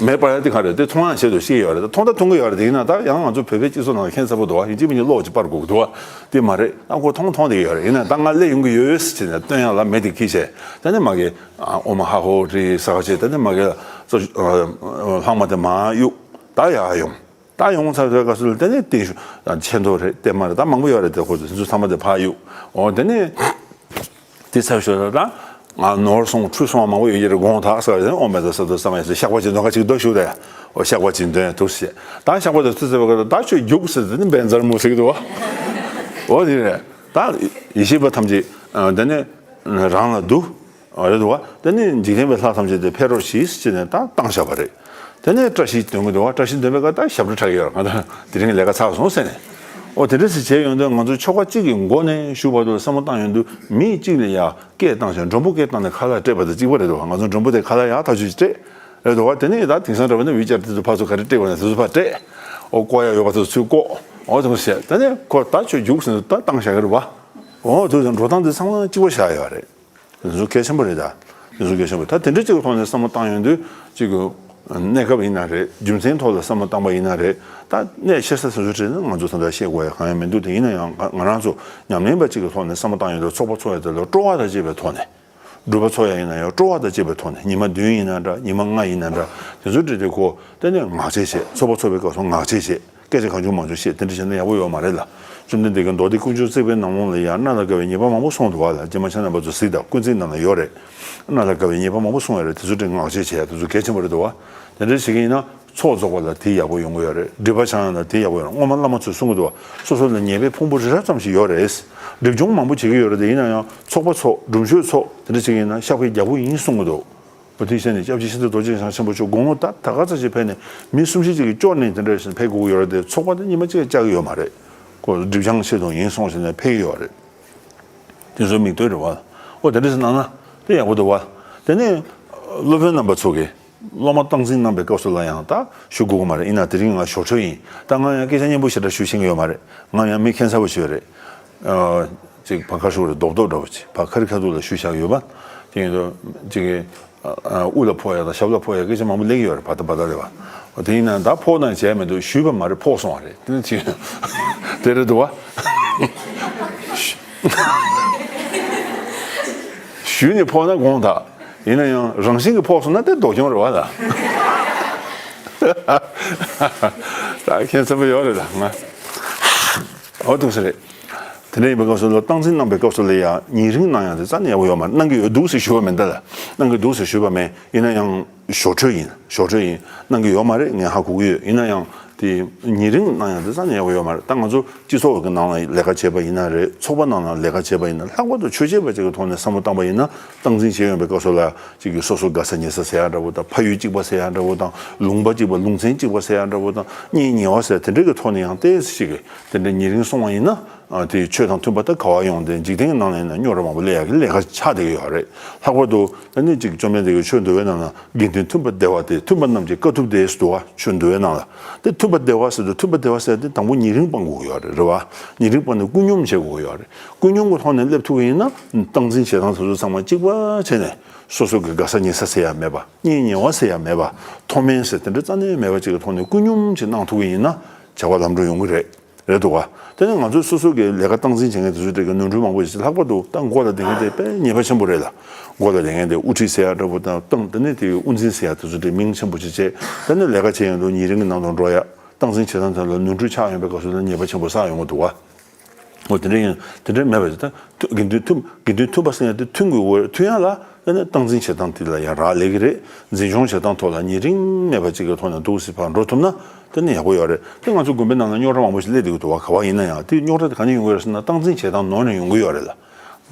མེད་པ་ཡང་དེ་གང་རེད། དེ་མཐོང་ཡང་བྱེད་དུ་ཤེས་ཡོད་རེད། ད་མཐོང་ད་མཐོང་གི་ཡོད་རེད། དེ་ཡིན་ན་ད་ཡང་ང་ཚོ་བོད་པའི་སྤྱི་ཚོགས་ནང་ལ་ཁྱད་མཚར་པོ་འདུག་བ། ཡིན་གཅིག་མིན་གཅིག་གློག་ཅིག་སྤར་དགོས་ཀྱི་འདུག་བ། དེ་མ་རེད། ཨ་ཁོ་མཐོང་མཐོང་བསྡད་ཡོད་རེད། ཡིན་ན་ད་ང་སླེབས་ཡོང་གི་ཡོད་ཟེར་ནས་སྟོན་ཡག་ལ་མེ་དེ་འཁྱེར་བྱས། ད་ནི་མ་གི་ཨོཾ་ཧ་ཧོ་རི་ཟེར་བ་བྱས། ད་ནི་མ་གི་ལྷག་མ་དེ་མར་གཡུག་ད་ཡར་ཡོང་། ད་ཡོང་ཚར་བའི་སྐབས་སུ་ལ་དེ་ནས་བརྟན་བཞུགས་ཆེ་མདོག་རེད། བརྟན་མ་རེད། ད་མང་པོ་ཡོད་རེད། དེ་ཁོ་ཚོ་དེ་ཚོ་ཚང་མ་དེ་ཕར་གཡུག་འོ་དེ་ནས་དེ་ཚར་ཞོར་ལ་ད་ང་ནོར་སོང་འཁྲུལ་སོང་བ་མང་པོ་ཡོད་ཀྱི་རེད། དགོངས་དག་ཟེར་བ་དེ་ནས་ཨོཾ་མེ་ཏཱ་ས་ཏྭ་ས་མ་ཡེ་ཟེར། བཤགས་པ་ཅིག་འདོན་ག་ཅིག་འདོན་ཞུ་རེད། འོ་བཤགས་པ་ཅིག་འདོན་ཐུགས་སུ་ཆེ། ད་བཤགས་པ་དེ་ཐུགས་སུ་ཆེ་བའི་སྐབས་ལ་ད་ཁྱོད་རྒྱུགས་ཟེར་དེ་ནས་བན་ཛར་མོ་ཟེར་གྱི་འདུག་བ། འོ་དེ་རེད། ད་ཡེ་ཤེས་པ་ཐམས་ཅད་དེ་ནས་རང་ལ་འདུ། རེད་འདུག་བ། དེ་ནས་འཇིག་རྟེན་པའི་ལྷ་ཐམས་ཅད་དེ་ཕེབས་རོགས་གྱིས་ཟེར་ནས་ད་བཏང་བཞག་པ་རེད། དེ་ནས་བཀྲ་ཤིས་འདོན་གྱི་འདུག་བ། བཀྲ་ཤིས་འདོན་པའི་སྐབས་ད་ཞབས་བྲོ་འཁྲབ་ཀྱི་ཡོད་རེད། ང་ད་དེ་རིང་ལས་ཀ་ཚར་སོང་ཟེར་ནས། འོ་དེ་འདྲ་ཞིག་བྱས་ཡོང་དུས་ང་ཚོ་ཆོ་ག་གཅིག་གི་མགོ་ནས་མཇུག་བར་དུ་བསམ་བློ་བཏང་ཡོང་དུས་མི་གཅིག་ལ་ཡ་སྐད་བཏང་བྱས། མགྲོན་པོ་སྐད་བཏང་ནས་ཁ་ལག་སྤྲད་པ་དང་གཅིག་པ་རེད་འདུག་བ། ང་ཚོ་མགྲོན་པོ་དེ་ཁ་ལག་ཡག་ཐག་ཆོད་ཅིག་སྤྲད་རེད་འདུག་བ། དེ་ནས་ད་དེང་སང་འདྲ་བ་ནི་ཝི་ཅར་དེ་ཚོ་ཕར་ཚུར་ག་རེ་སྤྲད་པ་ན་དེ་ཚོ་ཕར་སྤྲད། འོ་བཀོག་ཡག་ཡོད་པ་དེ་ཚོ་ཚུར་བཀོག་འོ་དེ་མོ་བྱས། དེ་ནས་ཁོ་ད་ཁྱོད་རྒྱུགས་ཟེར་ནས་ད་བཏང་བཞག་གི་རེད་བ། འོ་དེ་ཚོ་འགྲོ་སྟངས་དེ་ཚང་མ་གཅིག་པ་བཞག་ཡོད་རེད། དེ་ཚོ་གལ་ཆེན་པོ་རེད་ད། དེ་ཚོ་གལ་ཆེན་པོ་རེད། ད་དེ་འདྲ་གཅིག་གི་ཐོག་ནས་བསམ་བློ་བཏང་ཡོང་དུས་གཅིག་གི་གནས་སྐབས་ཡིན་ན་རེད། རྒྱུ་མཚན་ཐོག་ལ་བསམ་བློ་བཏང་པ་ཡིན་ན་རེད། ད་གནད་ཆེ་ས་སོ་སོ་བྲིས་ན་ང་ཚོ་ད་ལྟ་བཤད་དགོས་ཡ་གང་ཡང་མི་འདུག་དེ་ཡིན་ན་ཡང་ང་ང་རང་ཚོ་ཉམས་ལེན་པ་གཅིག་གི་ཐོག་ནས་བསམ་བློ་བཏང་ཡོང་དུས་ཚོགས་པ་ཚོགས་ཡ་དེ་ལ་སྤྲོ་བ་དང་བཅས་པའི་ཐོག་ནས། སྒྲུབ་པ་ཚོགས་ཡ་ཡིན་ན་ཡང་སྤྲོ་བ་དང་བཅས་པའི་ཐོག་ནས། ཉི་མ་བདུན་ཡིན་ན་འདྲ། ཉི་མ་ལྔ་ཡིན་ན་འདྲ། དེ་ཚོ་བྲིས་ཏེ་ཁོ་དེ་ནས་ངག་བཅད་བྱས། ཚོགས་པ་ཚོགས་པའི་སྐབས་སུ་ངག་བཅད་བྱས། སྐད་ཆ་གང་བྱུང་མང་བྱུང་བཤད། དེ་འདྲ་བྱས་ན་ཡག་པོ་ཡོད་མ་རེད་ལ། བཅོམ་ལྡན་འདས་ཀྱིས་མདོ་སྡེ་ཀུན་འབྱུང་བརྩེགས་པའི་ནང་ལོགས་ལ་ཡང་གནད་ལ་དགའ་བའི་ཉེས་པ་མང་པོ་གསུངས་འདུག་བ་ལ། རྗེ་མ་ཆ་ནང་པ་ཚོ་གཟིགས་དང་། ཀུན་བརྩེགས་ནང་ལ་ཡོད་རེད། གནད་ལ་དགའ་བའི་ཉེས་པ་མང་པོ་གསུངས་ཡོད་རེད། དེ་ཚོ་དེ་ངག་བཅད་བྱས། དེ་ཚོ་གལ་ཆེན་པོ་རེད་འདུག་བ། དེ་འདྲ་བྱེད་ཀྱི་ཡིན་ན་ཚོགས་རྫོགས་པ་ལ་དེ་ཡག་པོ་ཡོང་གི་ཡོད་རེད། སྒྲིབ་པ་བྱང་ཡག་ལ་དེ་ཡག་པོ་ཡོང་། སྔོན་མ་བླ་མ་ཚོས་གསུང་གི་འདུག་བ། སོ་སོ་ལ་ཉེས་པའི་ཕུང་པོ་རི་རབ་ཙམ་ཞིག་ཡོད་རེད། སྒྲིབ་སྦྱོང་མང་པོ་བྱེད་ཀྱི་ཡོད་རེད། དེ་ཡིན་ན་ཡང་ཚོགས་པ་ཚོགས། སྒྲུབ་མཆོད་ཚོགས། དེ་འདྲ་བྱེད་ཀྱི་ཡིན་ན་བཤགས་པའི་རྒྱལ་པོ་ཡིན་གསུང་གི་འདུག་བ། དེ་བྱས་ནས་སྐྱབས་རྗེ་ཤིན་ཏུ་རྡོ་རྗེ་འཆང་ཆེན་པོ་མཆོག་དགུང་ལོ་ད་ད་ག་ཚོད་ཅིག་ཕེབས་ནས་མི་གསུམ་བཞི་ཅིག་གིས་སྐྱོར་ནས་དེ་འདྲ་བྱས་ནས་ཕེབས་དགོས་ཀྱི་ཡོད་རེད་དེ། ཚོགས་པ་དེ་ཉི་མ་གཅིག་བཅག་གི་ཡོད་མ་རེད། ཁོ་སྒྲིབ་སྦྱང་ཆེད་དུ་ཡིན་གསུངས་བྱས་ནས་ཕེབས་ཀྱི་ཡོད་རེད། དེ་ཚོའི་མིག་ལྟོས་རེད་བ། ཨོ་དེ་འདྲ་ཞིག་གནང་ན་དེ་ཡག་པོ་འདུག་བ། དེ་ནས་སློབ་དཔོན་རྣམ་པ་ཚོ་གིས་སློབ་མ་སྟངས་འཛིན་གནང་པའི་སྐབས་སུ་ལ་ཡང་ད་ཞུ་དགོས་ཀྱི་མ་རེད། ཡིན་ན་དེ་རིང་ང་ཞོར་འཕྲོས་ཡིན། ད་ང་ཡང་སྐད་ཆ་སྙན་པོ་ཞེ་དྲག་ཞུ་ཤེས་ཀྱི་ཡོད་མ་རེད། ང་ཡང་མི་ཁྱད་མཚར་པོ་ཞིག་རེད། ཨ་ཅིག་བར་ཁ་ཤོར་རེད། རྡོབ་རྡོབ་འདྲ་པོ་ཅིག་བར་ཁ་རི་ཁ་ཐུག་ལ་ཞུ་བཞག་ཡོད་པ། དེ་ཡིན་དུས་ཅིག་གི་ཨ་ཨ་དབུ་ལ་ཕོག་ཡ་དང་ཞབས་ལ་ཕོག་ཡ་སྐད་ཆ་མང་པོ་སླེབས་ཀྱི་ཡོད་རེད། བར་ད་བར་ད་རེད་བ། དེ་ཡིན་ན་ད་ཕོག་དང་བྱས་མི་འདུག་ཞུས་པ་མ་རེད། ཕོག་སོང་བ་རེད། དེ་ནི་ཅིག་དེ་རེད་འདུག་བ། ཞུས་ནས་ཕོག་ན་དགོངས་དག་ཡིན་ན་ཡང་རང་བཞིན་གྱིས་ཕོག་སོང་ན་དེ་ལྡོག་སྐྱོན་རེད་བ་ལ། ད་ཁྱད་མཚར་པོ་ཡོད་རེད་ལ་ང་། འོ་འདུག་སེ་རེད། དེ་འདྲ་ཡིན་པའི་སྐབས་སུ་ལ་སྟངས་འཛིན་གནང་པའི་སྐབས་སུ་ལ་ཡང་ཉེ་རིང་གནང་ཡག་དེ་རྩ་ནས་ཡག་པོ་ཡོད་མ་རེད། གནང་གི་ཡོད་འདུག་ཟེར་ཞུ་བ་མིན་ད་ལ། གནང་གི་འདུག་ཟེར་ཞུས་པ་མེད། ཡིན་ན་ཡང་ཞོར་འཕྲོས་ཡིན། ཞོར་འཕྲོས་ཡིན། གནང་གི་ཡོད་མ་རེད། ངས་ཧ་གོ་གི་ཡོད། ཡིན་ན་ཡང་དེ་ཉེ་རིང་གནང་ཡག་དེ་རྩ་ནས་ཡག་པོ་ཡོད་མ་རེད། ད་ང་ཚོ་སྤྱི་ཚོགས་ཀྱི་ནང་ལ་ལས་ཀ་བྱེད་པ་ཡིན་ན་རེད། ཚོགས་པ་ནང་ལ་ལས་ཀ་བྱེད་པ་ཡིན་ན། ལྷག་པར་དུ་ཆོས་བྱེད་པ་ཅིག་གི་ཐོག་ནས་བསམ་བློ་བཏང་པ་ཡིན་ན། སྟངས་འཛིན་བྱེད་ཡོང་པའི་སྐབས་སུ་ལ་ཅིག་གིས་སོ་སོ་དགའ་ས་ཉེ་ས་ཟེར་ཡག་འདྲ་པོ་དང་། ཕ་ཡུལ་གཅིག་པ་ཟེར་ཡག་འདྲ་པོ་དང་། ལུང་པ་གཅིག་པ་ལུང་ཚན་གཅིག་པ་ཟེར་ཡག་འདྲ་པོ་དང་། གཉེན་ཉེ་བ་ཟེར་དེ་འདྲ་གི་ཐོག་ནས་ཡང་ཏོག་ཙམ་ཞིག་གིས་དེ་འདྲ་ཉེ་རིང་སོང་བ་ཡིན་ན། ཨ་དེ་ཆོས་དང་མཐུན་པ་ད་ག་བ་ཡོང་། དེ་འཇིག་རྟེན་གྱི་ནང་ལ་ཡིན་ན་རྙོག་དྲ་མང་པོ་སླེབས་ཡག་གི་ལས་ཀ་ཆགས་བསྡད་ཀྱི་ཡོད་རེད། ལྷག་པར་དུ་ཨ་ནི་ཅིག་བཅོམ་ལྡན་འདས་ཀྱི་ཆོས་འདུལ་བའི་ནང་ན་དགེ་འདུན་མཐུན་པར་བདེ་བ་སྟེ། མཐུན་པ་རྣམས་ཀྱི་དཀའ་ཐུབ་སྟེ་ཟེར་འདུག་བ། ཆོས་འདུལ་བའི་ནང་ལ། དེ་མཐུན་པར་བདེ་བ་ཟེར་དུས། མཐུན་པར་བདེ་བ་ཟེར་དེ་དང་པོ་ཉེ་རིང་སྤང་དགོས་ཀྱི་ཡོད་རེད། རེད་བ། ཉེ་རིང་སྤངས་ནས་ཀུན་སྙོམས་བྱེད་དགོས་ཀྱི་ཡོད་རེད། ཀུན་སྙོམས་ཀྱི་ཐོག་ནས་སླེབས་ཐུབ་ཀྱི་ཡིན་ན། སྟངས་འཛིན་བྱེད་སྟངས་དེ་ཚོ་ཚང་མ་གཅིག་པ་བྱས་ནས། སོ་སོ་གི་དགའ་ས་ཉེ་ས་ཟེར་ཡག་མེད་པ། གཉེན་ཉེ་བ་ཟེར་ཡག་མེད་པ། མཐོ་དམན་ཟེར་དེ་འདྲ་རྩ་ནས་མེད་པ་ཅིག་གི་ཐོག་ནས་ཀུན་སྙོམས་ཅིག་གནང་ཐུབ་ཀྱི་ཡིན་ན། བྱ་བ་ལམ་འགྲོ་ཡོང་གི་རེད། རེད་འདུག་བ། དེ་ནས་ང་ཚོས་སོ་སོ་གི་ལས་ཀ་སྟངས་འཛིན་བྱེད་མཁན་དེ་ཚོ་གྲས་ཀྱི་ནོར་འཁྲུལ་མང་པོ་ཞིག། ལྷག་པར་དུ་ད་མགོ་ལ་བསྡད་མཁན་དེ་དཔེ་ཉེས་པ་ཆེན་པོ་རེད་ལ། མགོ་ལ་བསྡད་མཁན་དེ་དབུ་ཁྲིད་ཟེར་ཡག་འདྲ་པོ་དང་། ཏང་དེ་ནས་དེ་དབུ་འཛིན་ཟེར་ཡག་དེ་ཚོ་གྲས་མིང་ཆེན་པོ་ཅིག་བྱས། དེ་ནས་ལས་ཀ་བྱེད་ཡོང་དུས་ཉེ་རིང་གི་ནང་དུ་འགྲོ་ཡག་སྟངས་འཛིན་བྱེད་སྟངས་དེ་ལ་ནོར་འཁྲུལ་ཆགས་ཡོང་པའི་སྐབས་སུ་ལ་ཉེས་པ་ཆེན་པོ་བསགས་ཡོང་གི་འདུག་བ། འོ་དེ་འདྲ་ཡིན། དེ་འདྲ་མེད་པ་ཞིག་ད་དགེ་འདུན་མཐུན། དགེ་འདུན་མཐུན་པ་ཟེར་ཡག་དེ་མཐུན་དགོས། མཐུན་ཡག་ལ་དེ་ནས་སྟངས་འཛིན་བྱེད་སྟངས་དེ་ལ་ཡང་རག་ལས་ཀྱི་རེད། འཛིན་སྐྱོང་བྱེད་སྟངས་ཐོག་ལ་ཉེ་རིང་མེད་པ་ཅིག་གི་ཐོག་ནས་འདུག་སེ་ཕར་འགྲོ་ཐུབ་ན་དེ་ནི་ཡག་པོ་ཡོད་རེད། དེ་ང་ཚོ་དགོན་པའི་ནང་ལ་རྙོག་དྲ་མང་པོ་ཞིག་སླེབས་བསྡད་ཀྱི་འདུག་བ། ག་བ་ཡིན་ན་ཡང་དེ་རྙོག་དྲ་དེ་ག་ནས་ཡོང་གི་རེད་ཟེར་ན། སྟངས་འཛིན་བྱེད་སྟངས་ནོར་ནས་ཡོང་གི་ཡོད་རེད་ལ།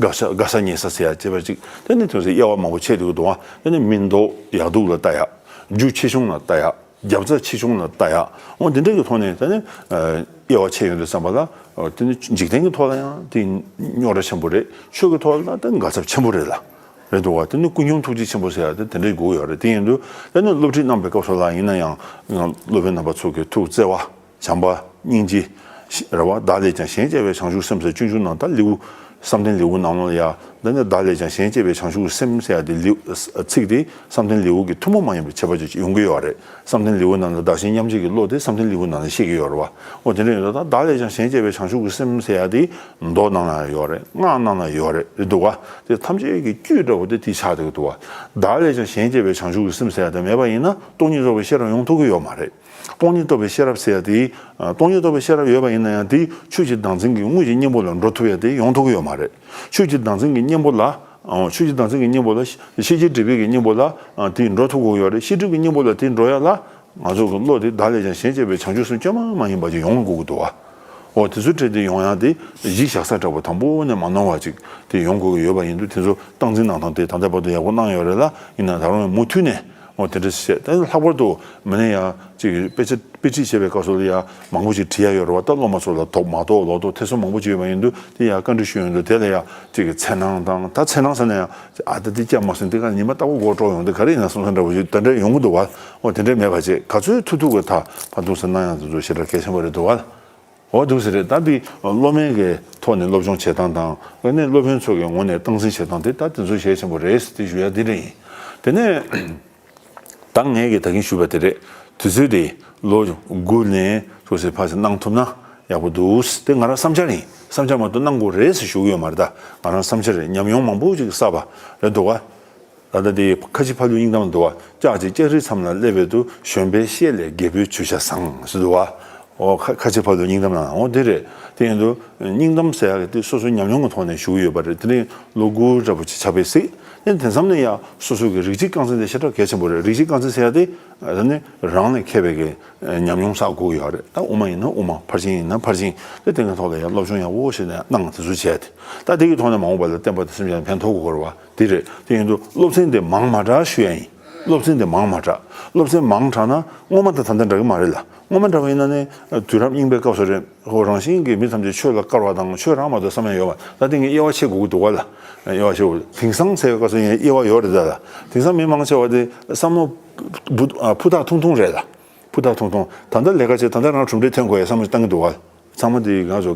དགའ་ས་དགའ་ས་ཉེ་ས་ཟེར་ཡག་བྱས་པ་ཅིག་དེ་ནི་དོན་ཚན་དབྱེ་བ་མང་པོ་ཕྱེ་བསྡད་ཀྱི་འདུག་བ། དེ་ནི་མི་མདོག་ཡག་སྡུག་ལ་ལྟ་ཡག་རྒྱུ་ཆེ་ཆུང་ལ་ལྟ་ཡག་རྒྱབ་རྩ་ཆེ་ཆུང་ལ་ལྟ་ཡག་འོ་འདི་འདྲ་གི་ཐོག་ནས་ད་ནི་ཨ་དབྱེ་བ་ཕྱེ་ཡོང་དུས་ཙམ་པ་ལ། ཨ་དེ་ནི་འཇིག་རྟེན་གྱི་ཐོག་ལ་ཡང་དེ་རྙོག་དྲ་ཆེན་པོ་རེད། ཆོས་ཀྱི་ཐོག་ལ་ད་དགའ་ཚབས་ཆེན་པོ་རེད་ལ། རེད་འདུག་བ། དེ་ནི་ཀུན་འབྱུང་ཐུགས་རྗེ་ཆེན་པོ་ཟེར་ཡ་དེ་དེ་འདྲའི་དགོས་ཡོད་རེད། དེ་ཡིན་དུས་དེ་ནི་སློབ་ཁྲིད་གནང་པའི་སྐབས་སུ་ལ་ཡིན་ན་ཡང་སློབ་དཔོན་རྣམ་པ་ཚོ་གི་ཐུགས་བརྩེ་བ། བྱམས་པ། སྙིང་རྗེ། རེད་བ། བདག་ལས་ཀྱང་གཞན་གཅེས་པའི་བྱང་ཆུབ་སེམས་ཟེར་སྤྱོད་འཇུག་ནང་ད་ལེའུ། བསམ་གཏན་ལེའུ་ནང་ལོགས་ལ་ཡ། འདི་ནི་བདག་ལས་ཀྱང་གཞན་གཅེས་པའི་བྱང་ཆུབ་སེམས་ཟེར་ཡ་དེ་ལེའུ། ཚིག་དེ་བསམ་གཏན་ལེའུ་གི་ཐུན་མོང་མ་ཡིན་པའི་ཁྱད་པར་ཅིག་ཡོང་གི་ཡོད་རེད། བསམ་གཏན་ལེའུ་ནང་ལ་བདག་གཞན་མཉམ་བརྗེ་གི་བློ་དེ་བསམ་གཏན་ལེའུ་ནང་ལ་བཤད་ཀྱི་ཡོད་རེད་བ། འོ་དེ་འདྲ་ཡིན་ད་ལྟ་བདག་ལས་ཀྱང་གཞན་གཅེས་པའི་བྱང་ཆུབ་ཀྱི་སེམས་ཟེར་ཡ་དེ་མདོ་ནང་ལ་ཡོད་རེད། སྔགས་ནང་ལ་ཡོད་རེད། རེད་འདུག་བ། དེ་ཐམས་ཅད་ཀྱི་བཅུད་འདྲ་བོ་དེ་དེ་ཆགས་བསྡད་ཀྱི་འདུག་བ། བདག་ལས་ཀྱང་གཞན་གཅེས་པའི་བྱང་ཆུབ་ཀྱི་སེམས་ཟེར་ཡ་དེ་མེད་པ་ཡིན་ན་སྟོང་ཉིད་རྟོགས་པའི་ཤེས་རབ་ཡོང་ཐུབ་ཀྱི་ཡོད་མ་རེད། སྟོང་ཉིད་རྟོགས་པའི་ཤེས་རབ་ཟེར་ཡ་དེ། སྟོང་ཉིད་རྟོགས་པའི་ཤེས་རབ་ཡོད་པ་ཡིན་ན་ཡང་དེ་ཆོས་ཀྱི་བདག་འཛིན་གྱི་དངོས་ཀྱི་གཉེན་པོ་ལ་འགྲོ་ཐུབ་ཡ་དེ་ཡོང་ཐུབ་ཀྱི་ཡོད་མ་རེད། ཆོས་ཀྱི་བདག་འཛིན་གྱི་གཉེན་པོ་ལ། ཆོས་ཀྱི་བདག་འཛིན་གྱི་གཉེན་པོ་ལ། ཤེས་བྱའི་སྒྲིབ་པའི་གི་གཉེན་པོ་ལ། དེ་འགྲོ་ཐུབ་དགོས་ཡོད་རེད། ཤེས་སྒྲིབ་ཀྱི་གཉེན་པོ་ལ་དེ་འགྲོ་ཡ་ལ། ང་ཚོ་གི་བློ་དེ་བདག་ལས་ཀྱང་གཞན་གཅེས་པའི་བྱང་ཆུབ་སེམས་བཅོས་མ་མ་ཡིན་པ་ཅིག་ཡོང་དགོས་ཀྱི་འདུག་བ། འོ་དེ་ཚོ་འཕྲད་དེ་ཡོང་ཡ་དེ་གཞི་བཞག་ས་འདྲ་པོ་དང་པོ་ནས་མ་ནོར་བ་ཅིག་དེ་ཡོང་དགོས་ཀྱི་ཡོད་པ་ཡིན་དུས་དེ་ཚོ་སྟངས་འཛིན་གནང་སྟངས་དེ་ད་ལྟ་བར་དུ་ཡག་པོ་གནང་ཡོད་རེད་ལ། ཡིན་ན་ད་རུང་མུ་མཐུད་ནས། འོ་དེ་འདྲ་བཤད། ད་ལྷག་པར་དུ་མི་ནས་ཡ་ཅིག་དཔེ་ཆ་དཔེ་ཁྲིད་བྱེད་པའི་སྐབས་སུ་ལ་ཡ་མང་པོ་ཅིག་བྲིས་ཡ་ཡོད་རེད་བ། ད་སློབ་མ་ཚོ་ལ་དོགས་མ་དོགས་ལོག་དོགས་ཐེ་ཚོམ་མང་པོ་ཅིག་ཡོད་པ་ཡིན་དུས་དེ་ཡ་བཀའ་འདྲི་ཞུ་ཡོང་དུས་དེ་ལ་ཡ་ཅིག་གི་འཚེར་སྣང་དང་། ད་འཚེར་སྣང་ཟེར་ན་ཡང་ཨ་ད་དེ་སྐྱབས་མ་སོང་དེ་ག་ཉི་མ་ལྟ་བུ་མགོ་འཁྲོག་ཡོང་དུས་ག་རེ་ཡིན་ན་བསམ་བསམ་འདྲ་བོ་ཞིག་དེ་འདྲ་ཡོང་གི་འདུག་བ། འོ་དེ་འདྲ་མེད་པ་བྱས་ག་ཚོད་ཐུབ་ཐུབ་གི་ད་ཕར་འདུག་སེ་གནང་ཡ་དེ་ཚོ་ཞེ་དྲག་གལ་ཆེན་པོ་རེད་འདུག་བ། འོ་འདུག་སེ་རེད། ད་འདི་སློབ་མའི་གི་ཐོག་ནས་སློབ་སྦྱོང་བྱེད་སྟངས་དང་། དེ་ནས་སློབ་དཔོན་ཚོ་གི་ངོས་ནས་སྟངས་འཛིན་བྱེད་སྟངས་དེ་ད་དེ་ཚོ་གལ་ཆེན་པོ་རེད་ཟེར་དེ་ཞུ་ཡ་དེ་རེད་ཡིན། དེ་ནས། ད་ངས་གི་ད་གིན་ཞུས་པ་དེ་རེད། དུས་ཚོད་དེ་ལོ་དགུ་ནས་ཚོ་ཟེར་ཕར་ཟེར་གནང་ཐུབ་ན་ཡག་པོ་འདུག་དེ་ང་རང་བསམ་འཆར་ཡིན། བསམ་འཆར་མ་གཏོགས་གནང་དགོས་རེད་ཟེར་ཞུ་གི་ཡོད་མ་རེད། ད་ང་རང་བསམ་འཆར་རེད། ཉམས་མྱོང་མང་པོ་ཅིག་བསགས་པ་རེད་འདུག་བ། ད་ལྟ་དེ་ཁ་ཆེ་ཕ་ལུའི་སྙིང་གཏམ་འདུག་བ། ལྕགས་ཀྱི་ལྕགས་རིའི་མཚམས་ལ་སླེབས་པའི་དུས་གཞོན་པའི་ཤེད་ལས་རྒད་པོའི་ཇུས་བྱ་བཟང་ཟེར་འདུག་བ། འོ་ཁ་ཁ་ཆེ་ཕ་ལུའི་སྙིང་གཏམ་ནང་འོ་དེ་རེད། དེ་ཡིན་དུས་སྙིང་གཏམ་ཟེར་ཡག་གི་དེ་སོ་སོའི་ཉམས་མྱོང་གི་ཐོག་ནས་ཞུ་གི་ཡོད་པ་རེད། དེ་ནི་ལོ་དགུ་འདྲ་པོ་ཅིག་ཆགས་པའི་སྲིད། དེ་དེ་མཚམས་ནས་ཡང་སོ་སོ་གི་རིགས་གཅིག་རྐང་འཛིན་དེ་ཞེ་དྲག་གལ་ཆེན་པོ་རེད། རིགས་གཅིག་རྐང་འཛིན་ཟེར་ཡག་དེ་ཨ་ནི་རང་ལས་མཁས་པའི་གི་ཉམས་མྱོང་བསགས་དགོས་ཀྱི་ཡོད་རེད། ད་དབུ་མ་ཡིན་ན་དབུ་མ། ཕར་ཕྱིན་ཡིན་ན་ཕར་ཕྱིན། དེ་དེ་གི་ཐོག་ལ་ཡང་སློབ་སྦྱོང་ཡག་པོ་བྱས་ནས་གནང་། དེ་ཚོ་བྱས་ཏེ་ད་དེ་གི་ཐོག་ནས་མ་འོངས་པ་ལ་བསྟན་པ་དང་སེམས་ཅན་ལ་ཕན་ཐོགས་དགོས་རེད་བ། དེ་རེད། དེ་ཡིན་དུས་སློབ་ཚན་དེ་མང་མ་དྲགས་ཞུ་ཡ་ཡིན། སློབ་ཚན་དེ་མང་མ་དྲགས། སློབ་ཚན་མང་དྲགས་ན་སྔོན་མ་དང་ད་ལྟ་འདྲ་གི་མ་རེད་ལ། སྔོན་མ་འདྲ་བ་ཡིན་ན་ནི་དུས་རབས་རྙིང་པའི་སྐབས་སུ་རེད། ཁོ་རང་བཞིན་གྱིས་མི་ཐམས་ཅད་ཆོས་ལ་དཀར་བ་དང་ཆོས་རང་མ་གཏོགས་བསམ་ཡ་ཡོད་པ། ད་དེ་ངས་དབྱེ་བ་ཕྱེ་དགོས་ཀྱི་འདུག་བ་ལ། དབྱེ་བ་ཕྱེ་དགོས། དེང་སང་ཟེར་བའི་སྐབས་སུ་ངས་དབྱེ་བ་ཡོད་རེད་ད་ལ། དེང་སང་མི་མང་ཆེ་བ་དེ་བསམ་བློ་བུ་ཨ་ཕུ་ཐག་ཐུང་ཐུང་རེད་ལ། ཕུ་ཐག་ཐུང་ཐུང་། ད་ལྟ་ལས་ཀ་བྱེད། ད་ལྟ་རང་གྲུབ་འབྲས་ཐོན་དགོས་ཡ་བསམ་བློ་བཏང་གི་འདུག་བ། ཚང་མ་དེ་ང་ཚོ་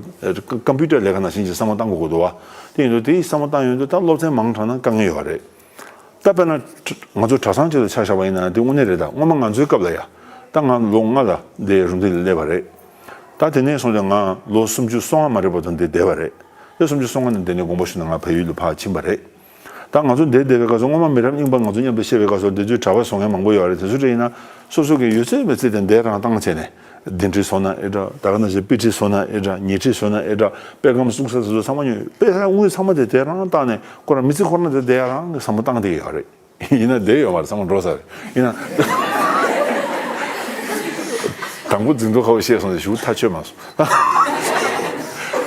ཀམ་པུ་ཊར་ལས་ཀ་ནང་བཞིན་གྱི་བསམ་བློ་བཏང་དགོས་ཀྱི་འདུག་བ། དེ་ཡིན་དུས་དེའི་བསམ་བློ་བཏང་ཡོང་དུས་ད་སློབ་ཚན་མང་དྲགས་ན་དཀའ་ངལ་ཡོད་རེད། ད་དཔེར་ན་ང་ཚོ་གྲྭ་ཚང་ཅིག་ལ་ཆ་བཞག་པ་ཡིན་ན་དེ་དངོས་གནས་རེད། ད་སྔོན་མ་ང་ཚོའི་སྐབས་ལ་ཡ། ད་ང་ལོ་ལྔ་ལ་འདི་རུམ་བཏེག་ལ་སླེབས་པ་རེད། ད་དེ་ནས་བཟུང་སྟེ་ང་ལོ་སུམ་ཅུ་སོ་ལྔ་མ་རེད་པ་དང་འདི་བསྡད་པ་རེད། དེ་སུམ་ཅུ་སོ་ལྔ་ནས་འདི་ནས་དགོངས་པ་ཞུས་ནས་ང་བལ་ཡུལ་ལ་ཕར་ཕྱིན་པ་རེད། ད་ང་ཚོ་འདིར་བསྡད་པའི་སྐབས་སུ་སྔོན་མ་མི་རབས་རྙིང་པ་ང་ཚོ་མཉམ་དུ་བཤད་པའི་སྐབས་སུ་འདི་ཚོའི་གྲྭ་པ་བཟོ་མཁན་མང་པོ་ཡོད་རེད། དེ་ཚོ་འདྲ་ཡིན་ན་སོ་སོ་གི་ཡོད་ཚད་མེད་ཚད་དེ་འདིར་རང་བཏང་བྱས་ནས་འདི་འཁྲིད་བཟོ་ན་ཨེ་འདྲ། ད་ག་ནང་བཞིན་དཔེ་ཁྲིད་བཟོ་ན་ཨེ་འདྲ། ཉལ་ཁྲིད་བཟོ་ན་ཨེ་འདྲ། དཔེ་ཁང་བཙུགས་ས་དེ་ཚོ་ཚང་མ་ཉོས། དཔེ་ཁང་དངུལ་ཚང་མ་དེ་དེ་རང་བཏང་ནས་ཁོ་རང་མི་ཚེ་ཁོ་རང་དེ་དེ་རང་གི་བསམ་བློ་བཏང་བསྡད་ཡོད་རེད། ཡིན་ན་བསྡད་ཡོད་མ་རེད། ཚང་མ་འགྲོ་ས་རེད། ཡིན་ན་དང་པོ་འཛིན་ཐོག་ཁ་བ་བཤད་སོང་ཞེས་ཞུ་ཐག་ཆོད་མ་སོང་།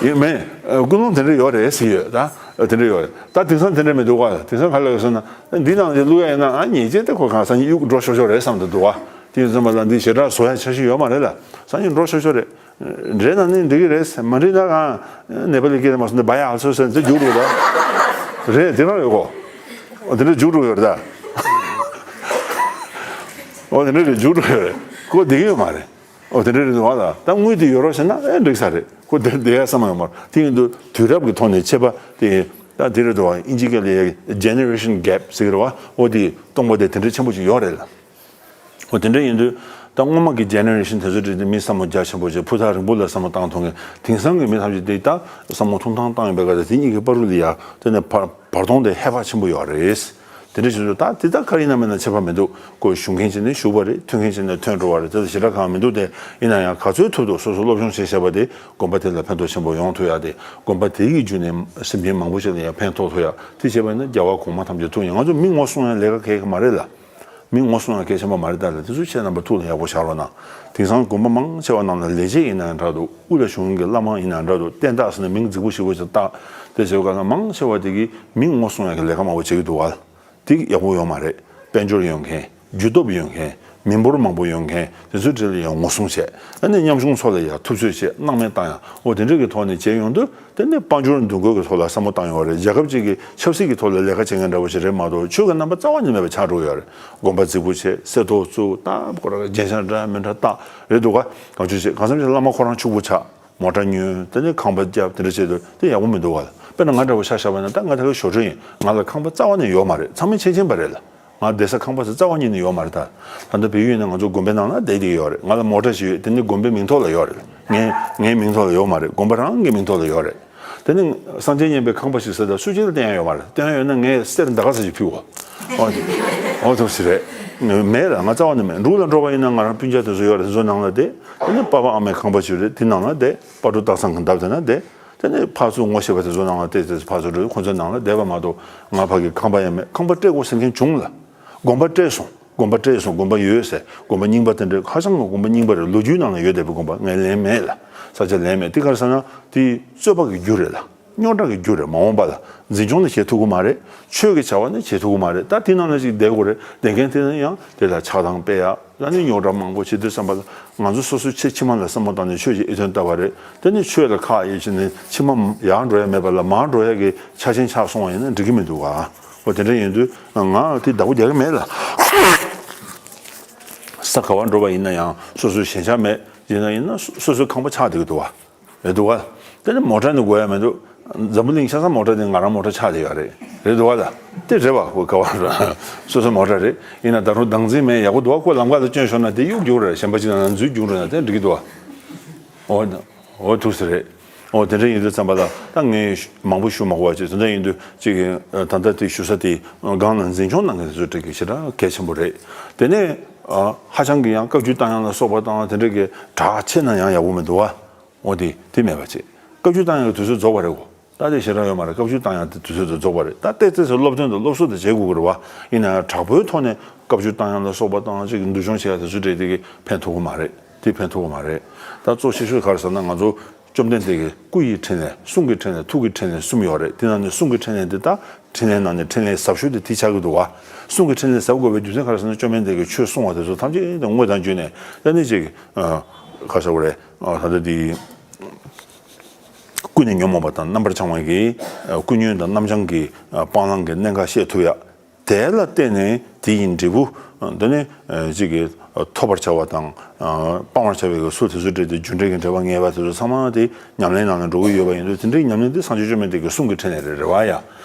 ཡིན་མིན། ཀུན་སློང་དེ་འདྲ་ཡོད་རེད་ཟེར་ཡོད་ད། དེ་འདྲ་ཡོད་རེད། ད་དེང་སང་དེ་འདྲ་མི་འདུག་ག། དེང་སང་ག་ལ་ཡོད་ཟེར་ན་འདི་ནང་དེ་བླུག་ཡ་ཡིན་ན་ཨ་ཉེས་ཅན་དེ་ཁོ་གང་སང་ཉིན་གཡུག་འགྲོ་ཤོག་ཤོག་རེད་བསམ་དུ་འདུག་ག། དེ་ཡིན་ཙམ་པ་ལ་འདི་ཞེ་དྲག་བཟོ་ཡ་འཆར་གཞི་ཡོད་མ་རེད་ལ། སང་ཉིན་འགྲོ་ཆོག་ཆོག་རེད། འདྲེ་ན་ནི་འགྲིག་གི་རེད། མ་འགྲིག་ན་གང་ནེ་པ་ལི་སྐད་མ་སོང་ནས་བ་ཡ་ཨལ་སོ་ཟེར་ནས་རྒྱུགས་འགྲོ་ར། རེད་དེ་རང་ཡོད་གོ། འོ་དེ་འདྲ་རྒྱུགས་འགྲོ་ཡོད་རེད་ད། འོ་དེ་འདྲ་རེད་རྒྱུགས་འགྲོ་ཡོད་རེད། ཁོ་བསྡད་ཀྱི་ཡོད་མ་རེད། འོ་དེ་འདྲ་རེད་འདུག་བ་ལ། ད་དངུལ་དེ་ཡོད་རོགས་བྱས་ན་ཨེ་འགྲིག་ས་རེད། ཁོ་དེར་བསྡད་ཡ་བསམ་ཡོད་མ་རེད། དེ་ཡིན་དུས་དུས་རབས་ཀྱི་ཐོག་ནས་ཁྱད་པར་དེ་ད་དེ་རེད་འདུག་བ། ཨིན་ཇི་སྐད་ལ་ཡ་ཇེ་ནེ་རེ་ཤན་གེབ་ཟེར་གི་རེད་བ། འོ་དེ་སྟོང་པ་དེ་དེ་འདྲ་ཆེན་པོ་ཅིག་ཡོད་རེད་ལ། འོ་དེ་འདྲ་ཡིན་དུས་ད་སྔོན་མ་གི་ཇེ་ནེ་རེ་ཤན་དེ་ཚོ་འདྲ་དེ་མི་བསམ་བློ་རྒྱ་ཆེན་པོ་བྱས་ཕུ་ཐག་རིང་པོ་ལ་བསམ་བློ་བཏང་ཐུབ་མཁན། དེང་སང་གི་མི་ཐམས་ཅད་དེ་ད་བསམ་བློ་ཐུང་ཐང་བཏང་ཡོད་པའི་སྐབས་དེ་དེ་གཉིས་ཀྱི་བར་དུ་ལ་ཡ་དེ་ནས་བར་བར་སྟོང་དེ་ཧེ་བག་ཆེན་པོ་ཡོད་རེད། དེ་འདྲ་བྱེད་དུས་ད་དེ་ད་ག་རེ་ཡིན་ན་མིན་ན་ཁྱད་པར་མི་འདུག་ཁོ་ཞུ་མཁན་ཅིག་ནས་ཞུ་བ་རེད། ཐོན་མཁན་ཅིག་ནས་ཐོན་འགྲོ་བ་རེད། དེ་ལ་ཞེ་དྲག་གང་མི་འདུག་སྟེ། ཡིན་ན་ཡང་ག་ཚོད་ཐུབ་ཐུབ་སོ་སོ་སློབ་སྦྱོང་བྱས་བྱས་པ་དེ་དགོན་པ་དེ་ལ་ཕན་ཐོགས་ཆེན་པོ་ཡོང་ཐུབ་ཡ་དེ། དགོན་པ་དེ་ཡི་བརྒྱུད་ནས་སེམས་ཅན་མང་པོ་ཞིག་ལ་ཡང་ཕན་ཐོགས་ཐུབ་ཡ་དེ་བྱས་པ་ཡིན་ན་རྒྱལ་བ་གོང་མ་ཐམས་ཅད་ཐུགས་མཉེས། ང་ཚོ་མི་ངོ་སྲུང་ཡ་ལས་ཀ་གལ་གི་མ་རེད་ལ། མི་ངོ་སྲུང་ཡ་གལ་ཆེན་པོ་མ་རེད་ད་ལ། དེ་ཚོ་ཁྱེད་རྣམ་པ་ཐུགས་ལ་ཡག་པོ་བཞག་རོགས་གནང་། དེང་སང་དགོན་པ་མང་ཆེ་བ་ནང་ལ་ལས་བྱེད་ཡིན་ན་ཡང་འདྲ་འདུག་དབུ་ལ་བཞུགས་མཁན་གྱི་བླ་མ་ཡིན་ན་ཡང་འདྲ་འདུག་བསྟན་བདག་ཟེར་ནས་མིང་རྫིག་པོ་ཞིག་བོ་ཞིག་བཏགས། དེ་བྱེད་པའི་སྐབས་ལ་མང་ཆེ་བ་དེ་གིས་མི་ངོ་སྲུང་ཡ་གི་ལས་ཀ་མང་པོ་བྱེད་ཀྱི་འདུག་བ། དེ་ཡག་པོ་ཡོད་མ་རེད། དཔལ་འབྱོར་ཡོད་མཁན། རྒྱུ་སྟོབས་ཡོད་མཁན། མི་འབོར་མང་པོ་ཡོད་མཁན་དེ་ཚོའི་གྲས་ལ་ཡང་ངོ་སྲུང་བྱས། ཨ་ནི་ཉམ་ཆུང་ཚོ་ལ་ཡང་ཐུབ་ཚོད་བྱས། སྣང་མེད་བཏང་ཡ། འོ་དེ་འདྲ་གི་ཐོག་ནས་བྱས་ཡོང་དུས། དེ་ནི་དཔལ་འབྱོར་འདུ་འགོད་ཀྱི་ཐོག་ལ་བསམ་བློ་བཏང་ཡོད་རེད། རྒྱལ་ཁབ་ཅིག་གི་ཆབ་སྲིད་ཀྱི་ཐོག་ལ་ལས་ཀ་བྱེད་མཁན་འདྲ་བོ་ཞིག་རེད་མ་གཏོགས། ཆོས་ཀྱི་རྣམ་པ་རྩ་བ་ནས་མེད་པ་ཆགས་འགྲོ་གི་ཡོད་རེད། དགོན་པ་རྫིག་པོ་བྱས། གསེར་ཏོག་བཙུགས། ད་ཁོ་རང་རྒྱན་ཆ་འདྲ་མི་འདྲ་བཏགས་རེད་འདུག་ག། གང་བྱུང་བྱས། གང་འཚམ་ཞིག་བླ་མ་ཁོ་རང་ཕྱུག་པོ་ཆགས། མོ་ཊ་ཉོས། དེ་ནས་ཁང་པ་བརྒྱབ། དེ་འདྲ་བྱས་དུས་དེ་ཡག་པོ་མི་འདུག་ག། དཔེར་ན་ང་འདྲ་བོ་ཆ་བཞག་པ་ན། ད་ང་ད་ག་ཞོར་ཕྲུག་ཡིན། ང་ལ་ཁང་པ་རྩ་བ་ནས་ཡོད་མ་རེད། ཚང་མས་མཁྱེན་མཁྱེན་པ་རེད་ལ། ང་བསྡད་ས་ཁང་པ་ཟེར་རྩ་བ་ཉིད་ནས་ཡོད་མ་རེད། ད་ད་ལྟ་བལ་ཡུལ་ནང་ང་ཚོ་དགོན་པའི་ནང་ལ་བསྡད་བསྡད་ཡོད་རེད། ང་ལ་མོ་ཊ་ཞིག་ཡོད། དེ་ནི་དགོན་པའི་མིང་ཐོག་ལ་ཡོད་རེད། ངའི་ངའི་མིང་ཐོག་ལ་ཡོད་མ་རེད། དགོན་པ་རང་གི་མིང་ཐོག་ལ་ཡོད་རེད། དེ་ནི་སངས་རྒྱས་མཉན་པའི་ཁང་པ་ཞིག་ཟེར། ད་སུ་གཅིག་ལ་བསྟན་ཡ་ཡོད་མ་རེད། བསྟན་ཡ་ཡོད་ན་ངས་གསེར་འདའ་ཁ་ས་ཞིག་ཕུལ་བ། ཨོ་ཨོ་ཐུག་ས་རེད། མེད་ལ། ང་རྩ་བ་ནས་མེད། འབྲུག་ལ་འགྲོ་བ་ཡིན་ན། ང་རང་སྤུན་ཀྱག་དེ་ཚོ་ཡོད་རེད། དེ་ཚོ་ནང་ལ་བསྡད། དེ་ནི་པ་ཕ་ཨ་མའི་ཁང་པ་ཞིག་རེད། དེ་ནང་ལ་བསྡད། སྤ་གྲོ་སྟག་ཚང་གི་འདབས་དེ་ན་བསྡད། དེ་ནས་ཕར་ཚུར་ངོ་ཤེས་པ་དེ་ཚོ་ནང་ལ་བལྟས་ཏེ། ཕར་ཚུར་འགྲོ། ཁོ་ཚོའི་ནང་ལ་བསྡད་པ་མ་གཏོགས། ང་ཕ་གི་ཁང་པ་ཡང་མེད། ཁང་པ་སྤྲད་དགོས་ཟེར་མཁན་བྱུང་ལ། དགོན་པ་སྤྲད་སོང་། དགོན་པ་སྤྲད་སོང་། དགོན་པ་ཡོད་ཟེར། དགོན་པ་རྙིང་པ་དེ་འདྲ། ཧ་ཅང་གི་དགོན་པ་རྙིང་པ་རེད། ལོ་རྒྱུས་ནང་ལ་ཡོད་བསྡད་པའི་དགོན་པ། ངས་ལེན་མེད་ལ། ས་ཆ་ལེན་མེད། དེ་ག་རེ་ཟེར་ན། དེ་རྩོད་པ་གི་རྒྱུ་རེད་ལ། རྙོག་དྲ་གི་རྒྱུ་རེད། མ་འོངས་པ་ལ་འཛིན་སྐྱོང་ནི་བྱེད་ཐུབ་ཀྱི་མ་རེད། ཆོས་ཀྱི་བྱ་བ་ནི་བྱེད་ཐུབ་ཀྱི་མ་རེད། ད་དེ་ནང་ལ་ཅིག་བསྡད་དགོས་རེད། བསྡད་མཁན་དེ་ནི་ཡང་དེ་ལ་ཆགས་སྡང་སྤེལ་ཡ། ད་ནི་རྙོག་དྲ་མང་པོ་བྱེད་དུས་ཙམ་པ་ལ། ང་ཚོ་སོ་སོའི་ཆེས་ཕྱི་མ་ལ་བསམ་བློ་བཏང་ནས་ཆོས་ཀྱི་འོས་ཐོན་བཏབ་པ་རེད། དེ་ནི་ཆོས་ལ་ཁག་ཡོད་བྱས་ནས་ཕྱི་མ་ཡར་འགྲོ་ཡ་མེད་པ་ལ་མར་འགྲོ་ཡ་གི་ཆ་རྐྱེན་ཆགས་སོང་བ་ཡིན་ན་འགྲིག་གི་མི་འདུག་ག། འོ་དེ་འདྲ་ཡིན་དུས་ང་དེ་བདག་པོ་རྒྱག་གི་མེད་ལ། ས་ག་བ་འགྲོ་བ་ཡིན་ན་ཡང་སོ་སོའི་ཞེན་ཆགས་མེད། ཡིན་ན་ཡིན་ན་སོ་སོའི་ཁང་པ་ཆགས་བསྡད་ཀྱི་འདུག་བ། རེད་འདུག་བ། དེ་ནི་མོ་ཊ་ནི་དགོས་ཡ་མི་འདུག། འཛམ་བུ་གླིང་ཆ་ཚང་མོ་ཊ་དེ་ང་རང་མོ་ཊ་ཆགས་བསྡད་ཡོད་རེད། རེད་འདུག་བ་ལ། དེ་རེད་བ། ཁོ་ག་བ་ར། སོ་སོའི་མོ་ཊ་རེད། ཡིན་ན་ད་རུང་བདག་འཛིན་མེད། ཡག་པོ་འདུག་བ། ཁོ་ལམ་ཁ་ལ་བསྐྱོན་ཤོར་ན་དེ་གཡུག་རྒྱུག་རེད། གཞན་པ་ཅིག་ནང་ལ་འཛུལ་རྒྱུག་རེད་ན་དེ་འགྲིག་གི་འདུག་བ། འོ། འོ་ཐུག་ས་རེད། འོ་དེ་འདྲ་ཡིན་དུས་ཙམ་པ་ལ་ད་ངས་མང་པོ་ཞུ་མ་དགོས་པ་བྱས། དེ་འདྲ་ཡིན་དུས་ཅིག་ད་ལྟ་དེ་ཞུ་ས་དེ་སྒང་ལ་འཛིན་སྐྱོང་གནང་མཁན་དེ་ཚོ་འགྲིག་གི་ཞེ་དྲག་གལ་ཆེན་པོ་རེད། དེ་ནས་ཨ་ཧ་ཅང་གི་ཡང་བཀའ་བཀྱོན་བཏང་ཡ་ལ་སོགས་པ་དང་དེ་འདྲ་གི་དྲག་ཆེ་ན་ཡང་ཡག་པོ་མི་འདུག་བ། འོ་དེ་དེ་མེད་པ་བྱས། བཀའ་བཀྱོན་བཏང་ཡ་གི་དུས་ཚོད་རྫོགས་པ་རེད་གོ། ད་དེ་ཞེ་དྲག་ཡོད་མ་རེད། བཀའ་བཀྱོན་བཏང་ཡ་དེ་དུས་ཚོད་དེ་རྫོགས་པ་རེད། ད་ཏོག་ཙམ་སློབ་སྟོན་དང་སློབ་གསོ་དེ་བྱེད་དགོས་ཀྱི་རེད་བ། ཡིན་ན་ཡང་དྲག་པོའི་ཐོག་ནས་བཀའ་བཀྱོན་བཏང་ཡ་ལ་སོགས་པ་དང་ཅིག་འདུལ་སྦྱོང་བྱེད་ཡ་དེ་ཚོ་འདྲ་དེ་གི་ཕན་ཐོགས་ཀྱི་མ་རེད། དེ་ཕན་ཐོགས་ཀྱི་མ་རེད། ད་གཙོ་ཆེ་ཤོས་ག་རེ་ཟེར་ན། ང་ཚོ་བཅོམ་ལྡན་འདས་ཀྱི་སྐུ་ཡི་ཕྲིན་ལས། གསུང་གི་ཕྲིན་ལས། ཐུགས་ཀྱི་ཕྲིན་ལས་གསུམ་ཡོད་རེད། དེ་ནང་ནས་གསུང་གི་ཕྲིན་ལས་འདི་ད་ཕྲིན་ལས་ནང་ནས་ཕྲིན་ལས་ཟབ་ཤོས་དེ་དེ་ཆགས་ཀྱི་འདུག་བ། གསུང་གི་ཕྲིན་ལས་ཟབ་དགོས་པའི་རྒྱུ་མཚན་ག་རེ་ཟེར་ན། བཅོམ་ལྡན་འདས་ཀྱིས་ཆོས་གསུང་བ་དེ་ཚོ་ཐམས་ཅད་དེ་དངོས་དང་བརྒྱུད་ནས། ད་ནི་ཅིག་ཨ་ག་རེ་ཟེར་དགོས་རེད། ཨ་ད་ལྟ་དེ་ཀུན་ནས་ཉོན་མོངས་པ་དང་རྣམ་པར་བྱང་བ་གི་ཨ་ཀུན་ཉོན་དང་རྣམ་བྱང་གི་ཨ་སྤང་བླང་གི་གནད་འགག་བཤད་ཐུབ་ཡ། དེ་ལ་བརྟེན་ནས་དེ་ཡི་འབྲས་བུ་འདི་ནི་ཨ་ཅིག་གི་ཐོབ་པར་བྱ་བ་དང་ཨ་སྤང་བར་བྱ་བའི་གི་ཚུལ་དེ་ཚོ་འདྲ་དེ། རྒྱུ་འབྲས་ཀྱི་འབྲེལ་བ་ངེས་པ་དེ་ཚོ་ཚང་མ་དེ་ཉམས་ལེན་ནང་ལ་འགྲོ་གི་ཡོད་པ་ཡིན་དུས། དེ་འདྲའི་ཉམས་ལེན་དེ་སངས་རྒྱས་བཅོམ་ལྡན་འདས་ཀྱི་གསུང་གི་ཕྲིན་ལས་རེད། རེད་བ་ཡ།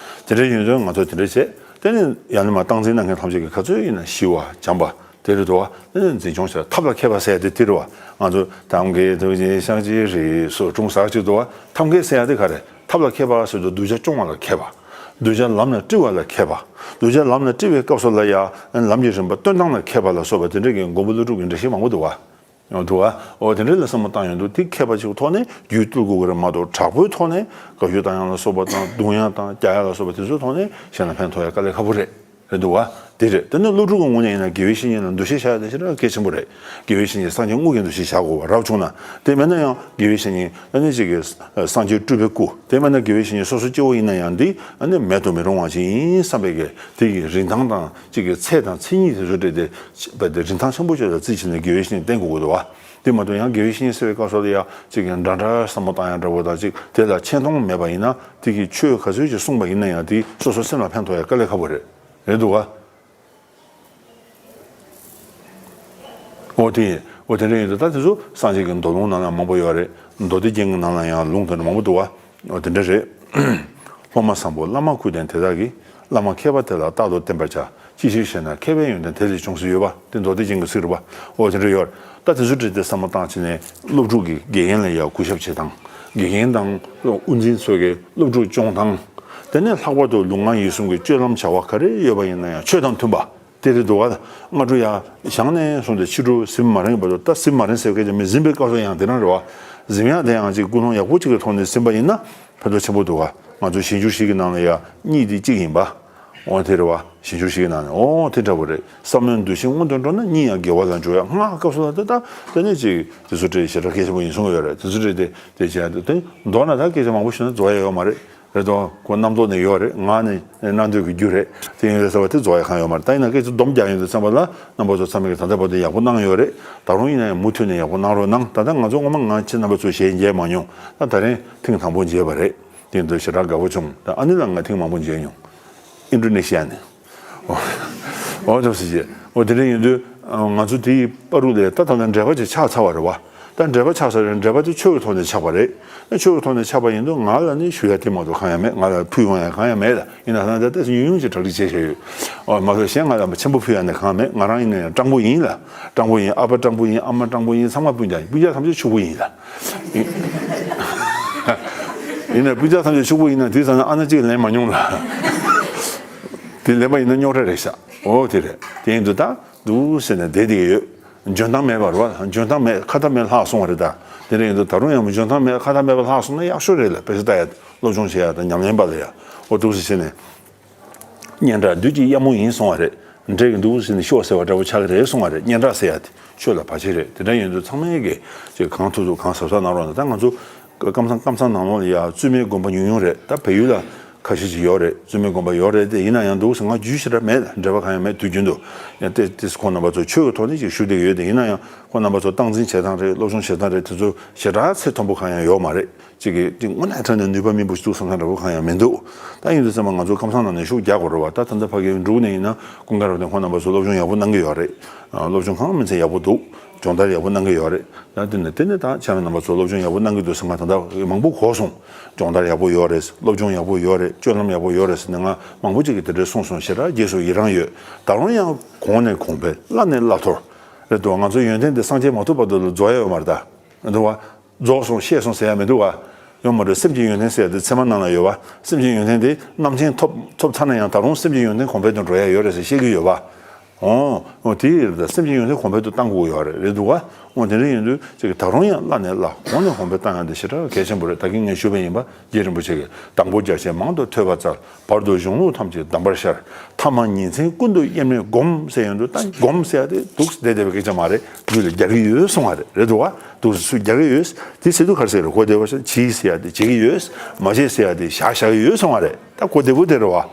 དེ་འདྲ་ཡིན་དུས་ང་ཚོ་དེ་འདྲ་བྱས། དེ་ནི་ཡང་ན་མ་སྟངས་འཛིན་གནང་མཁན་ཐམས་ཅད་ཀྱི་ག་ཚོད་ཡིན་ན་ཞི་བ་བྱམས་པ་དེ་རེད་འདུག་བ། དེ་ནི་འཛིན་སྐྱོང་བྱ་ཐབས་ལ་མཁས་པ་ཟེར་ཡ་དེ་དེ་རེད་བ། ང་ཚོ་ཐབས་མཁས་ཐུགས་རྗེ་ཤཱཀྱའི་རིགས་སུ་འཁྲུངས་ཟེར་གྱི་འདུག་བ། ཐབས་མཁས་ཟེར་ཡ་དེ་ག་རེ། ཐབས་ལ་མཁས་པ་ཟེར་དུས་གདུལ་བྱ་སྐྱོང་བ་ལ་མཁས་པ། གདུལ་བྱ་ལམ་ལ་དཀྲི་བ་ལ་མཁས་པ། གདུལ་བྱ་ལམ་ལ་དཀྲི་བའི་སྐབས་སུ་ལ་ཡང་ལམ་གྱི་རིམ་པ་སྟོན་སྟངས་ལ་མཁས་པ་ལ་སོགས་པ་དེ་འདྲ་གི་མགོན་པོ་ཀླུ་སྒྲུབ་ཀྱི་འགྲེལ་བཤད་མང་པོ་འདུག་བ། ཡང་འདུག་བ། འོ་དེ་འདྲ་ལ་བསམ་བློ་བཏང་ཡོང་དུས། དེ་མཁས་པ་ཅིག་ཐོག་ནས་རྒྱུད་བཏུལ་དགོས་ཀྱི་རེད་མ་གཏོགས། དྲག་པོའི་ཐོག་ནས་བཀའ་བཀྱོན་བཏང་ཡ་ལ་སོགས་པ་དང་། རྡུང་ཡ་དང་རྒྱག་ཡ་ལ་སོགས་པ་དེ་ཚོའི་ཐོག་ནས་གཞན་ལ་ཕན་ཐོགས་ཡ་དཀའ་ལས་ཁག་པོ་རེད། རེད་འདུག་བ། དེ་རེད། དེ་ནས་སློབ་ཕྲུག་གི་ངོས་ནས་ཡིན་ན་དགེ་བའི་བཤེས་གཉེན་ལ་འདུ་ཤེས་བཞག་ཡ་དེ་ཞེ་དྲག་གལ་ཆེན་པོ་རེད། དགེ་བའི་བཤེས་གཉེན་སངས་རྒྱས་དངོས་ཀྱི་འདུ་ཤེས་བཞག་དགོས་པ་རབ་བྱུང་ན། དེ་མེད་ན་ཡང་དགེ་བའི་བཤེས་གཉེན་ཨ་ནི་ཅིག་གི་སངས་རྒྱས་སྤྲུལ་པའི་སྐུ། དེ་མེད་ན་དགེ་བའི་བཤེས་གཉེན་སོ་སོ་སྐྱེ་བོ་ཡིན་ན་ཡང་འདི་ཨ་ནི་མེད་དུ་མི་རུང་བ་ཅིག་ཡིན་བསམ་པའི་གི་དེ་གི་རིན་ཐང་དང་ཅིག་གི་ཚད་དང་མཚན་ཉིད་དེ་ཚོ་འདྲ་དེ་རིན་ཐང་ཆེན་པོ་ཅིག་ལ་བརྩིས་བྱས་ནས་དགེ་བའི་བཤེས་གཉེན་བསྟེན་དགོས་ཀྱི་འདུག་བ། དེ་མ་གཏོགས་ཡང་དགེ་བའི་བཤེས་གཉེན་ཟེར་བའི་སྐབས་སུ་ལ་ཡང་ཅིག་གི་འདྲ་འདྲ་བསམ་བློ་བཏང་ཡ་འདྲ་བོ་དང་ཅིག་དེ་ལ་ཆེ་མཐོང་མེད་པ་ཡིན་ན། དེ་གི་ཆོས་ག་ཚོད་ཅིག་གསུངས་པ་ཡིན་ན་ཡང་དེ་སོ་སོ་སེམས་ལ་ཕན་ཐོགས་ཡ་དཀའ་ལས་ཁག་པོ་རེད། རེད་འདུག་བ། འོ་དེ། འོ་དེ་འདྲ་ཡིན་དུས། ད་དེ་ཚོ་སངས་རྒྱས་ཀྱི་མདོ་ལུང་ནང་ལ་མང་པོ་ཡོད་རེད། མདོ་སྡེ་རྒྱན་གྱི་ནང་ལ་ཡང་ལུང་དེ་འདྲ་མང་པོ་འདུག་བ། འོ་དེ་འདྲ་རེད། སློབ་མ་བཟང་པོ་བླ་མ་སྐུ་ལྡན་དེ་དག་གིས། བླ་མ་མཁས་པ་དེ་ལ་རྟག་ཏུ་བསྟེན་པར་བྱ། ཅི་ཕྱིར་ཞེ་ན། མཁས་པའི་ཡོན་ཏན་དེ་ལས་འབྱུང་ཟེར་ཡོད་པ། དེ་མདོ་སྡེ་རྒྱན་གྱི་ཚིག་རེད་པ། འོ་དེ་འདྲ་ཡོད་རེད། ད་དེ་ཚོ་འདྲ་དེ་བསམ་བློ་བཏང་བྱས་ནས། སློབ་ཕྲུག་གིས་དགེ་རྒན་ལ་ཡང་གུས་ཞབས་བྱེད་སྟངས། དགེ་རྒན་དང་དབུ་འཛིན་ཚོ་གིས་སློབ་ཕྲུག་སྐྱོང་སྟངས། དེ་ནས་ལྷག་པར་དུ་ལུས་ངག་ཡིད་གསུམ་གྱི་སྤྱོད་ལམ་བྱ་བ་ག་རེ་ཡོད་པ་ཡིན་ན་ཡང་ཆོས་དང་མཐུན་པ། དེ་རེད་འདུག་བ། སྔ་དྲོ་ཡར་བཞེངས་ནས་བཟུང་སྟེ་ཕྱི་དྲོ་གཟིམ་མ་རན་བར་དུ། ད་གཟིམ་མ་རན་ཟེར་སྐད་ཆ་མེད། གཟིམ་པའི་སྐབས་སུ་ཡང་དེ་རང་རེད་བ། གཟིམ་ཡག་དེ་ཡང་ཅིག་ཀུན་སློང་ཡག་པོ་ཅིག་གི་ཐོག་ནས་གཟིམ་པ་ཡིན་ན་ཕན་ཐོགས་ཆེན་པོ་འདུག་ག། ང་ཚོ་ཞིང་སྐྱོར་ཞིག་གི་ནང་ལ་ཡང་གཉིས་དེ་གཅིག་ཡིན་པ། འོ་དེ་རེད་བ། ཞིང་སྐྱོར་ཞིག་གི་ནང་ནས། འོ་དེ་འདྲ་བོ་རེད། བསམ་བློའི་འདུ་ཤེས་སྔོན་དུ་འགྲོ་ན་གཉིད་ཡང་དགེ་བ་ལ་འཇུག་ཡ། སྔགས་སྐབས་སུ་ལ་དེ་ད་དེ་ནས་ཅིག་དེ་ཚོ་འདྲ་ཞེ་དྲག་གལ་ཆེན་པོ་ཡིན་གསུང་གི་ཡོད་རེད། དེ་ཚོ་འདྲ་དེ་དེ་བྱས་ཏེ། དེ་མདོར་ན་ད་སྐད་ཆ་མང་པོ་ཞུས་ན་རྫོགས་ཡ་ཡོད་མ་རེད། རེད་དོ། ཁོ་རྣམ་རྟོག་ནས་ཡོད་རེད། ངག་ནས་གནང་འདོད་ཀྱི་རྒྱུ་རེད། དེ་ཡིན་ཟེར་བ་དེ་རྫོགས་ཡ་གང་ཡོད་མ་རེད། ད་ཡིན་ན་སྐད་ཆ་སྡོམ་རྒྱག་ཡོང་དུས་ཙམ་པ་ལ་རྣམ་པ་ཚོ་ཚང་མས་ཀྱི་ད་ལྟ་བར་དུ་ཡག་པོ་གནང་ཡོད་རེད། ད་རུང་ཡིན་ན་ཡང་མུ་མཐུད་ནས་ཡག་པོ་གནང་རོགས་གནང་། ད་ལྟ་ང་ཚོ་སྔོན་མ་ང་ཁྱེད་རྣམ་པ་ཚོ་ཞལ་མཇལ་མ་མྱོང་། ད་ད་རིང་ཐེངས་དང་པོ་མཇལ་བ་རེད། དེ་ཡིན་དུས་ཞེ་དྲག་དགའ་པོ་བྱུང་། ད་ཨ་ནི་ལ་ང་ཐེངས་མང་པོ་མཇལ་མྱོང་། ཨིན་ཌོ་ནེ་ཤི་ཡ་ནས། འོ་ཐུགས་རྗེ་ཆེ། འོ་དེ་འདྲ་ཡིན་དུས་ང་ཚོ་དེའི་བར་དུ་ལས་ད་ད་ལྟ་འབྲེལ་བ་ཅིག་ཆགས་ཚར་བ་རེད་བ། ད་འབྲེལ་བ་ཆགས་ཚར་རེད། འབྲེལ་བ་དེ་ཆོས་ཀྱི་ཐོག་ནས་ཆགས་པ་རེད། ཆོས་ཀྱི་ཐོག་ནས་ཆགས་པ་ཡིན་དུས་ང་ལ་ནི་ཞུ་ཡ་དེ་མ་གཏོགས་གང་ཡང་མེད། ང་ལ་ཕུལ་ཡོང་ཡ་གང་ཡང་མེད་ལ། ཡིན་ན་ད་ལྟ་ཏོག་ཙམ་ཉུང་ཉུང་ཅིག་གྲ་སྒྲིག་བྱས་བཞག་ཡོད། འོ་མ་གཏོགས་གཞན་ང་ལ་ཆེན་པོ་ཕུལ་ཡ་ནི་གང་མེད། ང་རང་ཡིན་ན་ཡང་སྤྲང་པོ་ཡིན་ལ། སྤྲང་པོ་ཡིན། ཨ་ཕ་སྤྲང་པོ་ཡིན། ཨ་མ་སྤྲང་པོ་ཡིན། ཚང་མ་སྤུན་ཀྱག་ཡིན། སྤུན་ཀྱག་ཐམས་ཅད་ཕྱུག་པོ་ཡིན་ལ། ཡིན་ན་སྤུན་ཀྱག་ཐམས་ཅད་ཕྱུག་པོ་ཡིན་ན་དེ་ཙམ་ན་ཨ་ན་གཅིག་ལེན་མ་མྱོང་ལ། དེ་ལེན་པ་ཡིན་ན་རྙོག་དྲ་རེད་ཤག་འོ་དེ་རེད། དེ་ཡིན་དུས་ད་འདུག་ཟེར་ནས་བསྡད་བསྡད་ཡོད། འཇོན་ཐང་མེད་པ་རེད་བ། འཇོན་ཐང་མེད་ཁ་ཐ་མེད་ལྷག་སོང་བ་རེད་ད། དེ་འདྲ་ཡིན་དུས་ད་རུང་ཡང་འཇོན་ཐང་མེད་ཁ་ཐ་མེད་པ་ལྷག་སོང་ན་ཡག་ཤོས་རེད་ལ། དཔེ་ཆ་ལྟ་ཡ་སློབ་སྦྱོང་བྱེད་ཡ་དང་ཉམས་ལེན་པ་ལ་ཡ། འོ་འདུག་ཟེར་བྱས་ནས། སྙན་གྲགས་བདུད་ཀྱི་གཡབ་མོ་ཡིན་གསུང་བ་རེད། འདྲེ་གི་འདུག་ཟེར་ནས་ཤོག་ཟེར་བ་འདྲ་བོ་ཆགས་ཀྱི་རེད་གསུང་བ་རེད། སྙན་གྲགས་ཟེར་ཡ་དེ་ཆོས་ལ་བར་ཆད་རེད། དེ་འདྲ་ཡིན་དུས་ཚང་མས་ཀྱི་ཅིག་གང་ཐུབ་ཐུབ་གང་ཟབ་ཟབ་གནང་རོགས་གནང་། ད་ང་ཚོ་ཀམ་ཚང་ཀམ་ཚང་ནང་ལོགས་ལ་ཡ་བཙུན་མའི་དགོན་པ་ཉུང་ཉུང་རེད། ད་བལ་ཡུལ་ལ་ཁ་ཤས་ཅིག་ཡོད་རེད། བཙུན་མའི་དགོན་པ་ཡོད་རེད་དེ། ཡིན་ན་ཡང་འདུག་ཟེར་ང་རྒྱུས་ཞེ་དྲག་མེད། འབྲེལ་བ་གང་ཡང་མེད། དུས་རྒྱུན་དུ་ཡང་ཏེ་ཏེ་ཁོང་རྣམ་པ་ཚོ་ཆོས་ཀྱི་ཐོག་ནས་ཅིག་ཞུ་བསྡད་ཀྱི་ཡོད་དེ། ཡིན་ན་ཡང་ཁོང་རྣམ་པ་ཚོ་སྟངས་འཛིན་བྱེད་སྟངས་རེད། སློབ་སྦྱོང་བྱེད་སྟངས་རེད། དེ་ཚོ་ཞེ་དྲག་ཚད་མཐོན་པོ་གང་ཡང་ཡོད་མ་རེད། གཅིག་གིས་གཅིག་དངོས་གནས་དྲང་གནས་ནུས་པ་མེད་པོ་ཞིག་འདུག་བསམ་ས་འདྲ་པོ་གང་ཡང་མི་འདུག་ད་ཡིན་དུས་ཙམ་པ་ང་ཚོ་ཀམ་ཚང་ནང་ནས་ཤུགས་རྒྱག་དགོས་རེད་བ། ད་ད་ལྟ་ཕ་གིའི་འབྲུག་ནས་ཡིན་ན་ཀུན་དགའ་རབ་བརྟན་ཁོང་རྣམ་པ་ཚོ་སློབ་སྦྱོང་ཡག་པོ་གནང་གི་ཡོད་རེད། སློབ་སྦྱོང་གང་མིན་ཚད་ཡག་པོ་འདུག་སྦྱོང་བརྡར་ཡག་པོ་གནང་གི་ཡོད་རེད། ད་དེ་ནས་དེ་ནས་ད་ཁྱེད་རང་རྣམ་པ་ཚོ་སློབ་སྦྱོང་ཡག་པོ་གནང་གི་འདུག་ཟེར་ང་ད་ལྟ་མང་པོ་གོ་སོང་། སྦྱོང་བརྡར་ཡག་པོ་ཡོད་རེད། སློབ་སྦྱོང་ཡག་པོ་ཡོད་རེད། སྤྱོད་ལམ་ཡག་པོ་ཡོད་རེད་ཟེར་ནས་ང་མང་པོ་ཅིག་གིས་དེ་འདྲས་གསུངས་སོང་། ཞེ་དྲག་རྗེས་སུ་ཡི་རང་ཡོད། ད་རུང་ཡང་གོང་ནས་གོང་འཕེལ། བླ་ནས་བླ་མཐོར། རེད་འདུག་ང་ཚོའི་ཡོན་ཏན་དེ་སངས་རྒྱས་མ་ཐུབ་བར་དུ་ལ་རྫོགས་ཡ་ཡོད་མ་རེད་ད། རེད་འདུག་བ། རྫོགས་སོང་ཤེས་སོང་ཟེར་ཡ་མི་འདུག་བ། ཡོད་མ་རེད། སེམས་ཀྱི་ཡོན་ཏན་ཟེར་ཡ་དེ་ཚད་མ་ནང་ལ་ཡོད་བ། སེམས་ཀྱི་ཡོན་ཏན་དེ་རྣམ་མཁྱེན་ཐོབ་ཐོབ་ཚར་ན་ཡང་ད་རུང་སེམས་ཀྱི་ཡོན་ཏན་གོང་འཕེལ་དུ་འགྲོ་ཡ་ཡོད་རེད་ཟེར་བཤད་ཀྱི་ཡོད་བ། འོ། འོ་དེ་ཡིན་ད་སེམས་ཀྱི་ཡོན་ཏན་གོང་འཕེལ་དུ་གཏང་དགོས་ཀྱི་ཡོད་རེད། རེད་འདུག་བ། འོ་དེ་འདྲ་ཡིན་དུས་ཅིག་ད་རུང་ཡང་བླ་ནས་བླ་གོང་ནས་གོང་འཕེལ་བཏང་ཡ་འདི་ཞེ་དྲག་གལ་ཆེན་པོ་རེད། ད་གིན་ངས་ཞུས་པ་ཡིན་པ། རྗེ་རིན་པོ་ཆེ་གིས་དང་པོ་རྒྱ་ཆེན་མང་དུ་ཐོས་པ་སྩལ། བར་དུ་གཞུང་ལུགས་ཐམས་ཅད་གདམས་པར་ཤར། ཐ་མ་ཉིན་མཚན་ཀུན་ཏུ་དབྱེར་མེད་བསྒོམ་ཟེར་ཡོང་དུས། ད་བསྒོམ་ཟེར་ཡ་དེ་འདུག་བསྡད་བསྡད་པའི་སྐད་ཆ་མ་རེད། རྒྱུད་ལ་རྒྱག་གི་ཡོད་གསུང་བ་རེད། རེད་འདུག་བ། འདུག་སུ་རྒྱག་གི་ཡོད། དེ་ཟེར་དུས་ག་རེ་ཟེར་རེད། གོ་བདེ་བོ་ཞིག་བྱས་ཟེར་ཡ་དེ་བྱེད་ཀྱི་ཡོད། མ་བྱས་ཟེར་ཡ་དེ་བཞག་བཞག་གི་ཡོད་གསུང་བ་རེད། ད་གོ་བདེ་བོ་དེ་རེད་བ།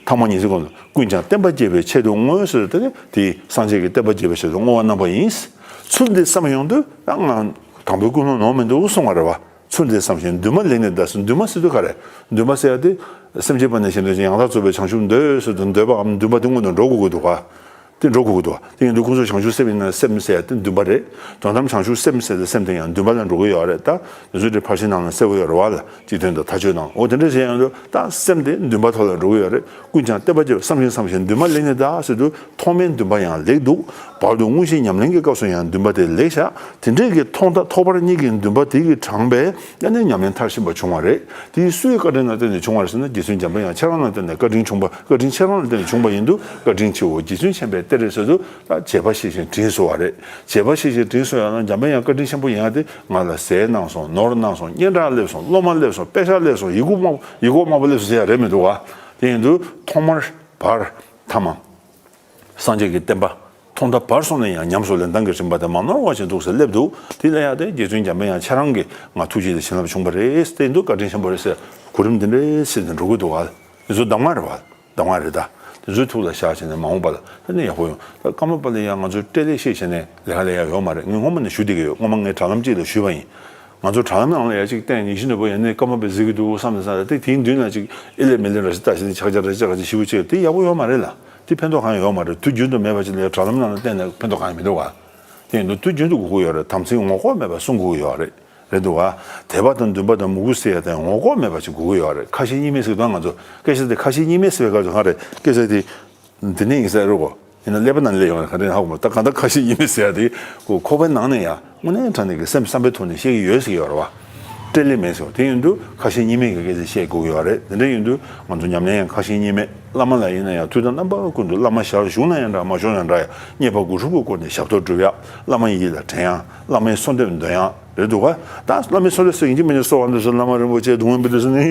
ཐ་མ་ཉིན་མཚན་ཀུན་ཏུ། ཀུན་ཀྱང་བསྟན་པ་རྒྱས་པའི་ཆེད་དུ་བསྔོས་ཟེར་དུས་དེ་སངས་རྒྱས་ཀྱིས་བསྟན་པ་རྒྱས་པའི་ཆེད་དུ་བསྔོ་བ་གནང་བ་ཡིན། ཚུལ་འདི་བསམ་ཡོང་དུས་ད་ང་དང་པོའི་ཀུན་སློང་ནོར་མི་འདུག་གསུང་བ་རེད་བ། ཚུལ་འདི་བསམ་ཞིང་འདུན་མ་ལེགས་ནས་གདའ་ཟེར། འདུན་མ་ཟེར་དུས་ག་རེ། འདུན་མ་ཟེར་ཡ་དེ་སེམས་ཅན་པ་ནས་གཞན་དོན་ཅན། ཡང་དག་རྫོགས་པའི་བྱང་ཆུབ་འདོད་ཟེར་དུས་འདོད་པའམ་འདུན་པ་དེ་སྔོན་དུ་འགྲོ་དགོས་ཀྱི་འདུག་ག་དེ་འགྲོ་དགོས་ཀྱི་འདུག་དེ་ཡིན་དུས་ཁོང་ཚོས་བྱང་ཆུབ་སེམས་ཡིན་ན་སེམས་ཟེར་ཡ་དེ་འདུན་པ་རེད། དོན་དམ་བྱང་ཆུབ་སེམས་ཟེར་དེ་སེམས་དེ་ཡང་འདུན་པ་ལ་འགྲོ་གི་ཡོད་རེད། ད་དེ་ཚོ་དེ་ཕར་ཕྱིན་ནང་ལ་གསལ་པོ་ཡོད་རེད་བ་ལ། སྤྱི་དོན་དང་མཐའ་དཔྱོད་ནང་། འོ་དེ་འདྲ་བྱས་ཡོང་དུས་ད་སེམས་དེ་འདུན་པ་ཐོག་ལ་འགྲོ་གི་ཡོད་རེད། ཀུན་ཀྱང་བསྟན་པ་རྒྱས། བསམ་ཞིང་བསམ་ཞིང་འདུན་མ་ལེགས་ནས་གདའ་ཟེར་དུས་ཐོག་མའི་འདུན་པ་ཡང་ལེགས་འདུག་བར་དུ་དངོས་གཞིའི་ཉམས་ལེན་གྱི་སྐབས་སུ་ཡང་འདུན་པ་དེ་ལེགས་ཤག་དེ་འདྲས་ཀྱི་ཐོག་མཐའ་ཐོག་བར་གཉིས་ཀྱི་འདུན་པ་དེ་གིས་དྲངས་པས་ཨ་ནི་ཉམས་ལེན་མཐར་ཕྱིན་པ་བྱུང་བ་རེད། དེ་སུའི་བཀའ་དྲིན་ལ་བརྟེན་ནས་བྱུང་བ་རེད་ཟེར་ན། རྗེ་བཙུན་འཇམ་དཔལ་དབྱངས་ཁྱེད་རང་ལ་བརྟེན་ནས་བཀའ་དྲིན་བྱུང་བ། བཀའ་དྲིན་ཁྱེད་རང་ལ་བརྟེན་ནས་བྱུང་བ་ཡིན་དུས། བཀའ་དྲིན་ཆེའོ། རྗེ་བཙུན་མཁྱེན་པའི་གཏེར་རེད་ཟེར་དུས་ད་བྱས་པ་ཤེས་ཤིང་དྲིན་གཟོ་བ་རེད། བྱས་པ་ཤེས་ཤིང་དྲིན་གཟོ་ཡ་ན་འཇམ་དཔལ་དབྱངས་བཀའ་དྲིན་ཆེན་པོ་ཡིན་ཡ་དེ། ང་ལ་ཟས་གནང་སོང་། ནོར་གནང་སོང་། སྙན་གྲགས་སླེབས་སོང་། སློབ་མ་སླེབས་སོང་། པེ་ཤག་སླེབས་སོང་། ཡི་གུ་མང་ཡི་གུ་དམར་པོ་སླེབས་སོང་ཟེར་ཡ་རེད་མི་འདུག་བ། དེ་ཡིན་དུས་ཐོག་མར་བར་ཐ་མ། སངས་རྒྱས་ཀྱི་བསྟན་པ་ཐོག་མཐའ་བར་གསུམ་ལ་ཡང་ཉམས་སུ་ལེན་སྟངས་ཀྱི་རིམ་པ་དེ་མ་ནོར་བ་ཞིག་འདུག་ཟེར་སླེབས་འདུག་དེ་ལ་ཡང་དེ་རྗེ་བཙུན་འཇམ་དཔལ་དབྱངས་ཁྱེད་རང་གིས་ང་ཐུགས་རྗེ་ལ་བྱིན་རླབས་བྱུང་བ་རེད་ཟེར་དེ་འདུག་བཀའ་དྲིན་ཆེན་པོ་རེད་ཟེར་གོ་རིམ་འདི་འདྲའི་ཟེར་ནས་འགྲོ་གི་འདུག་བ། དེ་ཚོ་གདམས་ངག་རེད་བ། གདམས་ངག་རེད་ད། དེ་ཚོའི་ཐུགས་ལ་བཞག་བྱས་ནས་མ་འོངས་པ་ལ་ད་ནི་ཡག་པོ་ཡོང་། ད་ཀརྨ་པ་ལ་ཡང་ང་ཚོས་སྤྲེལ་ལད་བཤད་བྱས་ནས་ལས་ཀ་ལས་ཡག་ཡོད་མ་རེད། ངས་སྔོན་མ་ནས་ཞུ་བསྡད་ཀྱི་ཡོད། སྔོན་མ་ངས་དྲ་ལམ་གཅིག་ལ་ཞུས་པ་ཡིན། ང་ཚོ་དྲ་ལམ་ནང་ལ་ཡ་གཅིག་བལྟས་ནས་ཡིད་བཞིན་ནོར་བུ་ཡ་ནས་ཀརྨ་པས་གཟིགས་ཀྱི་འདུག་བསམ་ནས་བསམ་ནས་དེ་དེའི་མདུན་ལ་གཅིག་ཨེ་ལས་མེ་ལས་ར་ཞིག་ལྟ་བྱས་ནས་ཆག་ཆག་ར་ཆག་ཆག་ཞིབ་པོ་བྱས། དེ་ཡག་པོ་ཡོད་མ་རེད་ལ། དེ་ཕན་ཐོགས་གང་ཡང་ཡོད་མ་རེད། དུས་རྒྱུན་དུ་མེད་པ་ཅིག་ལ་དྲ་ལམ་ནང་ལ་བལྟས་ནས་ཕན་ཐོགས་གང་ཡང་མི་འདུག་ག་དེ་ཡིན་དུས་དུས་རྒྱུན་དུ་དགོས་ཀྱི་ཡོད་རེད། དམ་ཚིག་ངོ་ལྐོག་མེད་པ་སྲུང་དགོས་ཀྱི་ཡོད་རེད། རེད་འདུག་ག་དད་པ་དང་འདུན་པ་དང་མོས་གུས་ཟེར་ཡ་དེ་ངོ་ལྐོག་མེད་པ་ཅིག་དགོས་ཀྱི་ཡོད་རེད། ཁ་ཞེ་གཉིས་མེད་ཟེར་དང་ང་ཚོ་སྐད་ཆ་དེ་ཁ་ཞེ་གཉིས་མེད་ཟེར་བའི་སྐབས་སུ་གང་རེད། སྐད་ཆ་དེ་འདི་ནས་ཡིན་ས་རེད་གོ། ཡིན་ན་ཀླད་པ་ནང་ལས་ཡོང་བ་ག་རེ་ཧ་གོ་མ། ད་གང་ལྟར་ཁ་ཞེ་གཉིས་མེད་ཟེར་ཡ་དེ་ཁོ་ཁོག་པའི་ནང་ནས་ཡ་དངོས་གནས་དྲང་གནས་ཀྱི་སེམས་བསམ་པའི་ཐོག་ནས་བཤད་ཀྱི་ཡོད་ཟེར་གྱི་ཡོད་རེད་བ། སྤྲེལ་ལད་མེད་ཟེར་བ་དེ་ཡིན་དུས་ཁ་ཞེ་གཉིས་མེད་ཀྱི་སྐད་ཆ་བཤད་དགོས་ཀྱི་ཡོད་རེད། དེ་འདྲ་ཡིན་དུས་ང་ཚོ་ཉམས་ལེན་ཡང་ཁ་ཞེ་གཉིས་མེད། བླ་མ་ལ་ཡིན་ན་ཡང་དུས་དང་རྣམ་པ་ཀུན་ཏུ་བླ་མ་ཞལ་བཞུགས་ན་ཡང་འདྲ་མ་བཞུགས་ན་འདྲ་ཡང་རྙེད་པ་དགུ་ཧྲུལ་པོའི་སྒོ་ནས་ཞབས་ཏོག་སྒྲུབ་ཡ། བླ་མ་ཡིད་ལ་དྲན་ཡ། བླ་མའི་གསོལ་འདེབས་འདོན་ཡ། རེད་འདུག་ག་ད་བླ་མའི་གསོལ་འདེབས་སུ་ཡིན་གཅིག་མིན་གཅིག་གསོལ་བ་འདེབས་སུ་བླ་མ་རིན་པོ་ཆེ་གདུང་བས་འབུལ་དུས་སུ་ནི་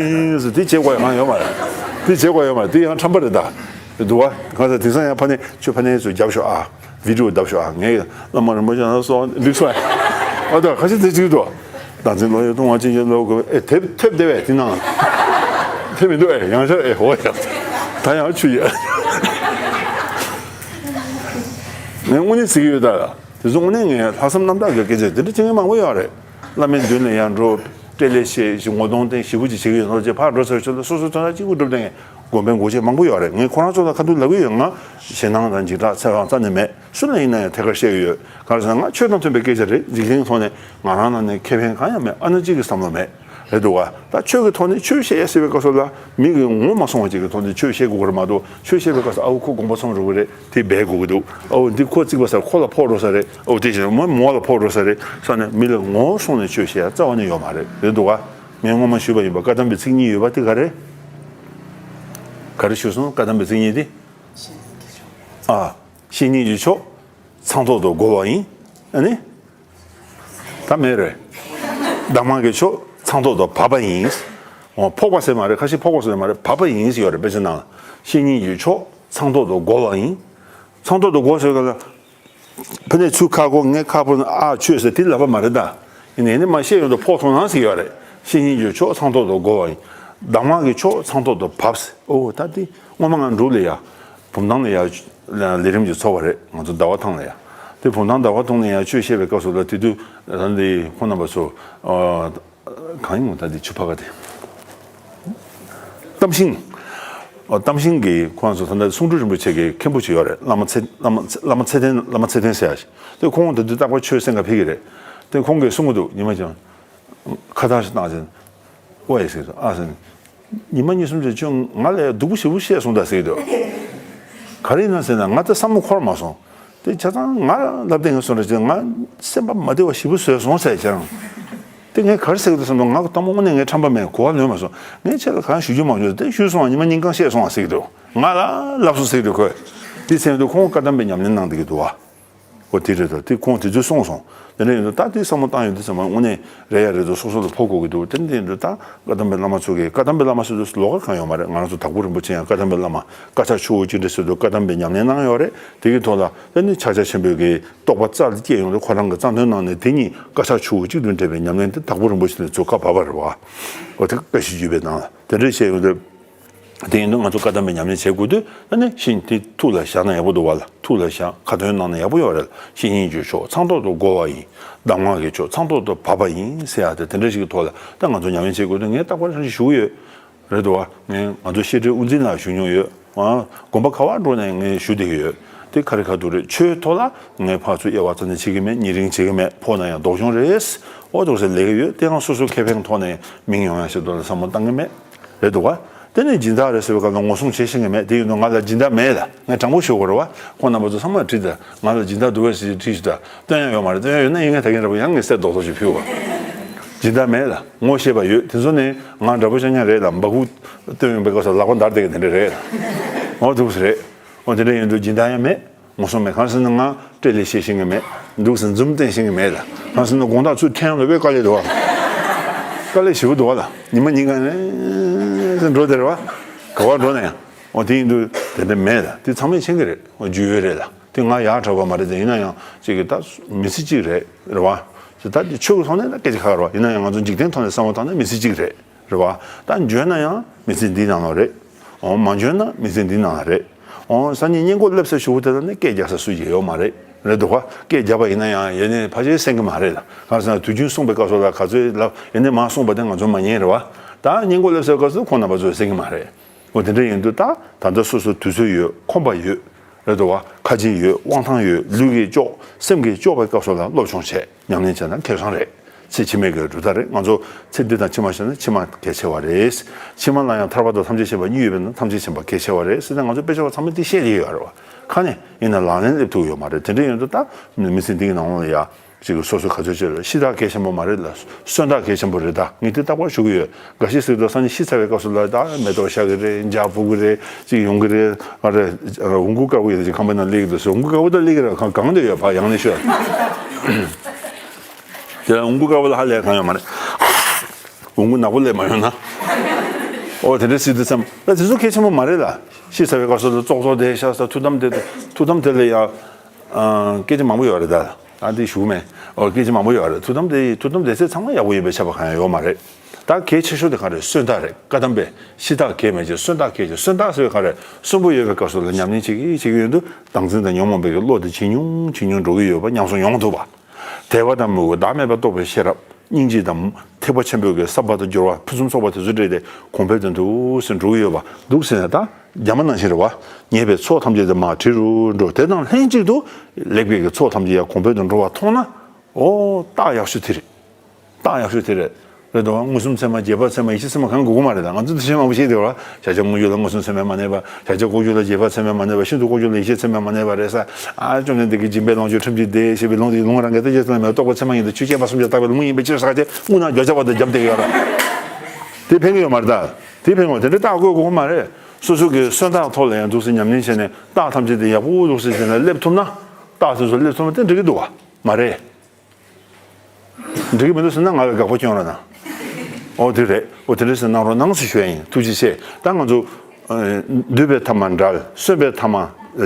ཟེར་དེ་བྱེད་དགོས་ཡ་གང་ཡོད་མ་རེད། དེ་བྱེད་དགོས་ཡོད་མ་རེད། དེ་ཡང་ཁྲམ་པ་རེད་ད། རེད་འདུག་ག་ང་ཚོ་དེང་སང་ཡང་ཕ་ནས་ཁྱོད་ཕ་ནས་ཚོ་རྒྱབ་ཤོག་ཨ། བི་ཌིའོ་བརྡབ་ཤོག་ཨ། ངས་བླ་མ་རིན་པོ་ཆེ་ལ་གསོལ་བ་འདེབས་སོང་ཨ། ཨ་ད་ཁ་ཤས་དེ་གཅིག་འདུག་བདག་འཛིན་བློ་ཡི་ལྟུང་བ་ཅན་གྱི་བློ་དགོས་ཨེ་དེབ་ཐེབས་བསྡད་པས་དེ་ནང་། དེ་མི་འདུག་ཨེ། ཡང་ཤར་ཨེ། འོ་ཡ། ད་ཡང་ཆུ་ཡོད། ངས་དངོས་གནས་ཟེར་གྱི་ཡོད་ད། དེ་ཚོ་དངོས་གནས་ངས་ལྷག་བསམ་རྣམ་དག་གི་སྐད་ཆ་དེ་འདྲ་བྱེད་མཁན་མང་པོ་ཡོད་རེད། བླ་མའི་མདུན་ལ་ཡར་འགྲོ། སྤྲེལ་ལད་བཤད། ཞིག་ངོ་གདོང་བསྟན། ཞེ་པོ་ཅིག་བྱེད་ཀྱི་ཡོད་ནོ་ཅེས། ཕར་འགྲོ་ཚར་ཆོག་ལ་སོ་སོའི་དོན་དག་གཅིག་པུ་སྒྲུབ་བསྡད་མཁན་དགོན་པའི་འགོ་བྱེད་མང་པོ་ཡོད་རེད། ངས་ཁོ་རང་ཚོ་ལ་ཁ་ཐུག་ལབ་ཀྱི་ཡོད། ང་ཞེད་སྣང་དང་འཇིགས་སྐྲག་འཚེར་སྣང་རྩ་ནས་མེད། སུ་ལ་ཡིན་ན་ཡང་ཐད་ཀར་བཤད་ཀྱི་ཡོད། ག་རེ་ཟེར་ན་ང་ཆོས་དང་མཐུན་པའི་སྐད་ཆ་རེད། འཇིག་རྟེན་གྱི་ཐོག་ནས་ང་རང་ནང་ནས་ཁེ་ཕན་གང་ཡང་མེད། ཨ་ནི་གཅིག་གི་བསམ་བློ་མེད། རེད་འདུག་ག་ད་ཆོས་ཀྱི་ཐོག་ནས་ཆོས་བཤད་ཡ་ཟེར་བའི་སྐབས་སུ་ལ་མི་གིས་ངོ་མ་སོང་བ་ཅིག་གི་ཐོག་ནས་ཆོས་བཤད་དགོས་ཀྱི་རེད་མ་གཏོགས། ཆོས་བཤད་པའི་སྐབས་སུ་ཨ་འོ་ཁོ་དགོངས་པ་ཚོམ་འགྲོ་གི་རེད། དེ་སྦས་དགོས་ཀྱི་འདུག་ཨ་འོ་འདི་ཁོ་བརྩིགས་པ་ཟེར་ཁོ་ལ་ཕོག་འགྲོ་ས་རེད། ཨ་འོ་དེ་བཞིན་མོ་མོ་ལ་ཕོག་འགྲོ་ས་རེད་བསམ་ནས་མི་ལ་ངོ་སོང་ནས་ཆོས་བཤད་ཡ་རྩ་བ་ནས་ཡོད་མ་རེད། རེད་འདུག་ག་ངས་སྔོན་མ་ཞུས་པ་ཡིན་པ། བཀའ་གདམས་པའི་ཚིག་གཉིས་ཡོད་པ་དེ་ག་རེ། ག་རེ་ཞུས་སོང་། བཀའ་གདམས་པའི་ཚིག་གཉིས་དེ། ཨ། བཤེས་གཉེན་གྱི་མཆོག་ཚང་ཐོག་ཏུ་རྒོལ་བ་ཡིན། ཨ་ནི། ད་མེད་རེད། གདམས་ངག་གི་མཆོག་ཚང་ཐོག་ཏུ་བབས་པ་ཡིན། འོ་ཕོག་པ་ཟེར་མ་རེད། ཁ་ཤས་ཕོག་པ་ཟེར་མ་རེད། བབས་པ་ཡིན་ཟེར་ཡོད་རེད། དཔེ་ཆ་ནང་ལ། བཤེས་གཉེན་གྱི་མཆོག་ཚང་ཐོག་ཏུ་རྒོལ་བ་ཡིན། ཚང་ཐོག་ཏུ་རྒོལ་ཟེར་ག་ལ། ཕ་ནས་ཚུར་ཁ་སྒོ་ངའི་ཁ་ཕོ་ཨ་ཆོས་ཟེར་དེ་ལབ་པ་མ་རེད་ད། ཡིན་ནའི་ནི་མ་བཤད་ཡོང་དུ་ཕོག་སོང་ན་ཟེར་ཡོད་རེད། བཤེས་གཉེན་གྱི་མཆོག་ཚང་ཐོག་ཏུ་རྒོལ་བ་ཡིན། གདམས་ངག་གི་མཆོག་ཚང་ཐོག་ཏུ་བབས་ཟེར། ཨོ་ད་དེ་སྔོན་མ་ང་འབྲུག་ལ་ཡ། བུམ་ཐང་ལ་ཡ། ལས་རིམ་གྱི་ཚོགས་པ་རེད། ང་ཚོ་ཟླ་བ་ཐང་ལ་ཡ། དེ་བུམ་ཐང་ཟླ་བ་ཐང་ལ་ཡ་ཆོས་བཤད་པའི་སྐབས་སུ་ལ་དེ་དུས་ད་འདི་ཁོང་རྣམ་པ་ཚོ། གང་ཡིན་ད་འདི་ཆུ་ཕ་ག་དེ། གཏམ་ཤིང་། ཨོ་གཏམ་ཤིང་གི་ཁོང་ཚོ་ད་ལྟ་གསུང་སྤྲུལ་རིན་པོ་ཆེ་གི་མཁན་པོ་ཅིག་ཡོད་རེད། བླ་མ་ཚེ་བླ་མ་བླ་མ་ཚེ་བརྟན། བླ་མ་ཚེ་བརྟན་ཟེར་ཡ་ཞིག་དེ་ཁོང་དེ་དུས་རྟག་པར་ཆོས་གསན་ག་ཕེབས་ཀྱི་རེད། དེ་ཁོང་གིས་གསུང་གི་འདུག་ཉི་མ་ཅང་ཁ་བཏགས་ཤིག་བཏང་ཟིན། ཨོ་ཡ་ཟེར་དུས། ཨ་ཟེར། ཉི་མ་གཉིས་གསུམ་ཙམ་ཁྱོད་ང་ལ་ཡ་སྡུག་པོ་ཞེ་པོ་བཤད་སོང་ད་ཟེར་གྱི་འདུག་ག་རེ་ཡིན་ན་ཟེར་ན་ང་ད་བསམ་བློ་འཁོར་མ་སོང་། དེ་ཆ་ཚང་ང་ལབ་བསྡད་མཁན་སོང་རེད་ཅེས་ང་སེམས་པ་མ་བདེ་བ་ཞེ་པོ་བཟོས་སོང་ཟེར་ཀྱང་། དེ་ངས་ག་རེ་ཟེར་གྱི་འདུག་བསམ་དུས་ང་གི་གཏམ་དངོས་གནས་ངའི་ཁྲམ་པ་མེད། གོ་བ་ལོན་མ་སོང་། ངས་ཁྱེད་ལ་གང་ཞུ་རྒྱུ་མང་ཞུ་དེ་ཞུས་སོང་བ། ཉི་མ་ཉིན་གང་བཤད་སོང་བ་ཟེར་གྱི་འདུག་ང་ལ་ལབ་སོང་ཟེར་གྱི་འདུག་ཁོས། དེ་ཟེར་དུས་ཁོང་བཀའ་གདམས་པའི་ཉམས་ལེན་གནང་བསྡད་ཀྱི་འདུག་བ། ཨོ་དེ་རེད་ད། དེ་ཁོང་དེ་ཚོས་གསུངས་སོང་། དེ་འདྲ་ཡིན་དུས་ད་དེ་བསམ་བློ་བཏང་ཡོང་དུས་ཙམ་པ་དངོས་གནས་རེད་ཡ་རེད་འདུག་སོ་སོ་ལ་ཕོག་དགོས་ཀྱི་འདུག་དེ་འདྲ་ཡིན་དུས་ད་བཀའ་གདམས་པའི་བླ་མ་ཚོ་གིས། བཀའ་གདམས་པའི་བླ་མ་ཟེར་དུས་ལོགས་ཀ་གང་ཡོད་མ་རེད། ང་རང་ཚོ་དྭགས་པོ་རིན་པོ་ཆེ་ཡང་བཀའ་གདམས་པའི་བླ་མ། བཀའ་ཕྱག་ཆུ་བོ་གཅིག་འདྲ་ཟེར་དུས་བཀའ་གདམས་པའི་ཉམས་ལེན་གནང་ཡོད་རེད། དེ་གི་ཐོག་ལ་དེ་ནི་ཕྱག་རྒྱ་ཆེན་པོའི་གི་རྟོགས་པ་རྩ་ལ་སྐྱེས་ཡོང་དུས་ཁོ་རང་གི་རྩ་དོན་ནང་ནས་དེ་གཉིས་བཀའ་ཕྱག་ཆུ་བོ་གཅིག་ཏུ་འདྲེས་པའི་ཉམས་ལེན་དེ་དྭགས་པོ་རིན་པོ་ཆེ་ནས་ཚུར་བཀའ་བབས་པ་རེད་བ། འོ་དེ་བཀའ་བཞི་བརྒྱུད་པའི་ནང་ལ་དེ་འདྲ་བཤད་ཡོང་དུས། དེ་ཡིན་དུས་ང་ཚོ་བཀའ་གདམས་པའི་ཉམས་ལེན་བྱེད་དགོས་དུས་ཨ་ནི་ཤིང་དེ་ཐུགས་ལ་བཞག་ན་ཡག་པོ་འདུག་བ་ལ། ཐུགས་ལ་བཞག་ཁ་ཏོན་གནང་ན་ཡག་པོ་ཡོད་རེད། བཤེས་གཉེན་གྱི་མཆོག་ཚང་ཐོག་ཏུ་རྒོལ་བ་ཡིན། གདམས་ངག་གི་མཆོག་ཚང་ཐོག་ཏུ་བབས་པ་ཡིན་ཟེར་ཡ་དེ་དེ་འདྲ་ཞིག་གི་ཐོག་ལ་ད་ང་ཚོ་ཉམས་ལེན་བྱེད་དགོས་དུས་ངས་རྟག་པར་ཞུ་གི་ཡོད། རེད་འདུག་བ། ངས་ང་ཚོ་བཤད་སྒྲོས་དབུ་འཛིན་ལ་ཞུ་མྱོང་ཡོད། ཨ། དགོན་པ་ག་བར་འགྲོ་ནས་ངས་ཞུ་བསྡད་ཀྱི་ཡོད། དེ་ག་རེ་ག་དུ་རེད། ཆོས་ཐོག་ལ་ངས་ཕར་ཚུར་དབྱེ་བ་རྩ་ནས་བྱེད་ཀྱི་མེད། ཉེ་རིང་བྱེད་ཀྱི་མེད། ཕོག་ན་ཡང་ལྡོག་སྦྱོང་རེད། ཨོ་ཏོག་ཟེར་ལས་ཀྱི་ཡོད། དེ་ཡང་སོ་སོ་ཁེ་ཕན་ཐོག་ནས་མིང་ཡོང་ཡ་ཞིག་ཐོག་ལ་བསམ་བློ་བཏང་གི་མེད། རེད་འདུག་བ། དེ་ནས་སྦྱིན་བདག་རེད་ཟེར་བའི་སྐབས་ལ་ངོ་སྲུང་བྱེད་ཤེས་ཀྱི་མེད། དེ་ཡིན་དུས་ང་ལ་སྦྱིན་བདག་མེད་ལ། ངས་དྲང་པོ་ཞུ་དགོས་རེད་བ། ཁོང་རྣམ་པ་ཚོ་ཚང་མ་དྲིས་ཏེ་ང་ལ་སྦྱིན་བདག་འདུག་གས་ཟེར་དྲིས་ཞུ་དང་། སྟོན་ཡ་ཡོད་མ་རེད། སྟོན་ཡ་ཡོད་ན་ཡིན་ངས་ད་གིན་རེད་བ། ཡང་ངས་གསེར་རྡོག་རྡོག་ཅིག་ཕུལ་བ། སྦྱིན་བདག་མེད་ལ། ངོ་ཤེས་པ་ཡོད། དེ་ཚོ་ནས་ང་འདྲ་པོ་ཤ་ཉག་རེད་ལ། འབའ་ཁུག་སྟོན་ཡོང་པའི་སྐབས་སུ་ལག་པ་འདར་བསྡད་མཁན་དེ་འདྲ་རེད་ལ། འོ་འདུག་སེ་རེད། འོ་དེ་འདྲ་ཡིན་དུས་སྦྱིན་བདག་ཡང་མེད། ངོ་སྲུང་མེད། གང་ཟེར་ན་ང་སྤྲེལ་ལད་བཤད་ཤེས་ཀྱི་མེད། འདུག་སེ་འཛུམ་བསྟན་ཤེས་ཀྱི་མེད་ལ། གང་ཟེར་ན་དགོང་དག་ཚུར་འཐེན་ཡོང་དུས་དཔེ་དཀའ་ལས་འདུག་བ། དཀའ་ལས་ཞེ་པོ་འདུག་བ་ལ། ཉི་མ་ཉིན་གང་ནས་འགྲོ་བསྡད་རེད་བ། ག་བར་འགྲོ་ན་ཡང་། འོ་དེ་ཡིན་དུས་དེ་འདྲ་མེད་ལ། དེ་ཚང་མས་མཁྱེན་གྱི་རེད། འོ་རྒྱུས་ཡོད་རེད་ལ། དེ་ང་ཡག་དྲགས་པ་མ་རེད་དེ། ཡིན་ན་ཡང་ཅིག་གི་ད་མི་ཚེ་གཅིག་རེད། རེད་བ། ད་དེ་ཆོས་ཀྱི་ཐོག་ནས་ད་སྐད་ཆ་ཁ་ཁ་རེད་བ། ཡིན་ན་ཡང་ང་ཚོ་འཇིག་རྟེན་ཐོག་ནས་བསམ་བློ་བཏང་ན་མི་ཚེ་གཅིག་རེད། རེད་བ། ད་འཇོན་ན་ཡང་མི་ཚེ་འདིའི་ནང་ལ་རེད། འོ་མ་འཇོན་ན་མི་ཚེ་འདིའི་ནང་ལ་རེད། འོ་སང་ཉིན་གཉེན་སྒོ་སླེབས་ས་ཞུ་བོ་དེ་ལ་ནི་སྐད་རྒྱག་ས་སུ་ཡང་ཡོད་མ་རེད། རེད་འདུག་བ། སྐད་རྒྱབ་པ་ཡིན་ན་ཡང་ཡེ་ནས་ཕལ་ཆེར་གསན་གྱི་མ་རེད་ལ། གང་ཟེར་ན་དུས་རྒྱུན་གསུངས་པའི་སྐབས་སུ་ལ་ག་ཚོད་ལབ་ཡེ་ནས་མ་གསུངས་པ་དེ་ང་ཚོ་མ་ཉན་རེད་བ། ད་གཉེན་སྒོ་སླེབས་སའི་སྐབས་སུ་ཁོང་རྣམ་པ་ཚོས་གསན་གྱི་མ་རེད། འོ་དེ་འདྲ་ཡིན་དུས་ད་ད་ལྟ་སོ་སོ་དུས་ཚོད་ཡོད། ཁོམ་པ་ཡོད། རེད་འདུག་བ། ཁ་ཆེམས་ཡོད། དབང་ཐང་ཡོད། ལུས་ཀྱིས་ལྕོགས། སེམས་ཀྱིས་ལྕོགས་པའི་སྐབས་སུ་ལ་སློབ་སྦྱོང་བྱས། ཉམས་ལེན་བྱས་ན་ཁེ་བཟང་རེད། ཚེ་ཕྱི་མའི་གི་གྲུབ་རྟགས་རེད། ང་ཚོ་ཚེ་འདི་དང་ཕྱི་མ་བྱས་ན་ཕྱི་མ་གལ་ཆེ་བ་རེད། ཕྱི་མ་ལ་ཡང་ཐར་པ་དང་ཐམས་ཅད་མཁྱེན་པ་གཉིས་ཡོད་པས་ན་ཐམས་ཅད་མཁྱེན་པ་གལ་ཆེ་བ་རེད་ཟེར་ནས་ང་ཚོ་དཔེ་ཆ་བ་ཚང་མས་དེ་བཤད་ཀྱི་ཡོད་རེད་བ། ཁ་ནས་ཡིན་ན་ལག་ལེན་སླེབས་ཐུབ་ཡོད་མ་རེད། དེ་འདྲ་ཡིན་དུས་ད་མི་ཚེ་འདི་གི་ནང་ལོགས་ལ་ཡ། ཅིག་སོ་སོ་ག་ཚོད་ཅིག་ལ་ཤི་ཐག་གལ་ཆེན་པོ་མ་རེད་ལ། གསོན་ཐག་གལ་ཆེན་པོ་རེད་ད། ངས་དེ་རྟག་པར་ཞུ་གི་ཡོད། འགའ་ཞིག་ཟེར་དུས་སང་ཉིན་ཤི་ཚར་བའི་སྐབས་སུ་ལ་ད་མེ་ཏོག་ཤར་གི་རེད། འཇའ་ཕུབ་གི་རེད། ཅིག་ཡོང་གི་རེད། ཨ་རེ། འོང་སྐུ་དཀར་པོ་ཡོད་ཅིག་ཁང་པའི་ནང་སླེབས་ཀྱི་འདུག་ཟེར། འོང་སྐུ་དཀར་པོ་ད་སླེབས་ཀྱི་རེད། གང་གང་དུ་ཡོད་ཕ་ཡང་ནས་ཤོད། དེ་ལ་འོང་སྐུ་དཀར་པོ་ལ་ཧ་ལས་གང་ཡོད་མ་རེད། འོང་སྐུ་ནག་པོ་སླེབས་མ་ཡོང་ན། ཨོ་དེ་འདྲ་ཟེར་དུས་ཙམ་ད་དེ་ཚོ་གལ་ཆེན་པོ་མ་རེད་ལ། ཤི་ཚར་བའི་སྐབས་སུ་ལ་ཙོག་ཙོག་དེ་ཤ་ས་ཐུགས་དམ་དེ་ཐུགས་དམ་དེ་ལ་ཡ། སྐད་ཆ་མང་པོ་ཡོད་རེད་ད། ད་འདི་ཞུ་མེད། ཨོ་སྐད་ཆ་མང་པོ་ཡོད་རེད། ཐུགས་དམ་དེ་ཐུགས་དམ་དེ་ཚེ་ཚང་མ་ཡག་པོ་ཡིན་པའི་ཆ་བ་གང་ཡང་ཡོད་མ་རེད། ད་གལ་ཆེ་ཤོས་དེ་ག་རེ་གསོན་རྟགས་རེད། བཀའ་གདམས་པས་ཤི་རྟགས་གལ་མེད་ཅེས་གསོན་རྟགས་གལ་ཆེ། གསོན་རྟགས་ཟེར་བའི་ག་རེ་གསོན་པོ་ཡོད་པའི་སྐབས་སུ་ལ་ཉམས་ལེན་བྱེད་ཀྱི་བྱེད་ཀྱི་ཡོད་དུས་བདག་འཛིན་དང་ཉོན་མོངས་པའི་བློ་དེ་ཇེ་ཉུང་ཇེ་ཉུང་འགྲོ་གི་ཡོད་པ་ཉམས་སུ་མྱོང་ཐུབ་པ། དད་པ་དང་མོས་གུས་བདག་མེད་པ་རྟོགས་པའི་ཤེས་རབ་སྙིང་རྗེ་དང་ཐེག་པ་ཆེན་པོའི་གི་ཟབ་པ་དང་སྦྱོར་བ་ཕུན་སུམ་ཚོགས་པ་དེ་ཚོ་སྤྲད་དེ་གོང་འཕེལ་དུ་འདུག་སེ་འགྲོ་གི་ཡོད་པ་འདུག་ཟེར་ནས། ད་རྒྱ་མ་ནང་བཞིན་རེད་བ། ཉེས་པའི་ཚོགས་ཐམས་ཅད་དེ་མར་བྲི་རུ་འགྲོ། དེ་དང་ལྷན་ཅིག་ཏུ་ལེགས་པའི་གི་ཚོགས་ཐམས་ཅད་ཡང་གོང་འཕེལ་དུ་འགྲོ་བ་མཐོང་ན། ཨོ་རྟགས་ཡག་ཤོས་དེ་རེད། རྟགས་ཡག་ཤོས་དེ་རེད། རེད་དོ། མངོན་སུམ་ཚད་མ་རྗེས་དཔག་ཚད་མ་ཡིད་ཤེས་ཚད་མ་གང་དགོས་ཀྱི་མ་རེད། ད་ང་ཚོ་དེ་བྱེད་མང་པོ་བཤད་དེ་བ། བྱ་བྱེད་དངོས་རྒྱུ་ལ་མངོན་སུམ་ཚད་མས་མ་གནས་པ། བྱ་བྱེད་ལྐོག་གྱུར་ལ་རྗེས་དཔག་ཚད་མས་མ་གནས་པ། ཤིན་ཏུ་ལྐོག་གྱུར་ལ་ཡིད་ཤེས་ཚད་མས་མ་གནས་པ་རེད་ས། ཨ་བཅོམ་ལྡན་འདས་ཀྱིས་སྦྱིན་པའི་ལོངས་སྤྱོད་ཁྲིམས་ཀྱིས་བདེ་ཞེས་པའི་ལུང་དེ་ལུང་རང་གི་ལྟ་ཅི་ཙམ་མེད་རྟོགས་པ་ཚད་མ་ཡིན་དུ་ཆོས་ཅན་པ་སུམ་བརྒྱ་བརྟག་པའི་ལུང་ཡིན་པའི་ཕྱིར་ཟེར་གྱི་དངོས་སྣང་བརྗོད་བྱ་བ་དང་རྒྱབ་བསྡད་ཀྱི་ཡོད་རེད། དེ་ཕན་གྱི་ཡོད་མ་རེད། ད་དེ་ཕན་གྱི་ཡོད། དེ་འདྲའི་རྟགས་བཀོད་དགོས་མ་རེད། སོ་སོ་གི་གསོན་རྟགས་ཐོག་ལ་ཡང་འདུག་སེ་ཉམས་ལེན་བྱས་ནས་རྟགས་ཐམས་ཅད་དེ་ཡག་པོ་འདུག་སེ་བྱས་ནས་སླེབས་ཐུབ་ན། རྟགས་དེ་ཚོ་སླེབས་ཐུབ་ན་དེ་འགྲིག་གི་འདུག་བ། མ་རེད། འགྲིག་གི་མི་འདུག་ཟེར་ན་ང་ལ་དགག་པ་སྐྱོན་རོགས་གནང་། ཨོ་དེ་རེད། ཨོ་དེ་འདྲ་ཟེར་གནང་རོགས་གནང་ཟེར་ཞུ་ཡ་ཡིན། ཐུགས་རྗེ་ཆེ། ད་ང་ཚོ་ཨ་འདུས་པའི་ཐ་མ་བྲལ། གསོན་པའི་ཐ་མ་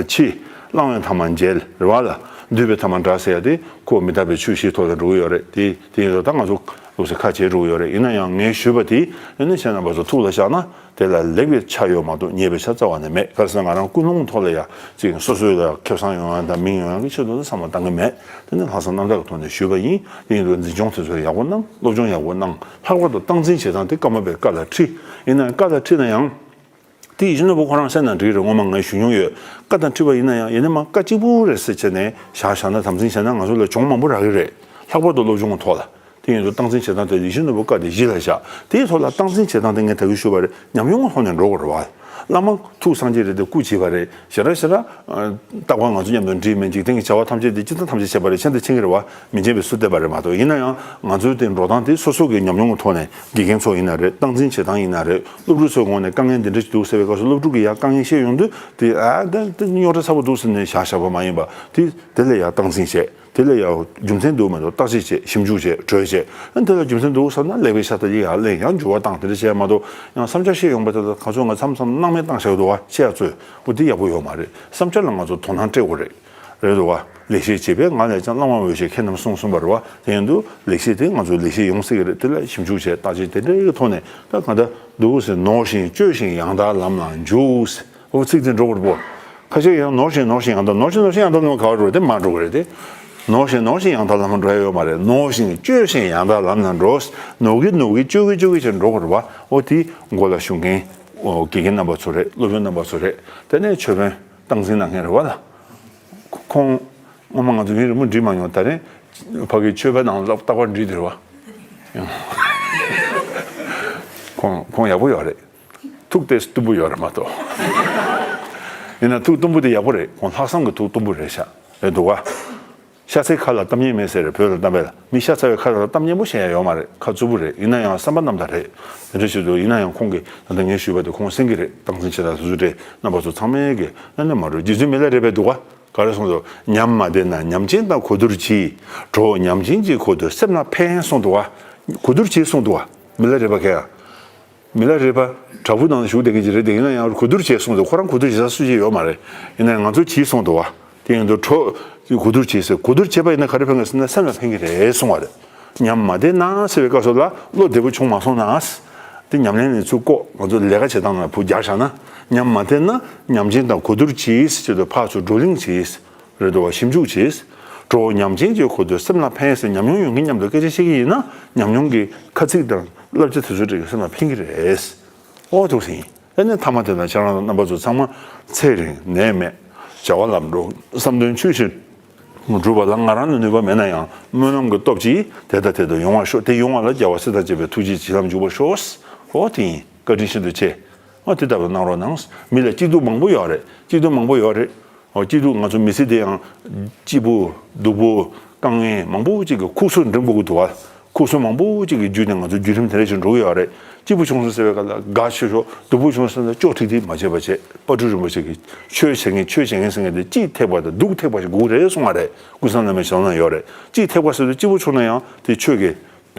འཆི། བླང་བའི་ཐ་མ་འཇལ་རེད་བ་ལ། འདུས་པའི་ཐ་མ་བྲལ་ཟེར་ཡ་དེ་ཁོ་མི་རྟག་པའི་ཆོས་བཞིའི་ཐོག་ལ་འགྲོ་གི་ཡོད་རེད། དེ་དེ་ཡིན་ཙང་ད་ང་ཚོ་ལོགས་སུ་ཁ་འབྱེད་འགྲོ་གི་ཡོད་རེད། ཡིན་ན་ཡང་ངས་ཞུས་པ་དེ་ཨ་ནི་ཁྱེད་རྣམ་པ་ཚོ་ཐུགས་ལ་བཞག་ན། དེ་ལ་ལེགས་པའི་ཆ་ཡོད་མ་གཏོགས་ཉེས་པའི་ཆ་རྩ་བ་ནས་མེད། ག་རེ་ཟེར་ན་ང་རང་ཀུན་སློང་ཐོག་ལ་ཡ་ཅིག་སོ་སོའི་ལ་ཁེ་བཟང་ཡོང་ཡ་དང་མིང་ཡོང་ཡ་གི་ཆེད་དུ་བསམ་བློ་བཏང་གི་མེད། དེ་ནི་ལྷག་བསམ་རྣམ་དག་གི་ཐོག་ནས་ཞུས་པ་ཡིན། དེ་ཡིན་དུས་འཛིན་སྐྱོང་དེ་ཚོ་ཡག་པོ་གནང་། སློབ་སྦྱོང་ཡག་པོ་གནང་། ལྷག་པར་དུ་སྟངས་འཛིན་བྱེད་སྟངས་དེ་ཀརྨ་པའི་བཀའ་ལ་ཁྲིད། ཡིན་ན་བཀའ་ལ་ཁྲིད་ན་ཡང་། དེ་ཡིད་བཞིན་ནོར་བུ་ཁོ་རང་གསན་ན་འགྲིག་རེད། ངོ་མ་ངས་ཞུ་མྱོང་ཡོད། བཀའ་དང་ཁྲིད་པ་ཡིན་ན་ཡང་ཡིན་ན་མ་བཀའ་གཅིག་པུ་རེད་ཟེར་བྱས་ནས་བཞག་བཞག་ན་དམ་འཛིན་བྱས་ན་ང་ཚོ་ལ་གྱོང་མང་པོ་རག་གི་རེད། ལྷག་པར་དུ་སློབ་སྦྱོང་གི་ཐོག་ལ། དེ་ཡིན་དུས་སྟངས་འཛིན་བྱེད་སྟངས་དེ་ཡིད་བཞིན་ནོར་བུ་བཀའ་དེ་གཞི་ལ་བཞག་དེའི་ཐོག་ལ་སྟངས་འཛིན་བྱེད་སྟངས་དེ་ངས་ད་གིན་ཞུས་པ་རེད། ཉམས་མྱོང་གི་ཐོག་ནས་འགྲོ་དགོས་རེད་བ། བླ་མ་ཐུགས་སངས་རྒྱས་རེད་དེ་སྐུ་བྱེད་པ་རེད། ཞེ་དྲག་ཞེ་དྲག་རྟག་པར་ང་ཚོ་མཉམ་དུ་འདྲིས་མེད། འཇིག་རྟེན་གྱི་བྱ་བ་ཐམས་ཅད་དེ་སྤྱིར་བཏང་ཐམས་ཅད་བྱེད་པ་རེད། མཁྱེན་དང་མཁྱེན་གྱི་རེད་བ། མི་མཁྱེན་པའི་སུ་བསྟན་པ་རེད་མ་གཏོགས། ཡིན་ན་ཡང་ང་ཚོའི་དེ་འགྲོ་སྟངས་དེ་སོ་སོ་གི་ཉམས་མྱོང་གི་ཐོག་ནས་དགེ་རྒན་ཚོ་ཡིན་ན་རེད། སྟངས་འཛིན་བྱེད་སྟངས་ཡིན་ན་རེད། སློབ་ཕྲུག་ཚོའི་ངོས་ནས་དཀའ་ངལ་འདི་འདྲ་ཞིག་འདུག་ཟེར་བའི་སྐབས་སུ་སློབ་ཕྲུག་གིས་ཡང་དཀའ་ངལ་བཤད་ཡོང་དུས་དེ་ཨ་ད་དེ་རྙོག་དྲ་ཚ་པོ་འདུག་ཟེར་ནས་བཞག་བཞག་པ་མ་ཡིན་པ་དེ། དེ་ལ་ཡང་སྟངས་འཛིན་བྱས། དེ་ལ་ཡང་རྒྱུ་མཚན་འདུག་མ་འདུག་བརྟག་དཔྱད་བྱས། ཞིབ་འཇུག་བྱས། གྲོས་བྱས། ཨ་ནི་དེ་ལ་རྒྱུ་མཚན་འདུག་བསམ་ན་ལེགས་པའི་ཤ་སྟག་ཅིག་ཡར་ལེན། ཡང་འགྱུར་བ་བཏང་། དེ་འདྲ་བྱས་མ་གཏོགས་ཡང་བསམ་འཆར་བཤད་ཡོང་པ་དེ་ལ་ག་ཚོད་ང་མཚམས་མཚམས་སྣང་མེད་བཏང་བཞག་འདུག་བ། བཤད་ཡ་ཚོད་འོ་དེ་ཡག་པོ་ཡོད་མ་རེད། བསམ་འཆར་ལ་ང་ཚོ་དོ་སྣང་སྤྲད་དགོས་རེད། རེད་འདུག་བ། ལེགས་བཤད་བྱེད་པས་ང་ལས་ཀྱང་བླ་མ་འོས་ཤེས་མཁས་རྣམས་གསུངས་གསུངས་པ་རེད་བ། དེ་ཡིན་དུས་ལེགས་བཤད་དེ་ང་ཚོ་ལེགས་བཤད་ཡོང་སྲིད་ཀྱི་རེད། དེ་ལ་ཞིབ་འཇུག་བྱས། བརྟག་དཔྱད་དེ་འདྲའི་ཐོག་ནས་ད་གང་ལྟར་འདུག་ཟེར། ནོར་ཞིང་སྤྱོད་ཅིང་ཡང་དག་ལམ་ལ་འཇུག་ཟེར། འོ་ཚིག་དེ་འགྲོ་དགོས་རེད་པོ། ཁ་ཤས་ཡང་ནོར་ཞིང་ནོར་ཞིང་ཡང་དག་ནོར་ཞིང་ནོར་ཞིང་ཡང་དག་ལམ་ག་བར་འགྲོ་དེ་མ་འགྲོ་གི་རེད་དེ། ནོར་ཞིང་ནོར་ཞིང་ཡང་དག་ལམ་འགྲོ་ཡ་ཡོད་མ་རེད། ནོར་ཞིང་སྤྱོད་ཞིང་ཡང་དག་ལམ་ལ་འགྲོ། ནོར་གི་ནོར་གི་སྤྱོད་གི་སྤྱོད་གི་བྱས་འགྲོ་དགོས་རེད་བ། འོ་དེ་མགོ་ལ་ཞུགས་མཁན་འོ་དགེ་རྒན་རྣམ་པ་ཚོ་རེད། སློབ་དཔོན་རྣམ་པ་ཚོ་རེད། དེ་ནས་ཆོས་དཔོན་སྟངས་འཛིན་གནང་མཁན་རེད་བ་ལ། ཁོང་སྔོན་མ་ང་ཚོ་ཡུན་རིང་པོ་འདྲིས་མ་མྱོང་། ད་རེས་ཕ་གི་ཆོས་པའི་ནང་ལ་རྟག་པར་འདྲིས་དེ་རེད་བ། ཁོང་ཁོང་ཡག་པོ་ཡོད་རེད། ཐུགས་ཏོག་ཙམ་སྟུམ་པོ་ཡོད་རེད་མ་གཏོགས། ཡིན་ན་ཐུགས་སྟུམ་པོ་དེ་ཡག་པོ་རེད། ཁོང་ལྷག་བསམ་གྱི་ཐུགས་སྟུམ་པོ་རེད་ཤག་རེད་འདུག་བ། ཤ་ཚའི་ཁ་ལ་གཏམ་སྙན་མེད་ཟེར་རེད། བོད་ལ་གཏམ་དཔེ་ལ། མི་ཤ་ཚ་བའི་ཁ་ལ་གཏམ་སྙན་པོ་བཤད་ཡ་ཡོད་མ་རེད། ཁ་རྩུབ་པོ་རེད། ཡིན་ན་ཡང་བསམ་པ་རྣམ་དག་རེད། དེ་འདྲ་ཞིག་འདུག་ཡིན་ན་ཡང་ཁོང་གིས་ད་ལྟ་ངས་ཞུས་པ་དེ་ཁོང་གསན་གྱི་རེད། སྟངས་འཛིན་བྱེད་སྟངས་སོ་སོ་རེད། རྣམ་པ་ཚོ་ཚང་མས་ཀྱི་ཨ་ནི་མ་འགྲོ། རྗེ་བཙུན་མི་ལ་རས་པས་འདུག་བ། ག་རེ་གསུངས་འདུག་ཉམས་མ་བདེ་ན་ཉམས་ཅན་དང་གོ་བསྡུར་གྱིས། གྲོགས་ཉམས་ཅན་གྱི་གོ་བསྡུར་སེམས་ལ་ཕན་གསུངས་འདུག་བ། གོ་བསྡུར་གྱིས་གསུངས་འདུག་བ། མི་ལ་རས་པ་གས། མི་ལ་རས་པ་དྲག་པོ་ནང་བཞུགས་བསྡད་མཁན་ཅིག་རེད་དེ། ཡིན་ན་ཡང་གོ་བསྡུར་བྱས་གསུངས་འདུག་ཁོ་རང་གོ་བསྡུར་བྱེད་ས་སུ་ཞིག་ཡོད་མ་རེད། ཡིན་ན་ཡང་ང་ཚོ་གྱིས་གསུངས་འདུག་བ། དེ་ཡིན་དུས་གྲོགས་ཀྱིས་གོ་བསྡུར་བྱས་ཟེར། གོ་བསྡུར་བྱས་པ་ཡིན་ན་ག་རེ་ཕན་གི་ཟེར་ན་སེམས་ལ་ཕན་གི་རེད་གསུངས་པ་རེད། ཉམས་མ་བདེ་ན་ཟེར་བའི་སྐབས་སུ་ལ་བློ་བདེ་པོ་བྱུང་མ་སོང་ན། དེ་ཉམས་ལེན་ནས་ཚུར་བཀོག་ང་ཚོ་ལས་ཀ་བྱེད་སྟངས་ལ་བུ་རྒྱག་བཞག་ན། ཉམས་མ་བདེ་ན་ཉམས་ཅན་དང་གོ་བསྡུར་གྱིས་ཟེར་དུས་ཕར་ཚུར་བགྲོ་གླེང་གྱིས། རེད་འདུག་བ། ཞིབ་འཇུག་བྱས། གྲོགས་ཉམས་ཅན་གྱི་གོ་བསྡུར་སེམས་ལ་ཕན་ཟེར། ཉམས་མྱོང་ཡོད་མཁན་མཉམ་དུ་སྐད་ཆ་བཤད་ཀྱི་ཡིན་ན་ཉམས་མྱོང་གི་ཁ་ཚིག་དང་བསླབ་བྱ་དེ་ཚོ་འདྲ་གི་སེམས་ལ་ཕན་གྱི་རེད། ཨོ་ཐུགས་སེང་། ཨ་ནི་མཐའ་མ་དེ་ལ་ཁྱེད་རང་རྣམ་པ་ཚོ་ཚང་མ་ཚེ་རིང་ནད་མེད་བྱ་བ་ལམ་འགྲོ་བསམ་དོན་ཆོས་བཞིན་འགྲུབ་པ་ལ་ང་རང་ལ་ནུས་པ་མེད་ན་ཡང་སྨོན་ལམ་གྱི་སྟོབས་ཀྱིས་དེ་དང་དེ་དུ་ཡོང་བར་ཤོག་དེ་ཡོང་བ་ལ་རྒྱལ་བ་སྲས་དང་བཅས་པའི་ཐུགས་རྗེ་བྱིན་རླབས་འཇུག་པར་ཤོག་ཨོ་དེ་ཡིན། བཀའ་དྲིན་ཤིན་ཏུ་ཆེ། ཨོ་དེ་ལྟ་བུ་གནང་རོགས་གནང་། མི་ལ་སྐྱིད་སྡུག་མང་པོ་ཡོད་རེད། སྐྱིད་སྡུག་མང་པོ་ཡོད་རེད། ཨོ་སྐྱིད་སྡུག་ང་ཚོ་མི་ཚེ་འདི་ཡང་སྐྱིད་པོ་སྡུག་པོ་དཀའ་ངལ་མང་པོ་ཅིག་གི་ཁུག་སོ་འགྲིམ་དགོས་ཀྱི་འདུག་བ། ཁུག་སོ་མང་པོ་ཅིག་གི་བརྒྱུད་ནས་ང་ཚོ་བརྒྱུད་རིམ་དེ་འདྲ་ཞིག་འགྲོ་གི་ཡོད་རེད། སྐྱིད་པོ་བྱུང་སོང་ཟེར་བའི་སྐབས་ལ་དགའ་ཤོས་ཤོས། སྡུག་པོ་བྱུང་སོང་ཟེར་ན་ཅོག་ཁྲིག་ཁྲིག་མ་བྱེད་པ་བྱེད། དཔལ་སྤྲུལ་རིན་པོ་ཆེ་གིས་ཆོས་བྱེད་མཁན་ཆོས་བྱེད་མཁན་ཟེར་མཁན་དེ་སྐྱིད་ཐེག་པ་དང་སྡུག་ཐེག་པ་ཞིག་དགོས་རེད་གསུངས་པ་རེད། ཀུན་བཟང་བླ་མའི་ཞལ་ནང་ཡོད་རེད། སྐྱིད་ཐེག་པ་ཟེར་དུས་སྐྱིད་པོ་བྱུང་ན་ཡང་དེ་ཆོས་ཀྱི་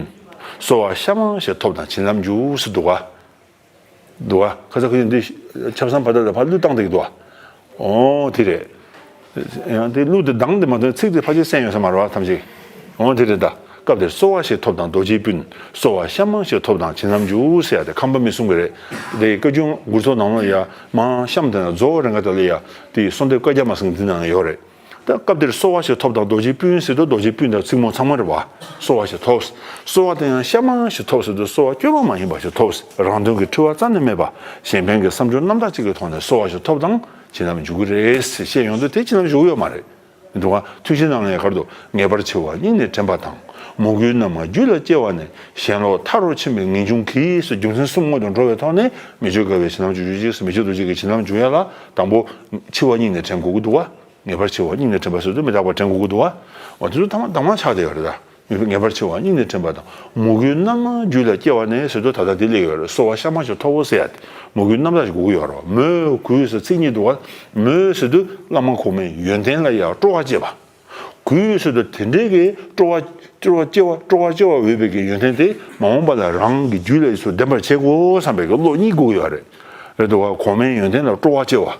ཀུན། གསོལ་བ་ཤ་མང་ཞིག་ཐོབ་དང་བྱིན་རླབས་འཇུག་ཟེར་འདུག་ག་འདུག་ག་ཁ་ས་ཁ་ཡིན་འདི་ཆབ་གསང་ཕ་དར་ལ་ཕར་གླུ་བཏང་བསྡད་ཀྱི་འདུག་ག་འོ་དེ་རེད། ཡང་དེ་གླུ་དེ་གདངས་དེ་མ་ཐོན། ཚིག་དེ་ཕལ་ཆེར་གསན་ཡོད་ས་མ་རེད་བ། ཐམས་ཅད། འོ་དེ་རེད་ད། སྐབས་དེར་གསོལ་བ་ཞིག་ཐོབ་དང་རྡོ་རྗེའི་སྤུན། གསོལ་བ་ཤ་མང་ཞིག་ཐོབ་དང་བྱིན་རླབས་འཇུག་ཟེར་ཡ་དེ་ཁམས་པ་མི་གསུང་གི་རེད། དེ་བཀའ་འགྱུར་མགུར་ཐོག་ནང་ལ་ཡ་མང་གཤམ་དེ་ན་རྫོགས་རེ་འགའ་དེ་ལ་ཡ་དེ་གསོལ་འདེབས་བཀའ་རྒྱ་མ་གསུང་འདི་ནང་ཡོད་རེད། ད་སྐབས་དེར་གསོལ་བ་ཞིག་ཐོབ་དང་རྡོ་རྗེའི་སྤུན་ཟེར་དུས་རྡོ་རྗེའི་སྤུན་དང་ཚིག་མོ་ཚང་མ་རེད་བ། གསོལ་བ་ཞིག་ཐོབ། གསོལ་བ་དེ་ཡང་ཤ་མང་ཞིག་ཐོབ་ཟེར་དུས་གསོལ་བ་སྐྱོ་བ་མ་ཡིན་པ་ཞིག་ཐོབ། རང་དོན་གྱི་འཁྲི་བ་རྩ་ནས་མེད་པ། གཞན་ཕན་གྱི་བསམ་སྦྱོར་རྣམ་དག་ཅིག་གི་ཐོག་ནས་གསོལ་བ་ཞིག་ཐོབ་དང་བྱིན་རླབས་འཇུག་གི་རེད་ཟེར་བཤད་ཡོང་དུས་དེ་བྱིན་རླབས་འཇུག་གི་ཡོད་མ་རེད། འདུག་ག་ཐུན་བཞིའི་ནང་ལ་ཡང་ག་རེ་འདུག་ངེས་པར་འཆི་བ་སྙིང་ནས་དྲན་པ་དང་། མོས་གུས་རྣམ་ལྔ་རྒྱུད་ལ་སྐྱེ་བ་ནི། གཞན་ལོག་མཐའ་རུ་ཕྱིན་པའི་ངེས་འབྱུང་གིས་ཟེར། རྒྱུ་མཚན་གསུམ་དངོས་དང་འགྲོ་བའི་ཐོག་ནས་མི་བརྗོད་དགའ་བའི་བྱིན་རླབས་འཇུག་རྒྱུ་ཅིག་ཟེར། མི་བརྗོད་རྡོ་རྗེ་གི་བྱིན་རླབས་འཇུག་ཡ་ལ་དང་པོ་འཆི་བ་སྙིང་ནས་དྲན་དགོས་ཀྱི་འདུག་ག་ངེས་པར་འཆི་བ་སྙིང་ནས་དྲན་པ་ཟེར་དུས་མི་རྟག་པ་དྲན་དགོས་ཀྱི་འདུག་ག་འོ་དེ་ཚོ་དང་དང་མ་ཆགས་བསྡད་ཡོད་རེད་ད། ངེས་པར་འཆི་བ་སྙིང་ནས་དྲན་པ་དང་། མོས་གུས་རྣམ་ལྔ་རྒྱུད་ལ་སྐྱེ་བ་ནས་ཟེར་དུས་ད་ལྟ་དེ་སླེབས་ཡོད་རེད། གསོལ་བ་ཤ་མང་ཞིག་ཐོབ་བོ་ཟེར་ཡ་དེ་མོས་གུས་རྣམ་དག་ཞིག་དགོས་ཀྱི་ཡོད་རེད་བ། མོས་གུས་ཟེར་ཚིག་གཉིས་འདུག་བ། མོས་ཟེར་དུས་བླ་མ་གོང་མའི་ཡོན་ཏན་ལ་ཡང་སྤྲོ་བ་བསྐྱེད་པ། གུས་ཟེར་དུས་དེ་འདྲའི་གི་སྤྲོ་བ་སྤྲོ་བ་སྐྱེ་བ་སྤྲོ་བ་སྐྱེ་བ་འོས་པའི་གི་ཡོན་ཏན་དེ་མ་འོངས་པ་ལ་རང་གི་རྒྱུད་ལ་ཡིས་སུ་ལྡན་པར་བྱེད་དགོས་བསམ་པའི་གི་བློ་གཉིས་དགོས་ཀྱི་ཡོད་རེད། རེད་འདུག་བ། གོང་མའི་ཡོན་ཏན་ལ་སྤྲོ་བ་སྐྱེ་བ།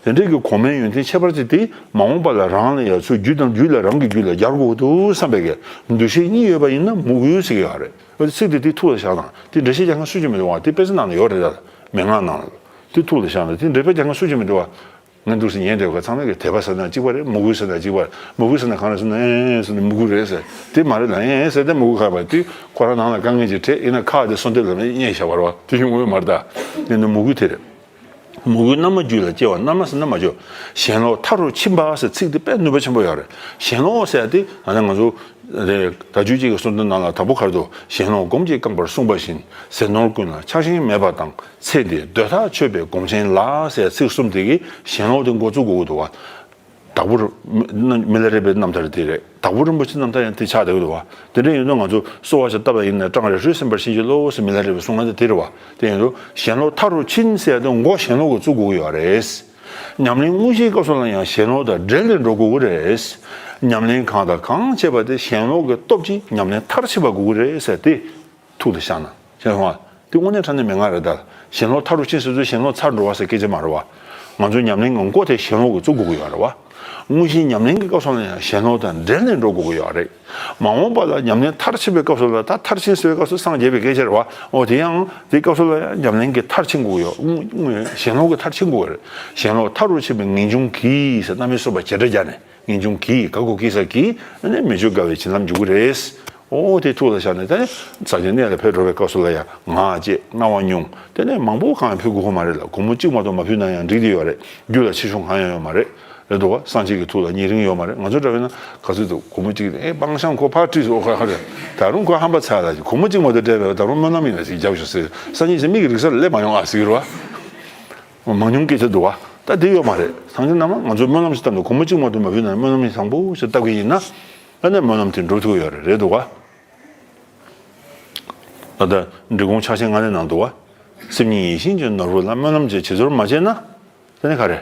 དེ་འདྲའི་གི་གོང་མའི་ཡོན་ཏན་ཁྱད་པར་ཅན་དེ་མ་འོངས་པ་ལ་རང་ལ་ཡང་ཚུར་རྒྱུད་དང་རྒྱུད་ལ་རང་གི་རྒྱུད་ལ་སྦྱར་དགོས་འདུག་བསམ་པའི་གི་འདུ་ཤེས་གཉིས་ཡོད་པ་ཡིན་ན་མོས་གུས་ཟེར་གི་ཡོད་རེད། འོ་དེ་ཚིག་དེ་དེ་ཐུགས་ལ་བཞག་དང་། དེ་འགྲེལ་བཤད་རྒྱག་མཁན་སུ་གཅིག་མི་འདུག་བ། དེ་དཔེ་ཆ་ནང་ལ་ཡོད་རེད་ད། མན་ངག་ནང་ལ། དེ་ཐུགས་ལ་བཞག་དང་། དེ་འགྲེལ་པ་རྒྱག་མཁན་སུ་གཅིག་མི་འདུག་བ། ང་འདུག་སེ་ཉན་བསྡད་པ་ཚང་མས་ཀྱི་དད་པ་ཟེར་ན་གཅིག་པ་རེད། མོས་གུས་ཟེར་ན་གཅིག་པ་རེད། མོས་གུས་ཟེར་ན་གང་རེད་ཟེར་ན་ཨེ་ཟེར་ན་མོས་གུས་རེད་ཟེར། དེ་མ་རེད་ལ་ཨེ་ཟེར་ཏེ་མོས་གུས་ཁ་པ་དེ་ཁོ་རང་ནང་ལ་དཀའ་ངལ་ཅིག་འཕྲད་ཡིན་ན་ཁ་དེ་གསོལ་འདེབས་ལ་མེད་བསྙལ་བཞག་པ་རེད་བ། དེ་ཡོང་འོས་མ་རེད་ད། དེ་ནི་མོས་གུས་དེ་རེད། མོས་གུས་རྣམ་ལྔ་རྒྱུད་ལ་སྐྱེ་བ། རྣམ་ལྔ་ཟེར་ན་མ་བརྗོད། གཞན་ལོག་མཐའ་རུ་ཕྱིན་པ་ཟེར་ཚིག་དེ་དཔེ་ནུས་པ་ཆེན་པོ་ཡོད་རེད། གཞན་ལོག་ཟེར་ཡ་དེ་ད་ནི་ང་ཚོ་རེད། བརྡ་བརྒྱུད་ཅིག་གི་གསུང་དོན་ནང་ལ་དང་པོ་ག་རེ་འདུག་གཞན་ལོག་སྒོམ་གྱིས་བསྐངས་པར་གསུངས་པ་བཞིན། ཟས་ནོར་ཀུན་ལ་ཆགས་ཞེན་མེད་པ་དང་། ཚེ་འདིའི་འདོད་ཐག་ཆོད་པའི་སྒོམ་ཆེན་ལ་ཟེར་ཚིག་གསུམ་དེ་གིས་གཞན་ལོག་དེ་འགོ་བཙུགས་དགོས་ཀྱི་འདུག་བ། དྭགས་པོར་མི་མི་ལ་རས་པའི་རྣམ་ཐར་དེ་རེད། དྭགས་པོ་རིན་པོ་ཆེའི་རྣམ་ཐར་ཡང་དེ་ཆགས་བསྡད་ཀྱི་འདུག་བ། དེ་འདྲ་ཡིན་དུས་ང་ཚོ་གསོལ་བ་ཞིག་བཏབ་པ་ཡིན་ན་སྐྲངས་རེ་ཧྲུལ་སེམས་པར་བྱིན་གྱིས་རློབས་ཟེར་མི་ལ་རས་པས་གསུང་ཡ་དེ་དེ་རེད་བ། དེ་ཡིན་དུས་གཞན་ལོག་མཐའ་རུ་ཕྱིན་ཟེར་ཡ་དེ་འགོ་གཞན་ལོག་གིས་བཙུགས་དགོས་ཀྱི་ཡོད་རེད། ཉམས་ལེན་དངོས་གཞིའི་སྐབས་སུ་ལ་ཡང་གཞན་ལོག་དང་འབྲེལ་ཏེ་འགྲོ་དགོས་ཀྱི་རེད། ཉམས་ལེན་གང་དང་གང་བྱེད་པ་དེ་ཞེན་ལོག་གི་སྟོབས་ཀྱིས་ཉམས་ལེན་མཐར་ཕྱིན་པ་དགོས་ཀྱི་རེད་ཟེར་ཏེ། ཐུགས་ལ་བཞག་ན། ཞེན་ལོག་དེ་དངོས་གནས་དྲང་གནས་མེད་ང་རེད་ད། ཞེན་ལོག་མཐའ་རུ་ཕྱིན་ཟེར་དུས་ཞེན་ལོག་ཚར་འགྲོ་བ་ཟེར་སྐད་ཆ་མ་རེད་བ། ང་ཚོའི་ཉམས་ལེན་གྱི་མགོ་དེ་ཞེན་ལོག་གིས་བཙུགས་དགོས་ཀྱི་ཡོད་རེད་བ། དངོས་གཞིའི་ཉམས་ལེན་གྱི་སྐབས་སུ་ལ་ཡང་ཞེན་ལོག་དང་འབྲེལ་ནས་འགྲོ་དགོས་ཀྱི་ཡོད་རེད། མ་འོངས་པ་ལ་ཉམས་ལེན་མཐར་ཕྱིན་པའི་སྐབས་སུ་ལ་ད་མཐར་ཕྱིན་ཟེར་བའི་སྐབས་སུ་སངས་རྒྱས་པའི་སྐད་ཆ་རེད་བ། འོ་དེ་ཡང་དེའི་སྐབས་སུ་ལ་ཡང་ཉམས་ལེན་གྱིས་མཐར་ཕྱིན་དགོས་ཀྱི་ཡོད། དངོས་དངོས་ཞེན་ལོག་གིས་མཐར་ཕྱིན་དགོས་ཀྱི་རེད། ཞེན་ལོག་མཐའ་རུ་ཕྱིན་པའི་ངེས་འབྱུང་གིས་ཟེར་རྣམ་དབྱེ་གསུམ་པ་བྱེ་བྲག་སྦྱར་ནས། ངེས་འབྱུང་གིས་དགག་དགོས་ཀྱི་ས་གིས་ཨ་ནི་མི་བརྗོད་དགའ་བའི་བྱིན་རླབས་འཇུག་གི་རེད། ཨོ་དེ་ཐུགས་ལ་བཞག་ནས་ད་ནི་ས་ཆེན་གནས་ལ་ཕེབས་འགྲོ་བའི་སྐབས་སུ་ལ་ཡང་ངག་བཅད་རྔ་བ་སྙུང་དེ་ནས་མང་པོ་གང་ཡང་ཕུལ་དགོས་ཀྱི་མ་རེད་ལ། སྒོར་མོ་གཅིག་མ་གཏོགས་མ་ཕུལ་ན་ཡང་འགྲིག་བསྡད་ཡོད་རེད། རྒྱུ་ལ་ཆེ་ཆུང་གང་ཡང་ཡོད་མ་རེད། རེད་འདུག་བ། སངས་རྒྱས་ཀྱི་ཐུགས་ལ་ཉེ་རིང་ཡོད་མ་རེད། ང་ཚོ་འདྲ་བས་ན་ག་ཚོད་འདུག་སྒོར་མོ་གཅིག་ཨེ་སྤང་བཤང་ཁོ་ཕར་བྲིས་སོ་ཁ་ཁ་རེད། ད་རུང་ཁོ་ཧམ་པ་ཚ་ལ་སྒོར་མོ་གཅིག་མ་གཏོགས་སྤྲད་པས་ད་རུང་སྨོན་ལམ་ཡིན་ན་ཞིག་རྒྱབ་ཤོག་ཟེར། སངས་རྒྱས་ཀྱིས་མིག་གི་རིག་གསར་སླེབས་མ་ཡོང་ཨ་ཟེར་གྱི་རེད་བ། མང་ཉུང་སྐད་ཆ་འདུག་བ། ད་དེ་ཡོད་མ་རེད། སངས་རྒྱས་རྣམས་ང་ཚོས་སྨོན་ལམ་ཞིག་བཏབ་ནས་སྒོར་མོ་གཅིག་མ་གཏོགས་མ་ཕུལ་ན་སྨོན་ལམ་ཞིག་བཟང་པོ་ཞིག་བཏབ་ཀྱི་ཡིན་ན། ཨ་ནི་སྨོན་ལམ་དེ་འགྲུབ་ཐུབ་ཡོད་རེད། རེད་འདུག་བ། ད་ལྟ་འབྲི་གུང་ཕྱག་ཆེན་ལྔ་ནས་ནང་འདུག་བ། སེམས་ཉིད་ཡིད་བཞིན་གྱི་ནོར་བུ་ལ། སྨོན་ལམ་གྱི་བྱི་དོར་མ་བྱས་ན། དེ་ནི་ག་རེ།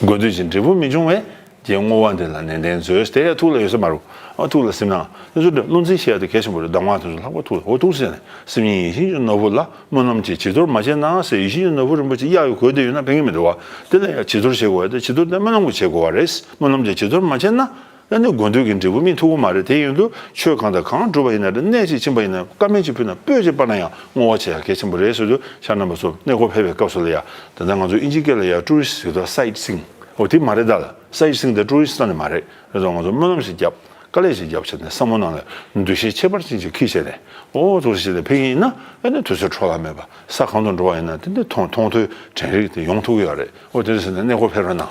དགོས་འདོད་ཀྱི་འབྲས་བུ་མི་འབྱུང་བས། རྗེས་བསྔོ་བ་འདི་ལ་ནན་ཏན་མཛོད། དེ་ཡང་ཐུགས་ལ་ཡོད་ས་མ་རུང་། ཨ་ཐུགས་ལ་སེམས་ནང་། དེ་ཚོ་བློ་འཛིན་བྱེད་ཡ་དེ་གལ་ཆེན་པོ་རེད། གདམས་ངག་དེ་ཚོ་ལྷག་པར་ཐུགས་ལ། འོ་ཐུགས་ཟེར་ནས་སེམས་ཉིད་ཡིད་བཞིན་གྱི་ནོར་བུ་ལ། སྨོན་ལམ་གྱི་བྱི་དོར་མ་བྱས་ན་ཟེར། ཡིད་བཞིན་གྱི་ནོར་བུ་རིན་པོ་ཆེ་གཡག་གིས་གོས་བསྡད་ཡོད་ན་ཕན་གྱི་མི་འདུག་བ། དེ་ལ་ཡང་བྱི་དོར་བྱེད་དགོས་ཡ་དེ་བྱི་དོར་དེ་སྨོན་ལམ་གྱིས་བྱེད་དགོས་པ་རེད། སྨོན་ལམ་གྱི་བྱི་དོར་མ་བྱས་ན། ཨ་ནི་དགོས་འདོད་ཀྱི་འབྲས་བུ་སྨིན་ཐུབ་ཀྱི་མ་རེད། དེ་ཡིན་དུས་ཆོས་གང་དང་གང་སྒྲུབ་པ་ཡིན་ན་རེད། གནས་གཅིག་ཕྱིན་པ་ཡིན་ན་དཀར་མེ་གཅིག་ཕུལ་ན་སྤོས་གཅིག་སྤར་ན་ཡང་བསྔོ་བ་བྱེད་ཡ་གལ་ཆེན་པོ་རེད་ཟེར་དུས་ཤར་རྣམ་པ་ཚོ་གནས་སྐོར་ཕེབས་པའི་སྐབས་སུ་ལ་ཡ། ད་ལྟ་ང་ཚོ་དབྱིན་ཇིའི་སྐད་ལ་ཡ་ཊུ་རི་སི་ཟེར་དུས་སའིཊ་སིང་། འོ་དེ་མ་རེད་ད་ལ། སའིཊ་སིང་དེ་ཊུ་རི་སི་རྩ་ནས་མ་རེད། རེད་དོ། ང་ཚོ་སྨོན་ལམ་ཞིག་བརྒྱབ། དཀའ་ལས་ཞིག་བརྒྱབ་བྱས་ནས་བསམ་བློ་ནང་ལ་འདུ་ཤེས་ཁྱད་པར་ཅན་ཞིག་འཁྱེར་བྱས་ནས། འོ་ཐུགས་རྗེ་ཆེ་ལ་ཕེབས་ཀྱི་ཡིན་ན། ཨ་ནི་དུས་ཚོད་འཕྲོ་བརླག་མེད་པ། ས་གང་དུ་འགྲོ་བ་ཡིན་ན་དེ་འདྲ་མཐོང་མཐོང་ཐོས་དྲན་རེག་དེ་ཡོང་ཐུབ་ཀྱི་ཡོད་རེད། འོ་དེ་འདྲ་ཟེར་ནས་གནས་སྐོར་ཕེབས་རོགས་གནང་།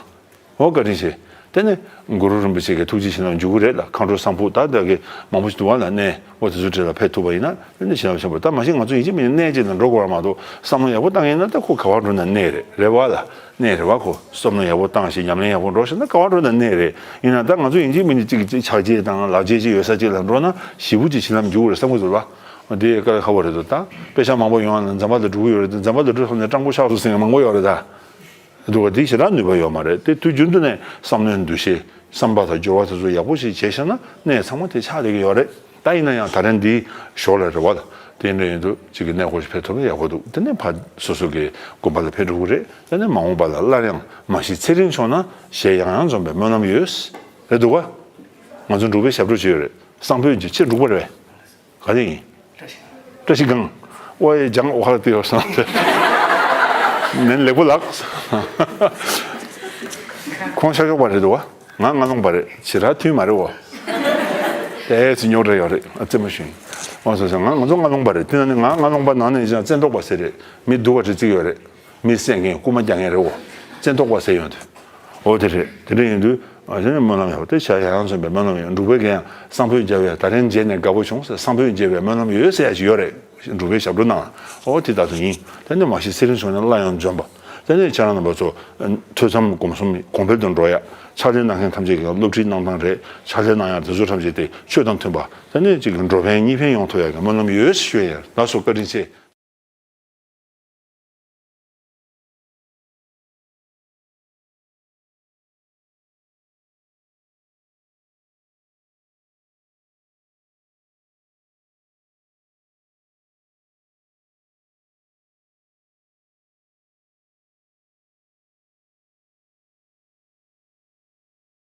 འོ་བཀའ་དྲིན་ཆེ། དེ་ནས་གུ་རུ་རིན་པོ་ཆེ་གི་ཐུགས་རྗེ་བྱིན་རླབས་འཇུག་གི་རེད་ལ། མཁའ་འགྲོ་གསང་ཕུ་ད་ལྟ་གི་མང་པོ་ཞིག་འདུག་བ་ལ། གནས་འོ་དེ་ཚོའི་གྲས་ལ་ཕེབས་ཐུབ་པ་ཡིན་ན་དེ་ནས་བྱིན་རླབས་ཆེན་པོ། ད་མ་གཞི་ང་ཚོ་ཡིན་གཅིག་མིན་གཅིག་གནས་གཅིག་ལ་འགྲོ་དགོས་པ་མ་གཏོགས་བསམ་བློ་ཡག་པོ་བཏང་ཡིན་ན། ད་ཁོ་ག་བར་འགྲོ་ན་གནས་རེད། རེད་བ་ལ། གནས་རེད་བ། ཁོ་བསམ་བློ་ཡག་པོ་བཏང་ཞིག་ཉམས་ལེན་ཡག་པོ་འགྲོ་ཞིག་ན་ག་བར་འགྲོ་ན་གནས་རེད། ཡིན་ན་ད་ང་ཚོ་ཡིན་གཅིག་མིན་གཅིག་ཅིག་ཕྱག་རྗེས་དང་ལག་རྗེས་ཅིག་ཡོད་ས་ཅིག་ལ་འགྲོ་ན་ཞེ་པོ་ཅིག་བྱིན་རླབས་འཇུག་གི་རེད་བསམ་གི་འདུག་བ། འོ་དེ་དཀའ་ལས་ཁག་པོ་རེད་འདུག་ད་དཔེ་ཆ་མང་པོ་ཡོང་ཡ་ལ་འཛམ་བུ་གླིང་འགྲོ་གི་ཡོད་རེད་དེ། འཛམ་བུ་གླིང་འགྲོ་ཐུབ་ནས་སྤྲང་པོ་ཆགས་སོང་ཟེར་མཁན་མང་པོ་ཡོད་རེད་ད། འདུག་བ། དེ་ཞེ་དྲག་ནུས་པ་ཡོད་མ་རེད། དེ་དུས་རྒྱུན་དུ་ནས་བསམ་བློའི་འདུ་ཤེས་བསམ་པ་དང་སྦྱོར་བ་དེ་ཚོ་ཡག་པོ་ཞིག་བྱས་ཤག་ན་གནས་ཚང་མ་དེ་ཆགས་བསྡད་ཀྱི་ཡོད་རེད། ད་ཡིན་ན་ཡང་ད་རིང་འདིའི་ཞོར་ལ་རེད་བ། དེ་འདྲ་ཡིན་དུས་གཅིག་གི་གནས་སྐོར་ཞིག་ཕེབས་ཐུབ་ན་ཡག་པོ་འདུག་དེ་ནས་ཕར་སོ་སོ་གི་དགོན་པ་ལ་ཕེབས་འགྲོ་གི་རེད། དེ་ནས་མ་འོངས་པ་ལ་སླར་ཡང་མ་གཞི་ཚེ་རིང་མཆོག་ན་ཞལ་ཡང་ཡང་འཛོམས་པའི་སྨོན་ལམ་ཡོད། རེད་འདུག་བ། ང་ཚོ་འབྲུག་པའི་ཞབས་བྲོ་ཅིག་ཡོད་རེད། གསང་ཕུད་ཀྱི་ཆེ་འབྲུག་པ་རེད། ག་རེ་ཡིན། བཀྲ་ཤིས་སྒང་། ཨོ་ཡེ་ལྗང་ཨོ་ཧ་ལ་ཏི་ཡོ་སང་། ནན་ལེགས་པོ་ལགས། ཁོང་ཤར་ཕྱོགས་པ་རེད་འདུག་བ། ང་རྔ་ལུང་པ་རེད། ཇི་ལྟར་མཐུན་མ་རེད་འོ། ཨེ་ཙི་རྙོག་དྲ་ཡོད་རེད། ཨ་ཙི་མ་ཞུ་ཡིན། འོ་སོ་སོ། ང་ང་ཚོ་རྔ་ལུང་པ་རེད། དེ་ན་ནི་ང་རྔ་ལུང་པ་ནང་ནས་ཀྱང་བཙན་ཐོག་པ་ཟེར་རེད། མི་སྡུག་པ་རེ་བརྩིགས་ཡོད་རེད། མི་བསད་མཁན་རྐུ་མ་རྒྱག་མཁན་རེད་འོ། བཙན་ཐོག་པ་ཟེར་ཡོང་དུས། འོ་དེ་རེད། དེ་འདྲ་ཡིན་དུས་ཨ་ནི་སྨོན་ལམ་ཡག་པོ་དེ་ཞལ་ཡང་ཡང་འཛོམས་པའི་སྨོན་ལམ་ཡོད། འབྲུག་པའི་རྒན་ཡང་གསང་ཕུད་རྒྱབ་ཡ་ད་རིང་མཇལ་ནས་དགའ་པོ་བྱུང་ཟེར། གསང་ཕུད་མཇལ་བའི་སྨོན་ལམ་ཡོད་ཟེར་ཡ་ཞིག་ཡོད་རེད། འབྲུག་པའི་ཞབས་བྲོ་ནང་། འོ་དེ་ད་དུང་ཡིན། དེ་ནས་མ་གཞི་ཚེ་རིང་མཆོག་ནས་སླར་ཡང་འཛོམས་པ། དེ་ནས་ཁྱེད་རང་རྣམ་པ་ཚོ་ཐོས་བསམ་སྒོམ་གསུམ་གོང་འཕེལ་དུ་འགྲོ་ཡ། ཕྱག་ལས་གནང་མཁན་ཐམས་ཅད་ཀྱིས་སློབ་ཁྲིད་གནང་སྟངས་རེད། ཕྱག་ལས་གནང་ཡ་དེ་ཚོ་ཐམས་ཅད་དེ་ཆོས་དང་མཐུན་པ། དེ་ནས་གཅིག་གི་འགྲོ་ཕན་གཉིས་ཕན་ཡོང་ཐུབ་ཡ་གི་སྨོན་ལམ་ཡོད་ཞུ་ཡ། ལགས་སོ། བཀའ་དྲིན་ཆེ།